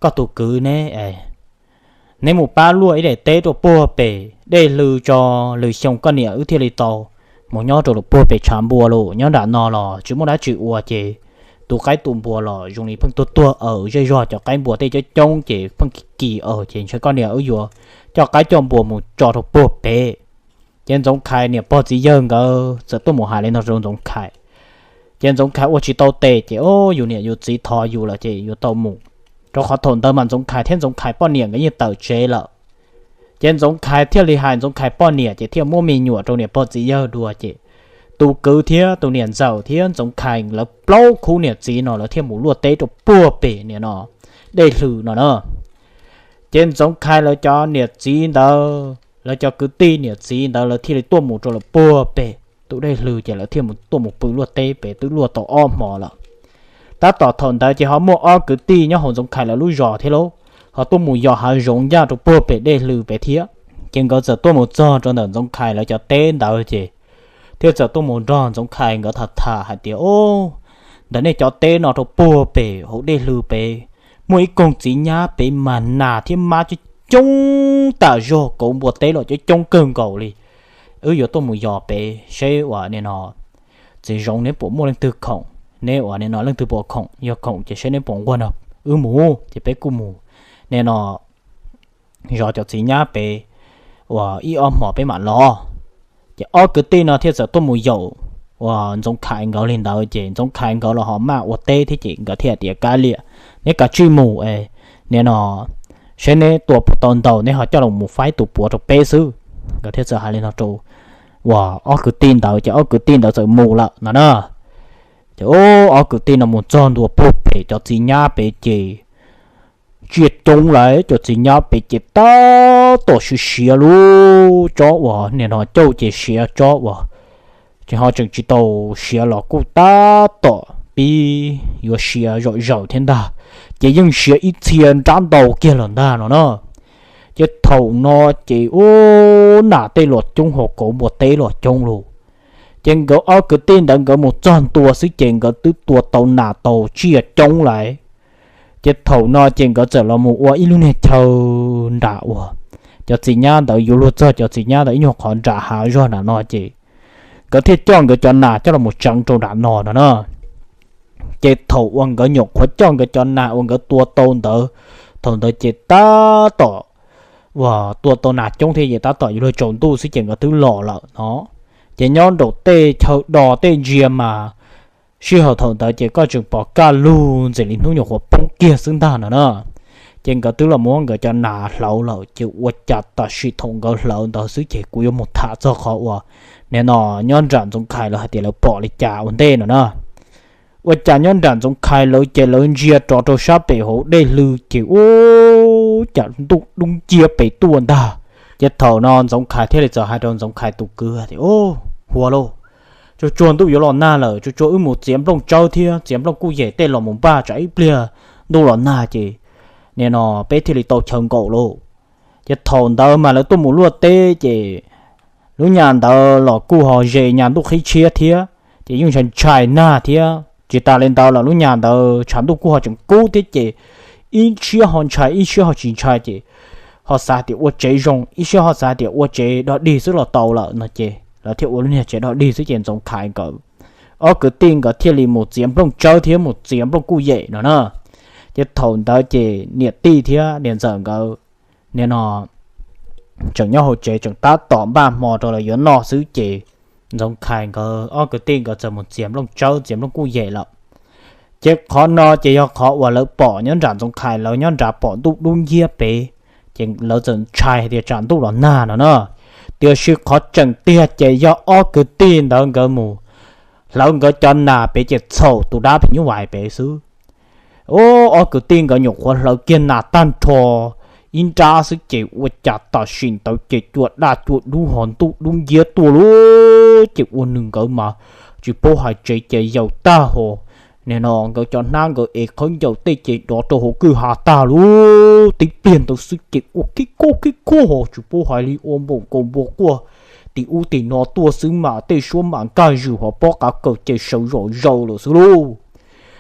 koj tus kwv neb, neb mus pab luaj ib daim teb rau puag pem dej hlw tso, lwm xyoo koj niam wb thiaj li tau mus nyob rau lawm puag pem tshav npua lawm. Nyob nram no los tsis muaj dab tsi ua ces tu qaib tu npua los zoo li pheej tuag tuag aws, zej zog cov qaib npua tej coob coob ces pheej kis kis aws, ces ntshe koj niam wb yuav coj qaib coj npua mus tso rau puag pem. Ces Ntxoov Khais niam pog txiv yawg nkawd txawm tuaj mus hais li no rau Ntxoov Khais. Ces Ntxoov Khais ua tsis tau tes ces, o, yus niam yus txiv thov yus lawm ces yuav tau mus, rau qhov thaum ntawd mas Ntxoov Khais thiab Ntxoov Khais poj niam nkawd yeej tawm tsev lawm. Ces Ntxoov Khais thiaj li hais Ntxoov Khais poj niam ces thiaj muab me nyuam rau niam pog txiv yawg dua ces tus kwv thiab tus niam ntxawm thiab Ntxoov Khais lawv plaub khub niam txiv no lawv thiaj mus luaj teb rau puag pem nim no dej hlw no na. Ces Ntxoov Khais lawv cov niam txiv ntawd, lawv cov kwv tij niam txiv ntawd lawv thiaj li tuaj mus rau lawm puag pem tus dej hlw ces lawv thiaj mus tuaj mus pw luaj teb pem twb luaj tau ob hmo lawm. Tab tom thaum ntawd ces ho muaj ob kwv tij nyob hauv Ntxoov Khais lawv lub zos thiab lauj, ho tuaj mus yos hav zoov ncaj rau puag pem dej hlw pem thiab. Ces nkawd txawm tuaj mus txog rau ntawm Ntxoov Khais lawv cov teb ntawd ces thiaj txawm tuaj mus nrog Ntxoov Khais nkawd tham tham hais tias, o, ntawm nej cov teb no rau puag pem hauv dej hlw pem muaj ib koog txiv nyab pem mas nas thiab mab coob coob tas zog, kauv npua teb los coob coob kawg nkaus li. Wb yuav tuaj mus yos pem seb uas nim no txiv zoov neb puas muaj leej twg khoom, neb uas nim no leej twg puas khoom, yog khoom ces seb neb puas nquag nrog wb mus ces peb kuj mus nim no zov cov txiv nyab pem uas ib ob hmos peb mam los. Ces ob kwv tij no thiaj txawm tuaj mus yaum uas Ntxoov Khais nkawd li ntawd ces Ntxoov Khais nkawd los ho maj ua teb thiab ces nkawd thiaj tias, kav liam, neb kav tsij mus, nim no seb neb tua puas tau ntau neb ho coj los mus faib tus puav rau peb xwb. Nkawd thiaj txawm hais li no rau uas ob kwv tij ntawd ces ob kwv tij ntawd txawm mus lawm no na. Ces ob kwv tij no mus txog ntua puag pem cov txiv nyab pem ces tsiaj coob lawm, cov txiv nyab pem ces tab tom siav siav lub tsob uas nim no cauj ces siav tsob uas ces ho tseem tsis tau siav los kuj tab tom pib yuav siav zom zaws thiab ntag, ces yeej siav ib txhia nrab ntau kiag lawm ntag no na. Ces thaum no ces ub, nas tej los coob ho kauv npua teb los coob lauj. Ces nkawd ob kwv tij ntawd nkawd mus txog ntua xwb ces nkawd twb tua tau nas tau tsiaj coob lawm. Ces thaum no ces nkawd txawm los mus ua ib lub niag chaw nram uas cov txiv nyab ntawd yuav luag txog cov txiv nyab ntawd ib nyuag qhov nram hav zog nram no ces nkawd thiaj coj nkawd cov nas coj los mus tseev rau nram no no na. Ces thaum uas nkawd nyuam qhuav coj nkawd cov nas uas nkawd tua tau ntawd, thaum ntawd ces tab tom uas tua tau nas coob thiab ces tab tom yuav luag tsaus ntuj xwb ces nkawd twb los lawm no. Ces nyob nraum tej chaw do tej ntsia mas sij hawm thaum ntawd ces koj tseem pom kaj lug ntxim li hnub nyuam qhuav poob kiag xwb ntag no na. Ces nkawd twb los muab nkawd cov nas hlawv lawm ces ua cas tam sim thaum nkawd hlawv ntawd xwb ces kuv yuav mus tham txog qhov uas nim no nyob nram Ntxoov Khais lawv hais tias lawv pom li cas ua ntej no na. Ua cas nyob nram Ntxoov Khais lawv ces lawv ntsia rov rau sab pem hauv dej hlw ces ub, cas ntuj dub nciab pem tuaj ntag. Ces thaum no Ntxoov Khais thiaj li txawm hais rau Ntxoov Khais tus kwv tias, hua lauj, tsuag tsuag ntuj yuav los nag lawm, tsuag tsuag wb mus txiav nplooj tsawb thiab txiav nplooj kuj yem tej los mus npaj tsam ib pliag ntuj los nag ces nim no peb thiaj li tau chaw nkaum lauj. Ces thaum ntawd mas lawv tuaj mus luaj teb ces lub nyas ntawd los kuj ho ze nyas ntuj qhib tshiab thiab ces yeej ntshai ntshai nag thiab. Tsis tas li ntawd los lub nyas ntawd tshav ntuj kuj ho tseem kub thiab ces ib siab ho ntshai ib siab ho tsis ntshai ces ho xav tias ua tsev zoo, ib siab ho xav tias ua tsev dog dig xwb los tau lawm no ces lawv thiaj ua lub niag tsev dog dig xwb ces Ntxoov Khais nkawd ob kwv tij nkawd thiaj li mus txiav nplooj tsawb thiab mus txiav nplooj kuj yem no na. Ces thaum ntawd ces niam tij thiab niam ntxawm nkawd nim no tseem nyob hauv tsev tseem tab tom npaj hmo rau lawv yuav noj xwb ces Ntxoov Khais nkawd ob kwv tij nkawd txawm mus txiav nplooj tsawb txiav nplooj kuj yem lawm. Ces qhov no ces yog qhov uas lawv pom nyob nram Ntxoov Khais lawv nyob nram pom ntuj dub nciab pem, ces lawv txawm ntshai hais tias tsam ntuj los nag no na. Tiam sis qhov tseem tiag ces yog ob kwv tij ntawd nkawd mus hlawv nkawd cov nas pem ces txhaum tus dab phim nyuj vais pem xwb. Ob kwv tij nkawd nyuam qhuav hlawv kiag nas tag nrho ib nrab xwb ces ua cas tam sim ntawd ces cua daj cua dub ho ntuj dub nciab tuaj lauj, ces ua nws nkawd mas tsis paub hais tsev ces yaus tag ho nim no nkawd cov hnab nkawd ev khaub ncaws tej ces dov rau hauv kwj ha tag lub tib pliag ntawd xwb ces ua khib khuab khib khuab ho tsis paub hais li ua npaum nkaus npua quaj tim ub tim no tuaj xwb mas tej suab mas nkaj zws ho pob qav kaws ces sawv zom zaws lawm xwb lauj.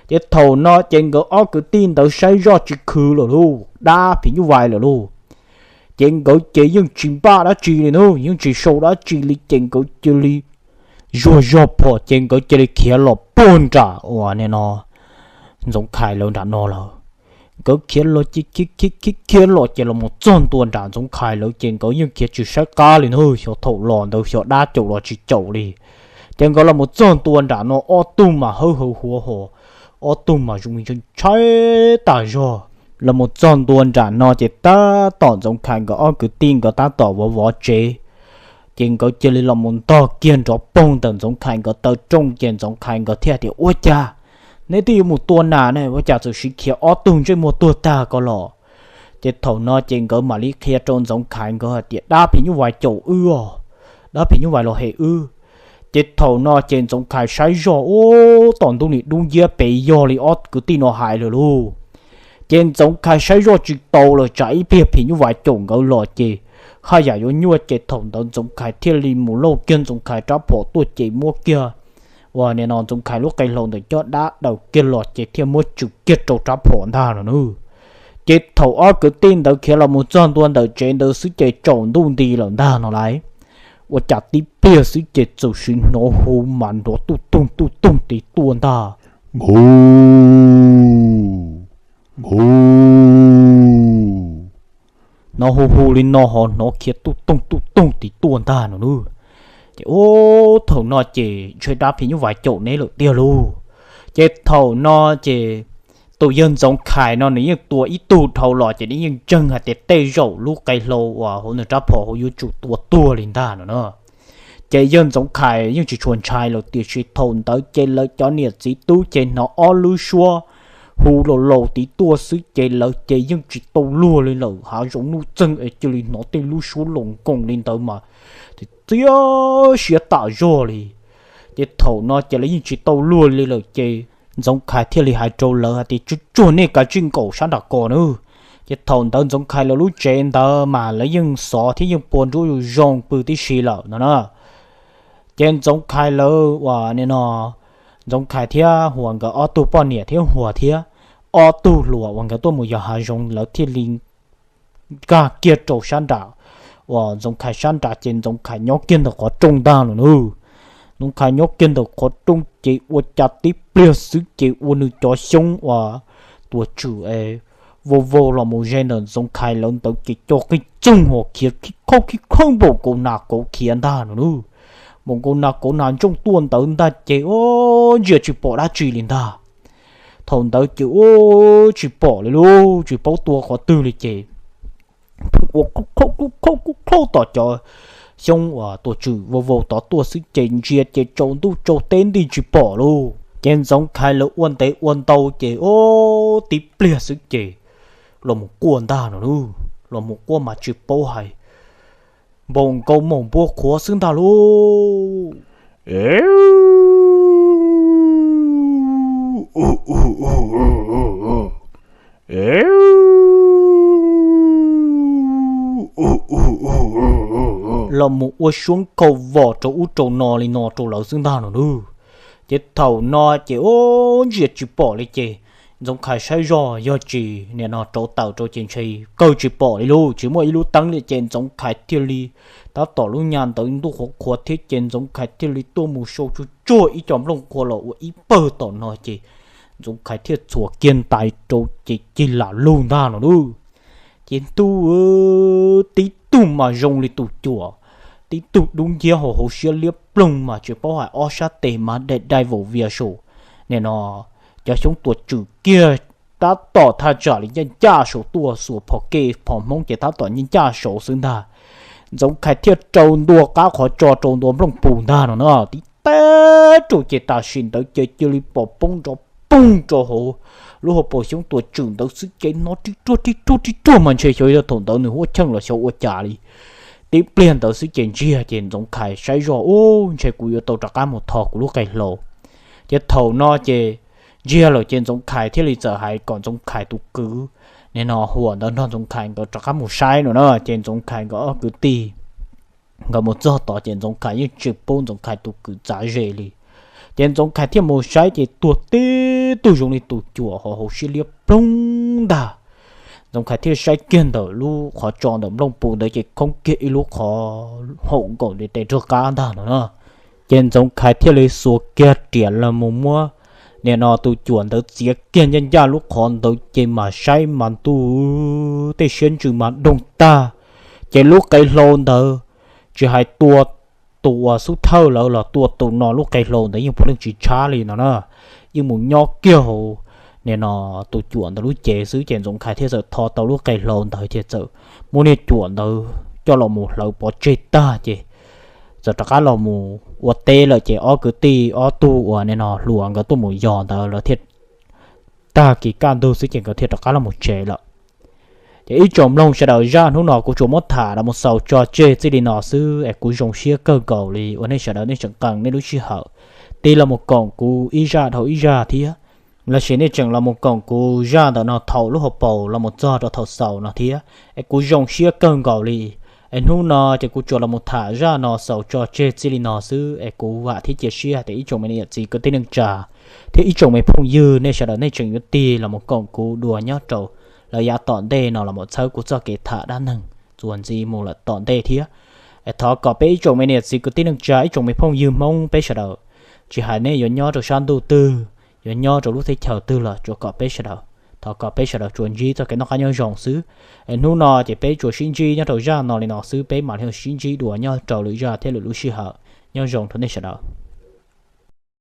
Ces thaum no ces nkawd ob kwv tij ntawd saib zoj tsis khwv lawm lauj, dab phim nyuj vais lawm lauj. Ces nkawd ces yeej tsis npaj dab tsi li na, yeej tsis sau dab tsi li ces nkawd cia li zuag zog phom ces nkawd cia li khiav los puag nram uas nim no Ntxoov Khais lawv nram no lawm. Nkawd khiav los ces khiav khiav khiav los ces los mus txog ntua nram Ntxoov Khais lawv ces nkawd yeej khiav tsis saib qab li na, xyov thaum los ntawd xyov dab caum los tsis caum li. Ces nkawd los mus txog ntua nram no ob tug mas hawb hawv huav hos, ob tug mas zoo ntshai tas zog. Los mus txog ntua nram no ces tab tom Ntxoov Khais nkawd ob kwv tij nkawd tab tom vov vov tsev. Ces nkawd cia li los mus ntog kiag nrov poog ntawm Ntxoov Khais nkawd taw rooj ces Ntxoov Khais nkawd thiaj tias, Ua cas neb twb yuav mus tua nas ne, ua cas txawm siv khiav ob tug ntsej muag tuag tag ko los? Ces thaum no ces nkawd mam li qhia rau Ntxoov Khais nkawd hais tias, Dab phim nyuj vais caum wb os, dab phim nyuj vais los hem wb. Ces thaum no ces Ntxoov Khais saib zoj ub tom ntug nim dub nciab pes yog li ob kwv tij no hais lawm lauj. Ces Ntxoov Khais saib zoj tsis tau lawm tsam ib pliag phim nyuj vais caum nkawd los ces haj yam yuav nyuaj ces thaum ntawd Ntxoov Khais thiaj li mus lauj kiag Ntxoov Khais rab phom tuaj ces muab kiag uas nim no Ntxoov Khais lub qe hlau ntawm caj dab daws kiag los ces thiaj muab tswm kiag rau rab phom ntag no nawb. Ces thaum ob kwv tij ntawd khiav los mus txog ntua ntawm tsev ntawd xwb ces tsaus ntuj nti lawm ntag no lauj. Ua cas tib pliag xwb ces txawm sim hnov hu mas nrov tuj toog tuj toog tid tuaj ntag. Nku, nku, hnov hu hu li no ho hnov khiav tuj toog tuj toog tid tuaj ntag no nawb. Ces ub thaum no ces ntshe dab phim nyuj vais caum neb lawm tiag lauj. Ces thaum no ces tus yawg Ntxoov Khais no nws yeej tua ib tug dhau los ces nws yeej ntseeg hais tias tej zaum lub qe hlau uas hauv nws rab phom hauv yuav tsum tua tuag li ntag no na. Ces yawg Ntxoov Khais yeej tsis tshua ntshai lawm tiam sis thaum ntawd ces lawv cov niam txiv tub ces hnov ob lub suab hu laus laus tid tuaj xwb ces lawv ces yeej tsis tau luag li lawm, hav zoov nuj txeeg es cia li hnov tej lub suab laus nkoos li ntawd mas txiav siab tas zog li. Ces thaum no ces lawv yeej tsis tau luag li lawm ces Ntxoov Khais thiaj li hais rau lawv hais tias, Tsuag tsuag nej kav tsij nkaum sab nram ko nawb. Ces thaum ntawd Ntxoov Khais lawv lub tsev ntawd mas lawv yeej xov thiab yeej pua nruab zoo pw tib si lawm no na. Ces Ntxoov Khais lawv uas nim no Ntxoov Khais thiab Huas nkawd ob tug poj niam thiab Huas thiab ob tug hluas uas nkawd tuaj mus yos hav zoov lawv thiaj li nkag kiag rau sab nram uas Ntxoov Khais sab nrad ces Ntxoov Khais nyob kiag ntawm qhov rooj ntag no nawb. Ntxoov Khais nyob kiag ntawm qhov rooj ces ua cas tib pliag xwb ces ua nws cov xyoob uas tuam tswm es vau vau los mus ze ntawm Ntxoov Khais lawv ntawd ces co qig txoog ho khiav khib khaub khib khaub npaum nkaus nas kauv khiav ntag no nawb. Npaum nkaus nas kauv nas ntsooj tuaj ntawd ntag ces ntsia tsis pom dab tsi li ntag. Thaum ntawd ces ub tsis pom li lauj, tsis paub tua qhov twg li ces pheej ua kub khaub kub khaub tom cov xyoob uas tuam tswm vau vau tod tuaj xwb ces ntsia ces tsaus ntuj tsaus teb nti tsis pom lauj. Ces Ntxoov Khais lawv ua ntev ua ntau ces ub tib pliag xwb ces los mus quaj ntag no nawb. Los mus quaj mas tsis paub hais, npaum nkaus maum npua qhuav xwb ntag lauj. Los mus ua suab nkhaus vos rau ub rau no li no rau lawv xwb ntag no nawb. Ces thaum no ces ub ntsia tsis pom li ces Ntxoov Khais saib zoj yog tsis nim no rauv taws rau ces ntshe kawg tsis pom li lauj, tsis muaj ib lub teeb li ces Ntxoov Khais thiaj li tab tom lub nya ntawd ntuj qhuav qhuav thiab ces Ntxoov Khais thiaj li tuaj mus sau tsuag tsuag ib co nplooj qhuav los ua ib pawg tom no ces Ntxoov Khais thiaj txhuam kiag ntais rau ces cig lam lug ntag no nawb. Ces ntuj, tib tug mas zoo li tus cuam, tib tug dub nciab hauv hauv siab liab ploog mas tsis paub hais ob sab tes mas dai dai vaum vias saum. Nim no cov xyoob tuam tswm kiag tab tom thaj tsam li ncaj ncaj saud tuaj, xuas phom ke phom hmoob ces tab tom ncaj ncaj saud xwb ntag. Ntxoov Khais thiaj rau ntua qab qhov tso rau ntua nplooj pus ntag no na, tib teb rau ces tam sim ntawd ces cia li pom poob nrov poog rau hauv lub hauv paus xyoob tuam tswm ntawd xwb ces hnov rib ruag rib ruag rib ruag mas ntshe xyov yog thaum ntawd nws huab cheej los xyov ua cas li. Tib pliag ntawd xwb ces ntsiag ces Ntxoov Khais saib zoj ub ntshe kuv yuav tau rov qab mus tho kuv lub qe hlau. Ces thaum no ces ntsiag lawm ces Ntxoov Khais thiaj li txawm hais kom Ntxoov Khais tus kwv nim no Huam ntawd nrog Ntxoov Khais nkawd rov qab mus saib no na. Ces Ntxoov Khais nkawd ob kwv tij nkawd mus txog tod ces Ntxoov Khais yeej tsis pub Ntxoov Khais tus kwv txav ze li. Ces Ntxoov Khais thiaj mus saib ces tuag tib tug zoo li tus cuam hauv hauv siab liab ploog ntag. Ntxoov Khais thiaj saib kiag ntawm lub qhov tso ntawm nplooj pus ntawd ces khoob kiag ib lub qhov haum nkaus li tes rog qab ntag no na. Ces Ntxoov Khais thiaj li xuas kiag riam los mus muab nim no tus cuam ntawd txiav kiag ncaj ncaj lub qhov ntawd ces mas saib mas ntuj, tej siab ntsws mas doog tag. Ces lub qe hlau ntawd tsis hais tua tus uas xub thawj lawm los tua tus no lub qe hlau ntawd yeej puav leej tsis tshab li no na. Yeej mus nyob kiag hauv nim no tus cuam ntawd lub cev xwb ces Ntxoov Khais thiaj txawm tho tau lub qe hlau ntawd ces txawm muab niag cuam ntawd coj los mus hlawv pov tseg tag ces txawm rov qab los mus ua teb lawm ces ob kwv tij ob tug uas nim no hluas nkawd tuaj mus yos ntawd lawv thiaj tag kis kaj ntug xwb ces nkawd thiaj rov qab los mus tsev lawm. Ces ib tsoom mloog sawv daws, zaj hnub no kuv tsuas muab tham los mus xaus tso tseg txij li no xwb es kuv zoo siab kawg nkaus li uas nej sawv daws nej tseem qee nej lub sij hawm tig los mus koom kuv ib zaj dhau ib zaj thiab, los sis nej tseem los mus koom kuv zaj ntawm no thaum lub hauv paus los mus txog rau thaum xaus no thiab es kuv zoo siab kawg nkaus li. Es hnub no ces kuv tsuas los mus tham zaj no xaus tso tseg txij li no xwb es kuv vam thiab cia siab tias ib tsoom me niam txiv kwv tij neej tsa thiab ib tsoom me phooj ywg nej sawv daws nej tseem yuav tig los mus koom kuv dua nyob rau lawm yav tom ntej no los mus txhawb kuv txoj kev tham dab neeg txuas ntxiv mus lawm tom ntej thiab. Es thov kom peb ib tsoom me niam txiv kwv tij neej tsa ib tsoom me phooj ywg Hmoob peb sawv daws, tsis hais nej yuav nyob rau sab ntuj twg, yuav nyob rau lub teb chaws twg los tsuas kom peb sawv daws, thov kom peb sawv daws tsuas ntsib txoj kev noj qab nyob zoo xwb. Es hnub no ces peb tsuas sib ntsib nyob rau zaj no li no xwb, peb mam li sib ntsib dua nyob rau lwm zaj thiab lwm lub sij hawm. Nyob zoo rau nej sawv daws.